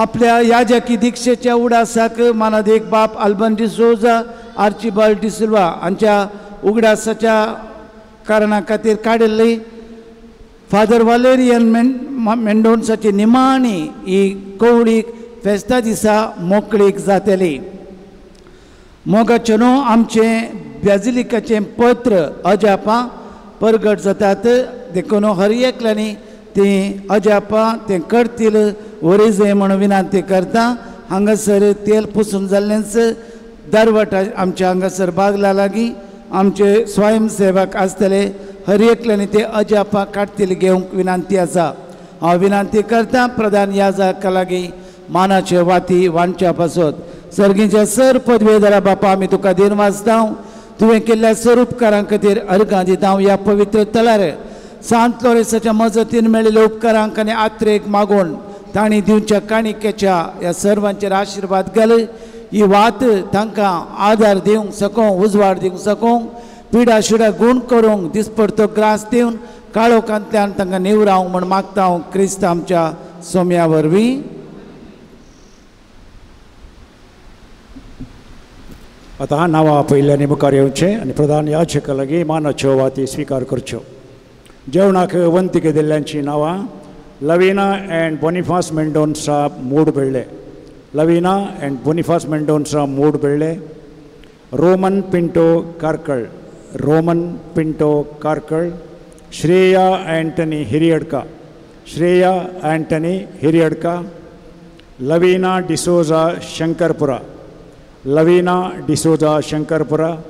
आपल्या याजकी दीक्षेच्या उडासाक मानादीक बाप अल्बन डिसोजा आर्चिबाल्ड डिसिल्वा हांच्या उगडासाच्या कारणा खातीर काडिल्ली फादर वालेरियन मेंडोन्साची निमाणी ही कवळीक फेस्ता दिसा मोकळीक जातली. मोगाचें न्हू आमचें बेजिलिकाचें पत्र अजापां परगट जातात देखून हर एकल्यांनी तीं अजापां तें करतील वरीजय म्हूण विनंती करता. हांगासर तेल पुसून जाल्लेंच दरवट आमच्या हांगासर बागला लागीं आमचे स्वयंसेवक आसतले हर एकल्यांनी ते अजापां काडतील घेवंक विनंती आसा. हांव विनंती करता प्रधान याजका लागीं मानाचे वाती वांटच्या पासत. सर्गीच्या सर पदवेदारा बापा आमी तुका दिन वाचता तुवें केल्ल्या सर उपकारां खातीर अर्गां दिता. ह्या पवित्र तळार सांत लोरेसाच्या मजतीन मेळिल्ल्या उपकारांक आनी आत्रेक मागून तांणी दिवच्या काणिकेच्या ह्या सर्वांचेर आशिर्वाद घाल. ही वात तांकां आदार दिवंक सकूंक उजवाड दिवंक सकूंक पिडा शिडा गूण करूंक दिसपडतो ग्रास दिवन काळोखांतल्यान तांकां निवरावंक म्हूण मागता हांव क्रिस्त आमच्या सोम्या वरवीं. आतां नांवां पयल्यांनी मुखार येवचें आनी प्रधान याजका लागीं मानाच्यो वाती स्विकार करच्यो. जेवणाक वंतीक दिल्ल्यांचीं नांवां Lavina and Boniface Mendonca Mudbelle, Lavina and Boniface Mendonca Mudbelle, Roman Pinto Karkal, Roman Pinto Karkal, Shreya Antony Hiriyadka, Shreya Antony Hiriyadka, Lavina D'Souza Shankarpura, Lavina D'Souza Shankarpura,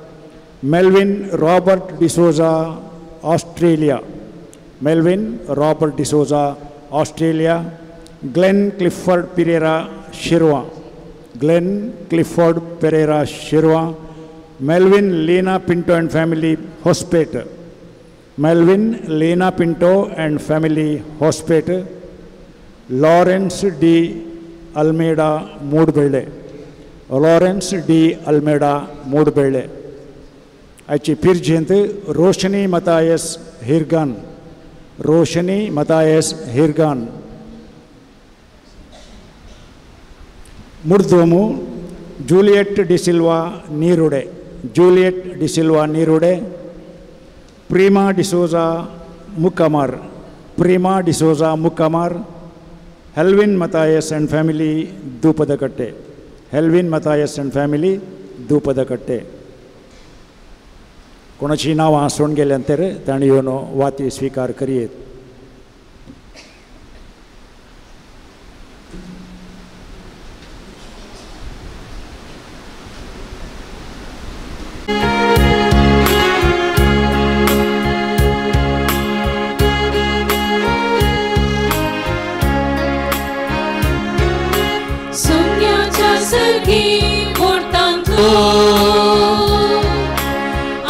Melvin Robert D'Souza Australia, Melvin Robert D'Souza Australia, Glenn Clifford Pereira Shirva, Glenn Clifford Pereira Shirva, Melvin Leena Pinto and family Hospet, Melvin Leena Pinto and family Hospet, Lawrence D Almeida Mudbelle, Lawrence D Almeida Mudbelle. आयची पिरजेंत Roshni Mathias Hirgan, Roshni Mathias Hirgan. Murdomu Juliet D'Silva Nirude, Juliet D'Silva Nirude, Prema D'Souza Mukkamar, Prema D'Souza Mukkamar, Helvin Mathias and family Doopadakatte, Helvin Mathias and family Doopadakatte. कोणाची नांवां सोडून गेल्यान तर तांणी येवन वाती स्विकार करयेत.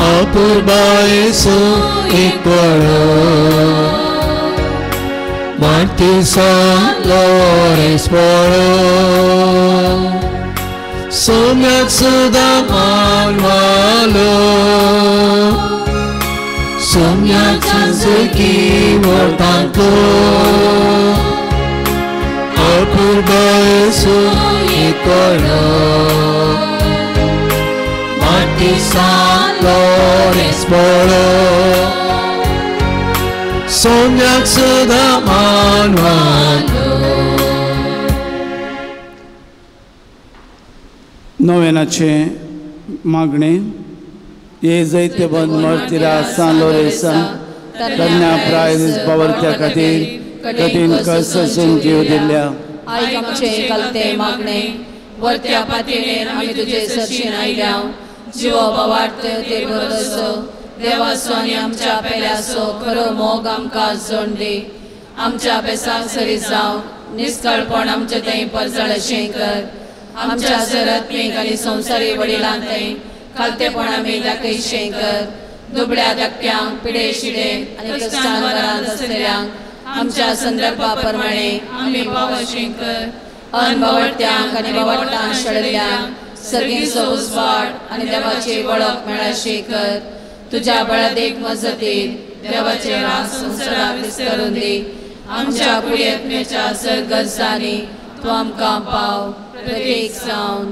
अपुरबायेचो एकवळो माटी सान लोरेंस पळो सोम्याक सुद्दां मानवालो सोम्याक सांजकी व्हरतांतलो अपुरबायेचो एकवळो माटी सान लोरेंस पळो सोम्याक सुद्दां मानवालो. नोवेनाचें मागणें हे जैत्यबंद मर्तिरा सान लोरेसा तरण्या प्राय बावरत्या खातीर कठीण कश्ट सोसून जीव दिल्ल्या आयक आमचें कलतें मागणें वरत्या पातयेन आमी तुजे सरशीन आयल्या जिवो बावार्थ ते बरोसो देवाचो आनी आमच्या पेल्याचो खरो मोग आमकां जोड दी. आमच्या बेसाक सरी जावं निस्कळपण आमचे थंय परजळ अशें कर. आमच्या सरात्मीक आनी संवसारी वडिलां थंय खालतेपण आमी दाखयशें कर. दुबळ्या धाकट्यांक पिडे शिडे आनी कश्टान वरांत आसतल्यांक आमच्या संदर्भा प्रमाणे आमी पावशें कर. अनबावडत्यांक आनी बावडटां शेळिल्ल्यांक सर्गीचो उजवाड आनी देवाची वळख मेळाशें कर. तुज्या बळादेक मजतीन देवाचे राज संवसाराक विस्तारून दी. आमच्या कुडयत्मेच्या सरगरजांनी तूं आमकां पाव प्रत्येक जावन.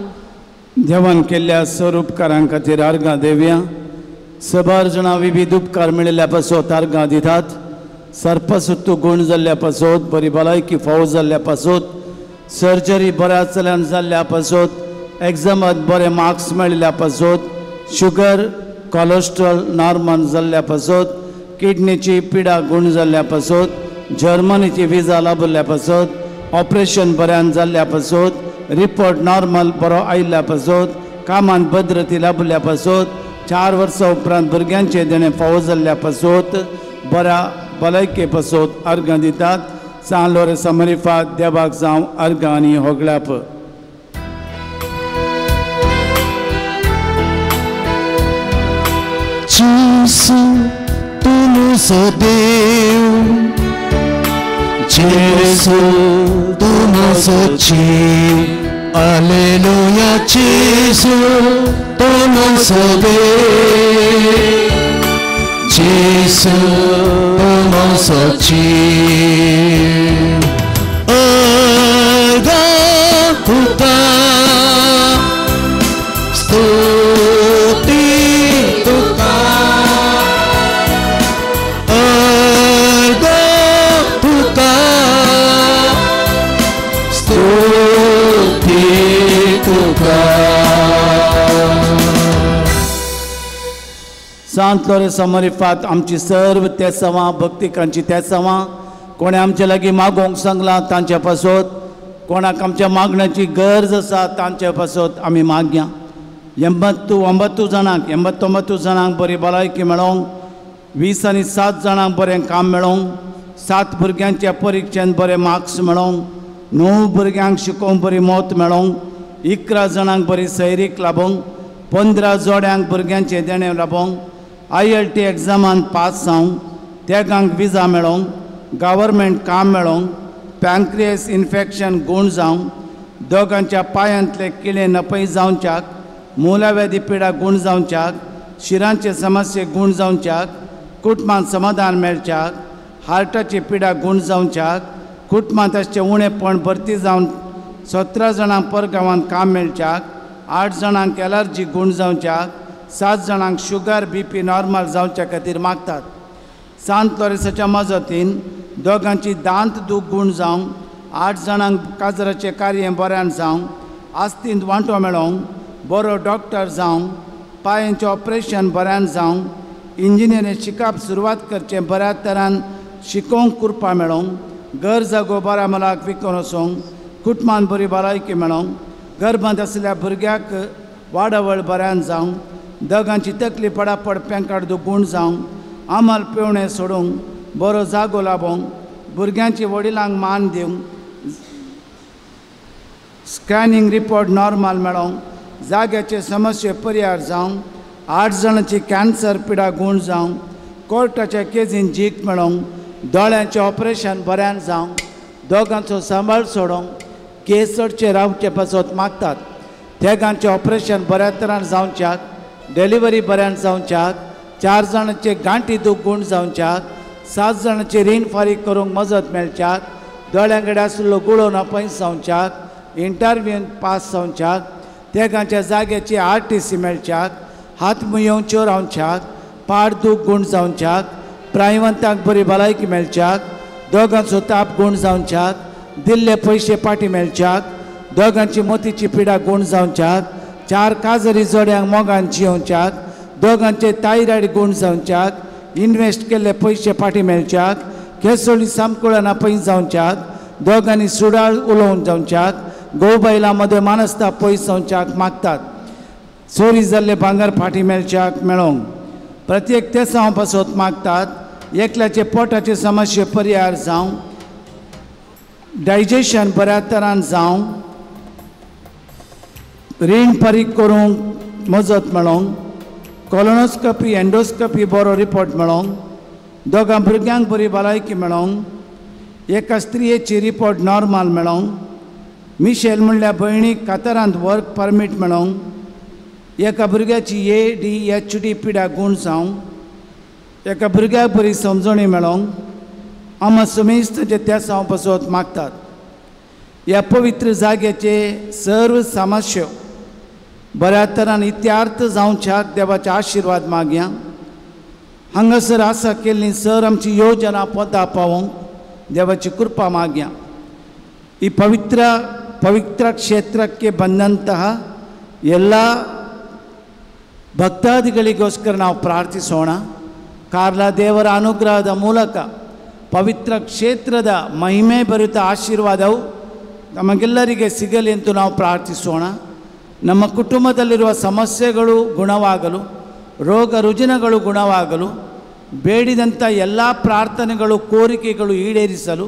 देवान केल्ल्या सर उपकारां खातीर आर्गां देवया. सबार जाणां विविध उपकार मेळिल्ल्या पासत आर्गां दितात. सर्पसत्तू गूण जाल्ल्या पासत, बरी भलायकी फावो जाल्ल्या पासत, सर्जरी बऱ्या चल्यान जाल्ल्या पासत, एग्जामात बरे मार्क्स मेळिल्ल्या पासत, शुगर कोलेस्ट्रॉल नॉर्मल जाल्ल्या पासत, किडनीची पिडा गूण जाल्ल्या पासत, जर्मनीची विजा लाभिल्ल्या पासत, ऑपरेशन बऱ्यान जाल्ल्या पासत, रिपोर्ट नॉर्मल बरो आयिल्ल्या पासत, कामांत भद्रती लाभिल्ल्या पासत, 4 वर्सां उपरांत भुरग्यांचें देणें फावो जाल्ल्या पासत, बऱ्या भलायके पासत अर्गां दितात. सान लोरेसा मरिफात देवाक जावं अर्गां आनी होगळाप. जेसू तूं म्हजो देव, जेसू तूं म्हजो जीव, आलेलुया. जेसू तूं म्हजो देव, जेसू तूं म्हजो जीव. अर्गां तुका, स्तुती तुका, अर्गां तुका, स्तुती तुका. सांत लोरेसा मरिफात आमची सर्व तेसांवां, भक्तिकांची तेसांवां, कोणें आमचे लागीं मागोवंक सांगलां तांचे पासत, कोणाक आमच्या मागण्याची गरज आसा तांचे पासत आमी मागया. 89 जाणांक, 89 जाणांक बरी भलायकी मेळोंक, 20 आनी 7 जाणांक बरें काम मेळोंक, 7 भुरग्यांच्या परिक्षेंत बरे मार्क्स मेळोंक, 9 भुरग्यांक शिकोवंक बरी मौत मेळोंक, 11 जाणांक बरी सैरीक लाबोंक, 15 जोड्यांक भुरग्यांचें देणें लाबोंक, ILT एग्जामान पास जावंक, तेगांक विजा मेळोंक, गव्हर्मेंट काम मेळोंक, पँक्रियस इन्फेक्शन गूण जावंक, दोगांच्या पांयांतले किळे नपय जावच्याक, मुलाव्याधी पिडा गूण जावच्याक, शिरांचे समस्ये गूण जावच्याक, कुटुंबांत समाधान मेळच्याक, हार्टाची पिडा गूण जावच्याक, कुटुंबांत आसचें उणेपण भरती जावन 17 जाणांक परगांवांत काम मेळच्याक, 8 जाणांक एलर्जी गूण जावच्याक, 7 जाणांक शुगर BP normal जावच्या खातीर मागतात. सांत लोरेसाच्या मजतीन दोगांची दांत दूख गूण जावंक, 8 जाणांक काजराचें कार्य बऱ्यान जावंक, आस्तींत वांटो मेळोंक, बरो डॉक्टर जावंक, पांयांचें ऑपरेशन बऱ्यान जावंक, इंजिनियरींग शिकप सुरवात करचें बऱ्या तरान शिकोवंक कृपा मेळोंक, घर जागो बऱ्या मोलाक विकून वचोंक, कुटुंबान बरी भलायकी मेळोंक, गर्भांत आशिल्ल्या भुरग्याक वाडावळ बऱ्यान जावंक, दोगांची तकली पडापड पेंकाड गूण जावंक, आमल पेवणें सोडूंक, बरो जागो लाबोवंक, भुरग्यांची वडिलांक मान दिवंक, स्कॅनिंग रिपोर्ट नॉर्मल मेळोंक, जाग्याचे समस्ये परिहार जावंक, 8 जाणांची कॅन्सर पिडा गूण जावंक, कोर्टाच्या केजीन जीक मेळोंक, दोळ्यांचें ऑपरेशन बऱ्यान जावंक, दोगांचो सांबाळ सोडोंक, केस चडचे रावचे पासत मागतात. तेगांचें ऑपरेशन बऱ्या तरान जावच्याक, डिलिव्हरी बऱ्यान जावच्याक, 4 जाणांचे गांठी दूख गूण जावच्याक, 7 जाणांचे रीण फारीक करूंक मजत मेळच्याक, दोळ्यां कडेन आशिल्लो गुळो नापयस जावच्याक, इंटरव्यून पास जावच्याक, तेगांच्या जाग्याची RTC मेळच्याक, हात मुयोवच्यो रावच्याक, पाड दूख गूण जावच्याक, प्रायवंतांक बरी भलायकी मेळच्याक, दोगांचो ताप गूण जावच्याक, दिल्ले पयशे पाटी मेळच्याक, दोगांची मोतीची पिडा गूण जावच्याक, 4 काजरी जोड्यांक मोगान जियोवच्याक, दोगांचे थायरॉयड गूण जावच्याक, इन्वेस्ट केल्ले पयशे पाटी मेळच्याक, केसोळी सामकुळां पयस जावच्याक, दोगांनी सुडाळ उलोवन जावच्याक, गोवबायलां मदें मानसता पयस जावच्याक मागतात. चोरी जाल्ले भांगर फाटी मेळच्याक मेळोंक. प्रत्येक तेसांव पासत मागतात. एकल्याचे पोटाचे समस्ये परिहार जावं, डायजेशन बऱ्या तरान जावं, रीण फारीक करूंक मजत मेळोंक, कॉलोनोस्कोपी एंडोस्कोपी बरो रिपोर्ट मेळोंक, दोगां भुरग्यांक बरी भलायकी मेळोंक, एका स्त्रियेची रिपोर्ट नॉर्मल मेळोंक, मिशेल म्हणल्यार भयणीक कातारांत वर्क परमीट मेळोंक, एका भुरग्याची ADHD पिडा गूण जावंक, एका भुरग्याक बरी समजणी मेळोंक. आमा समेस्त जे तेसांव पासत मागतात. ह्या पवित्र जाग्याचे सर्व समस्यो बऱ्या तरान इत्यार्थ जावच्याक देवाचे आशिर्वाद मागया. हांगासर आसा केल्ली सर आमची योजना पदां पावोवंक देवाची कृपा मागया. ಈ ಪವಿತ್ರ ಕ್ಷೇತ್ರಕ್ಕೆ ಬಂದಂತಹ ಎಲ್ಲ ಭಕ್ತಾದಿಗಳಿಗೋಸ್ಕರ ನಾವು ಪ್ರಾರ್ಥಿಸೋಣ. ಕಾರ್ಲ ದೇವರ ಅನುಗ್ರಹದ ಮೂಲಕ ಪವಿತ್ರ ಕ್ಷೇತ್ರದ ಮಹಿಮೆ ಭರಿತ ಆಶೀರ್ವಾದವು ನಮಗೆಲ್ಲರಿಗೆ ಸಿಗಲಿ ಎಂದು ನಾವು ಪ್ರಾರ್ಥಿಸೋಣ. ನಮ್ಮ ಕುಟುಂಬದಲ್ಲಿರುವ ಸಮಸ್ಯೆಗಳು ಗುಣವಾಗಲು, ರೋಗ ರುಜಿನಗಳು ಗುಣವಾಗಲು, ಬೇಡಿದಂಥ ಎಲ್ಲ ಪ್ರಾರ್ಥನೆಗಳು ಕೋರಿಕೆಗಳು ಈಡೇರಿಸಲು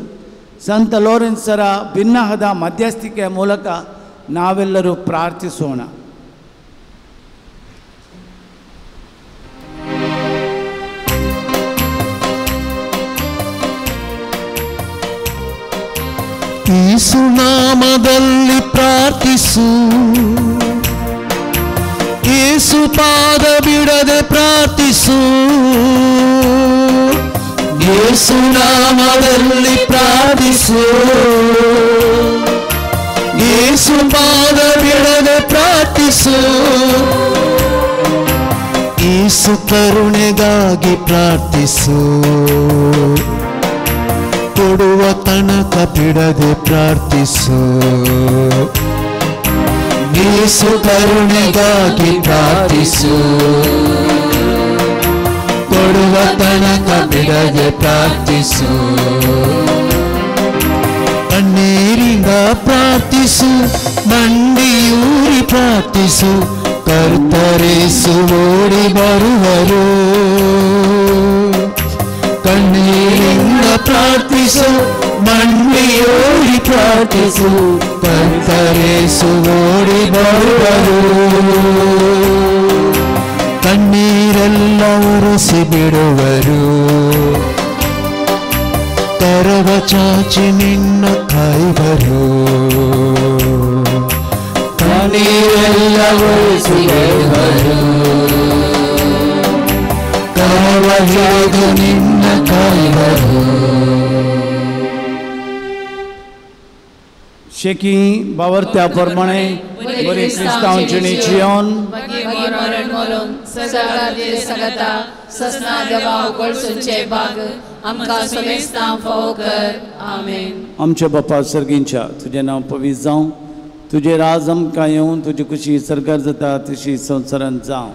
ಸಂತ ಲೋರೆನ್ಸರ ಭಿನ್ನಹದ ಮಧ್ಯಸ್ಥಿಕೆಯ ಮೂಲಕ ನಾವೆಲ್ಲರೂ ಪ್ರಾರ್ಥಿಸೋಣ. ಯೇಸುನಾಮದಲ್ಲಿ ಪ್ರಾರ್ಥಿಸು, ಯೇಸು ಪಾದ ಬಿಡದೆ ಪ್ರಾರ್ಥಿಸು, ಯೇಸುನಾಮದಲ್ಲಿ ಪ್ರಾರ್ಥಿಸು, ಯೇಸು ಪಾದ ಬಿಡದೆ ಪ್ರಾರ್ಥಿಸು, ಯೇಸು ಕರುಣೆಗಾಗಿ ಪ್ರಾರ್ಥಿಸು, ಕೊಡುವ ತನಕ ಬಿಡದೆ ಪ್ರಾರ್ಥಿಸು, ಯೇಸು ಕರುಣೆಗಾಗಿ ಪ್ರಾರ್ಥಿಸು, ಕೊಡುವ ತನಕ ಬಿಡದೆ ಪ್ರಾರ್ಥಿಸು, ಕಣ್ಣೀರಿಂದ ಪ್ರಾರ್ಥಿಸು, ಮಂಡಿಯೂರಿ ಪ್ರಾರ್ಥಿಸು, ಕರ್ತರೇಸು ಓಡಿ ಬರುವರು. ಕಣ್ಣೀರಿಂದ ಪ್ರಾರ್ಥಿಸು, ಮಂಡಿಯೂರಿ ಪ್ರಾರ್ಥಿಸು, ಕರ್ತರೇಸು ಓಡಿ ಬರುವರು. ಕಣ್ಣೀರೆಲ್ಲ ಉರಿಸಿ ಬಿಡುವರು, ಕರವ ಚಾಚಿ ನಿನ್ನ ಕಾಯುವರು, ಕಣ್ಣೀರೆಲ್ಲ ಉರಿಸಿ ಬಿಡುವರು, ಕರವ ಹಿಡಿದು ನಿನ್ನ ಕಾಯುವರು. शेकी बावरत्या प्रमाणे बरी क्रिस्तांव जिणी जियोन आमच्या बापा सर्गींच्या तुजें नांव पवित्र जावं, तुजें राज आमकां येवन, तुजी खुशी सरकार जाता तशी संवसारांत जावं.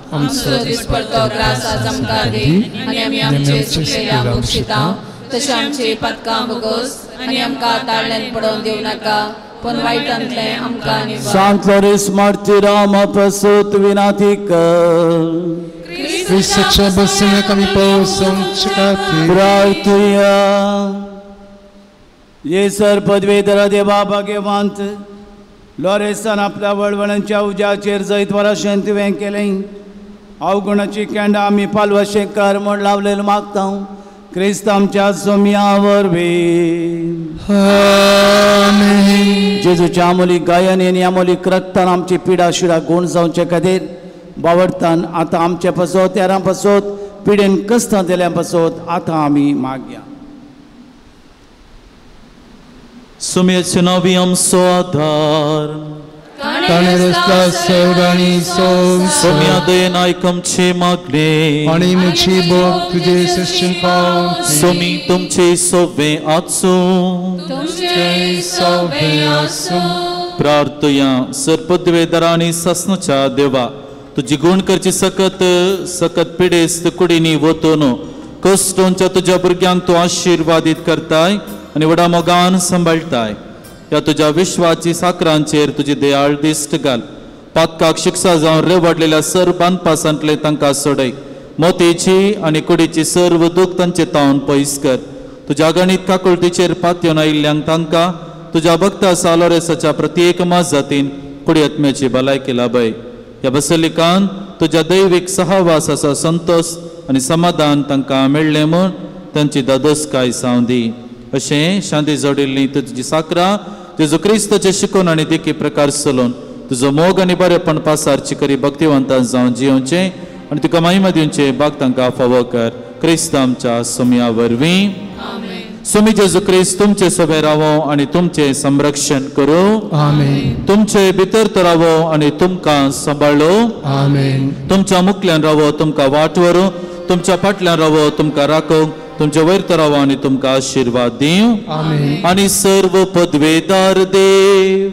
तशें आमची पदकां भोगोस आनी आमकां ताळ्यान पडोवन दिवं नाका, पूण वायटांतलें आमकां निवार. सांत लोरेस मार्तीरा पासत विनाती कर. क्रिस्ताच्या बसण्याक आमी पावसांचे खातीर प्रार्थुया. येसर पदवेधर देवा भाग्यवंत लोरेसान आपल्या वळवळांच्या उज्याचेर जैत वराशें तुवें केलें. अवगुणाची केंडां आमी पालवशें कर म्हूण लावलेलो मागता क्रिस्त आमच्या सोम्या वरवीं. जेजूच्या आमोलीक गायन आनी आमोलीक रक्तान आमची पिडा शिडा गूण जावचे खातीर बावडतान आतां आमचे पासत हेरां पासत पिडेन कस्तां दिल्या पासत आतां आमी मागया. सुम्याचे नांवी आमचो आधार, सोम्या दयेन आयक आमचें मागणें आनी म्हजी बोग तुजे सृश्टीन पावची. सोमी तुमचें सोबें आसूं, तुमचें सोबें आसूं. प्रार्थया. सरपदवेदारा आनी सासणाच्या देवा, तुजी गुण करची सकत सकत पिडेस्त कुडींनी वतून कश्टोंच्या तुज्या भुरग्यांक तूं आशिर्वादीत करताय आनी व्हडा मोगान सांबाळटाय. ह्या तुज्या विश्वाची साकरांचेर तुजी दयाळ दिश्ट घाल. पातकाक शिक्षा जावन रेवाडलेल्या सर बांदपासांतले तांकां सोडय. मोतीची आनी कुडीची सर्व दूख तांचे तावन पयस कर. तुज्या गणीत काकुळटीचेर पातयेवन आयिल्ल्यांक तांकां तुज्या भक्ता सालोरेसाच्या प्रत्येक माजातीन कुडी आत्म्याची भलायकी लाभय. ह्या बसलिकान तुज्या दैवीक सहवासाचो संतोश आनी समाधान तांकां मेळ्ळें म्हूण तांची दादोसकाय जावं दी. अशें शांती जोडिल्ली तुजी साकरां जेजू क्रिस्ताचे शिकून आनी देखी प्रकार चलोवन तुजो मोग आनी बरेपण पासारची करी भक्तिवंतां जावन जियोवचें आनी तुका महिमा दिवचें बाग तांकां फावो कर. क्रिस्त आमच्या सोम्या वरवीं. सोमी जेजू क्रिस्त तुमचे सोबे रावो आनी तुमचें संरक्षण करूं. आमेन. तुमचे भितर तो रावो आनी तुमकां सांबाळो. आमेन. तुमच्या मुखल्यान रावो तुमकां वाट व्हरूं, तुमच्या फाटल्यान रावो तुमकां राखूंक, तुमचे वयर तो रावो आनी तुमकां आशिर्वाद दिवं. आमेन. आनी सर्व पदवेदार देव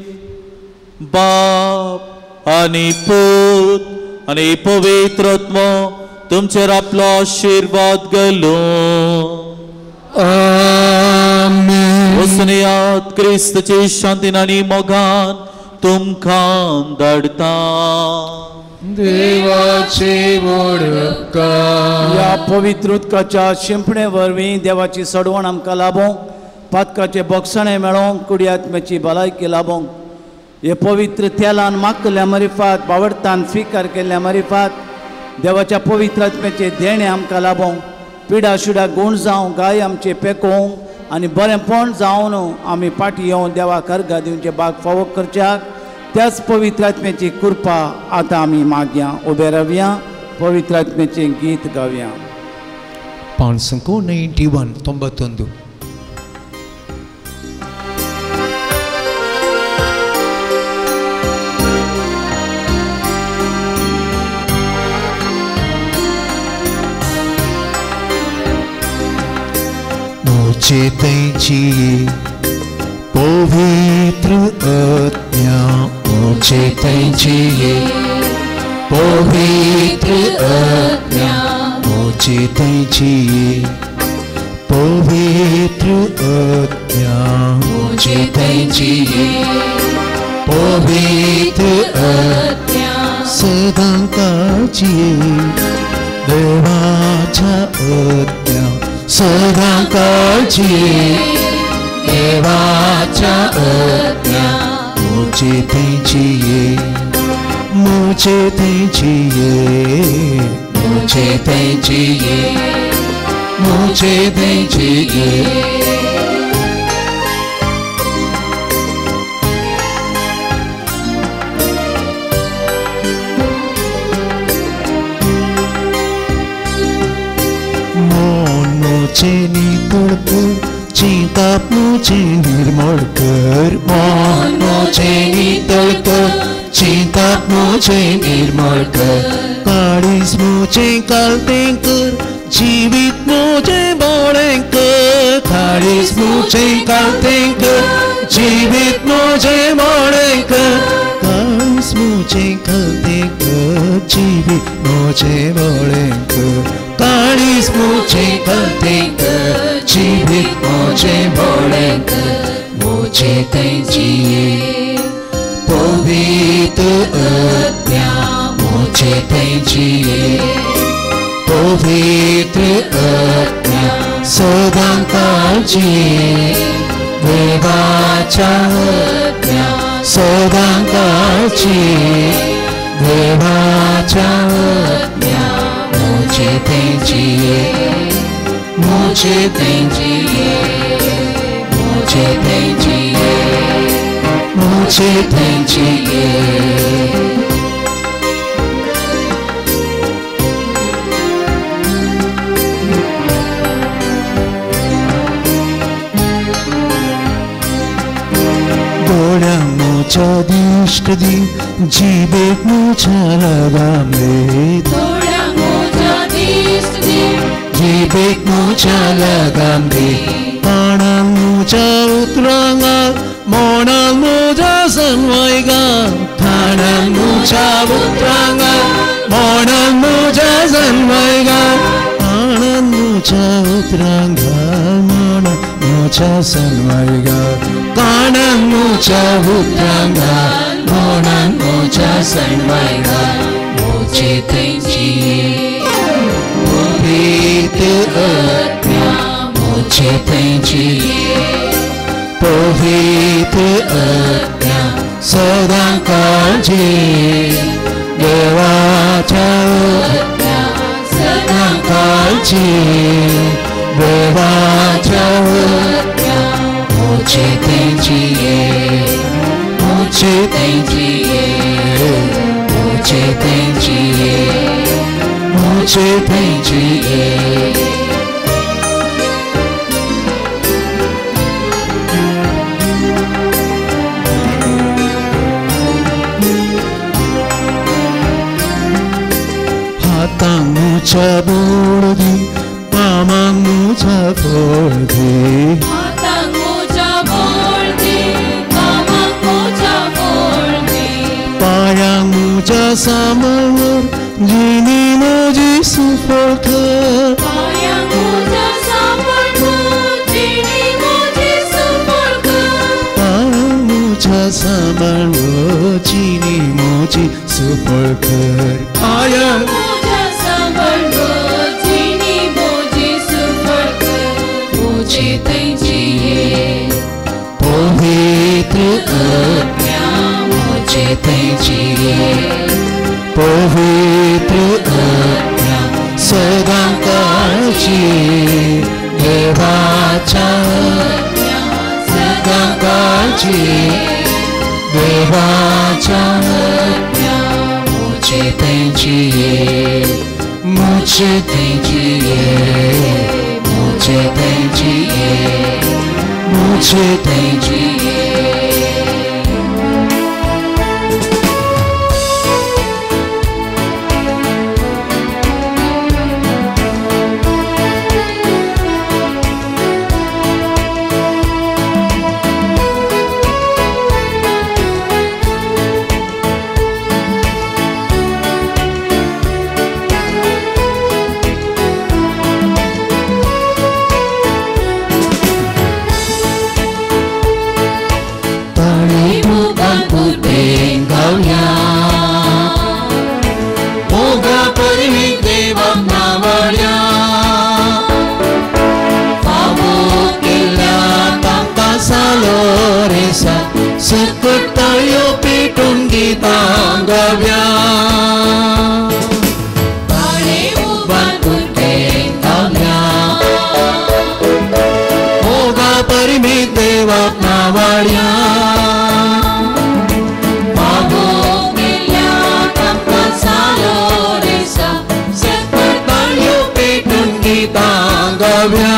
बाप आनी पूत आनी पवित्र आत्मो तुमचेर आपलो आशिर्वाद घालूं. आमेन. वचुनयात क्रिस्तचे शांतीन आनी मोगान तुमकां धाडटा. देवाची वडका ह्या पवित्र उदकाच्या शिंपणे वरवीं देवाची सडवण आमकां लाभोवंक, पातकाचे बोगसणें मेळोवंक, कुडी आत्म्याची भलायकी लाभोवंक, हे पवित्र तेलान मागल्या मरिफात बावडतान स्विकार केल्ल्या मरिफात देवाच्या पवित्र आत्म्याचे देणें आमकां लाभोवंक, पिडा शिडा गूण जावं, गाय आमचे पेकोवंक आनी बरेंपण जावन आमी फाटीं येवन देवा कर्गा दिवचे बाग फावो करच्याक त्याच पवित्र आत्म्याची कृपा आतां आमी मागया. उबे रावया, पवित्र आत्म्याचें गीत गावया. 591 91. मुझे तैची पवित्र आत्मा, मुझे तैची पवित्र आत्मा, मुझे तैची पवित्र आत्मा, मुझे तैची पवित्र आत्मा, सदा काची देवाच्या आत्मा, सदा काळजी देवाच्या आज्ञा, मुझे तेची मुझे तेची मुझे तेची मुझे तेची. चिंताप मुझे निर्मळ कर, मन मुझे नितळ कर, चिंताप मुझे निर्मळ कर, काळीज मुझे कालतें कर, जीवित मुझे बोळें कर, काळीज मुझे कालतें कर, जीवित मुझे बोळें कर, काळीज मुझे कालतें कर, जीवित मुझे बोळें कर, काळीज मुझे कालतें कर, जीवित मुझे बोळें कर, मुझे तेची पवित्र आत्मा, मुझे तेची पवित्र आत्मा, सदा काळजी देवाच्या आज्ञा, सदा काळजी देवाच्या आज्ञा, मुझे तेची मुझे तेची मुझे तेची मुझे तेची. दोळ्यांक म्हज्या दिश्ट दी, जिबेक म्हज्या लगाम दी, दोळ्यांक म्हज्या दिश्ट दी, जिबेक म्हज्या लगाम दी, कानांक म्हज्या उतरांक घाल, मोणाक म्हज्या सनवाय घाल, कानांक म्हज्या उतरांक घाल, मोणाक म्हज्या सनवाय घाल, कानांक म्हज्या उतरांक घाल, मोणाक म्हज्या सनवाय घाल, कानांक म्हज्या उतरांक घाल, मोणाक म्हज्या सनवाय घाल, मुझे तेची पवित्र आत्म्या मुझे तेंची पवित्र आत्म्या सदां काळजी देवाच्या आत्म्या सदां काळजी देवाच्या आत्म्या मुझे तेंची मुझे तेंची मुझे तेंची मुझे तेंची। हातांक मुझ्या बोळ दी कामांक मुझ्या फळ दी हातांक मुझ्या बोळ दी कामांक मुझ्या फळ दी पायांक मुझ्या सांबाळ जिणी म्हजी सुफळ कर पायांक मुझ्या सांबाळ जिणी म्हजी सुफळ कर पायांक मुझ्या सांबाळ जिणी म्हजी सुफळ कर पायांक मुझ्या सांबाळ जिणी म्हजी सुफळ कर मुझे तेंची पवित्र आत्म्या मुझे तेंची पवित्र आत्म्या सदां काळजी देवाच्या आत्म्या सदां काळजी देवाच्या आत्म्या मुझे तेंची मुझे तेंची मुझे तेंची मुझे तेंची। सकटायो पेटून गितां गाव्या ताळे उबान गाव्या मोगा परिमित देवाक नावाड्या फावो केल्ल्या तांकां सालोरेसा सकटायो पेटून गितां गाव्या।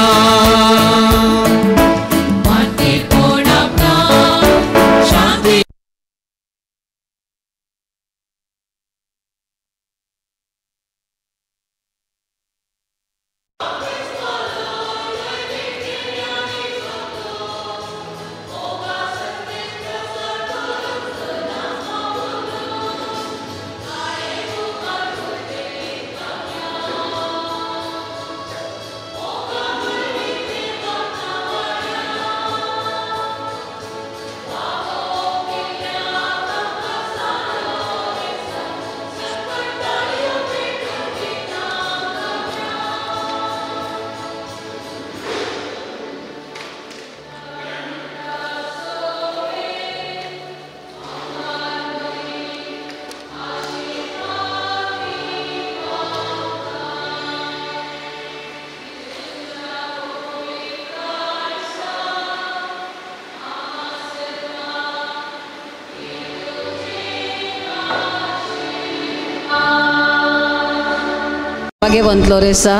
भाग्यवंत लोरेसा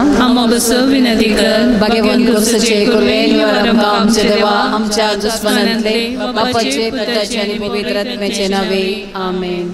विनंती कर भाग्यवंत लोरसाचे कुर्वे आमचे देवा आमच्या दुस्मनांतले बापाचे पुताचे आनी पवित्र आत्म्याचे नावे आमेन।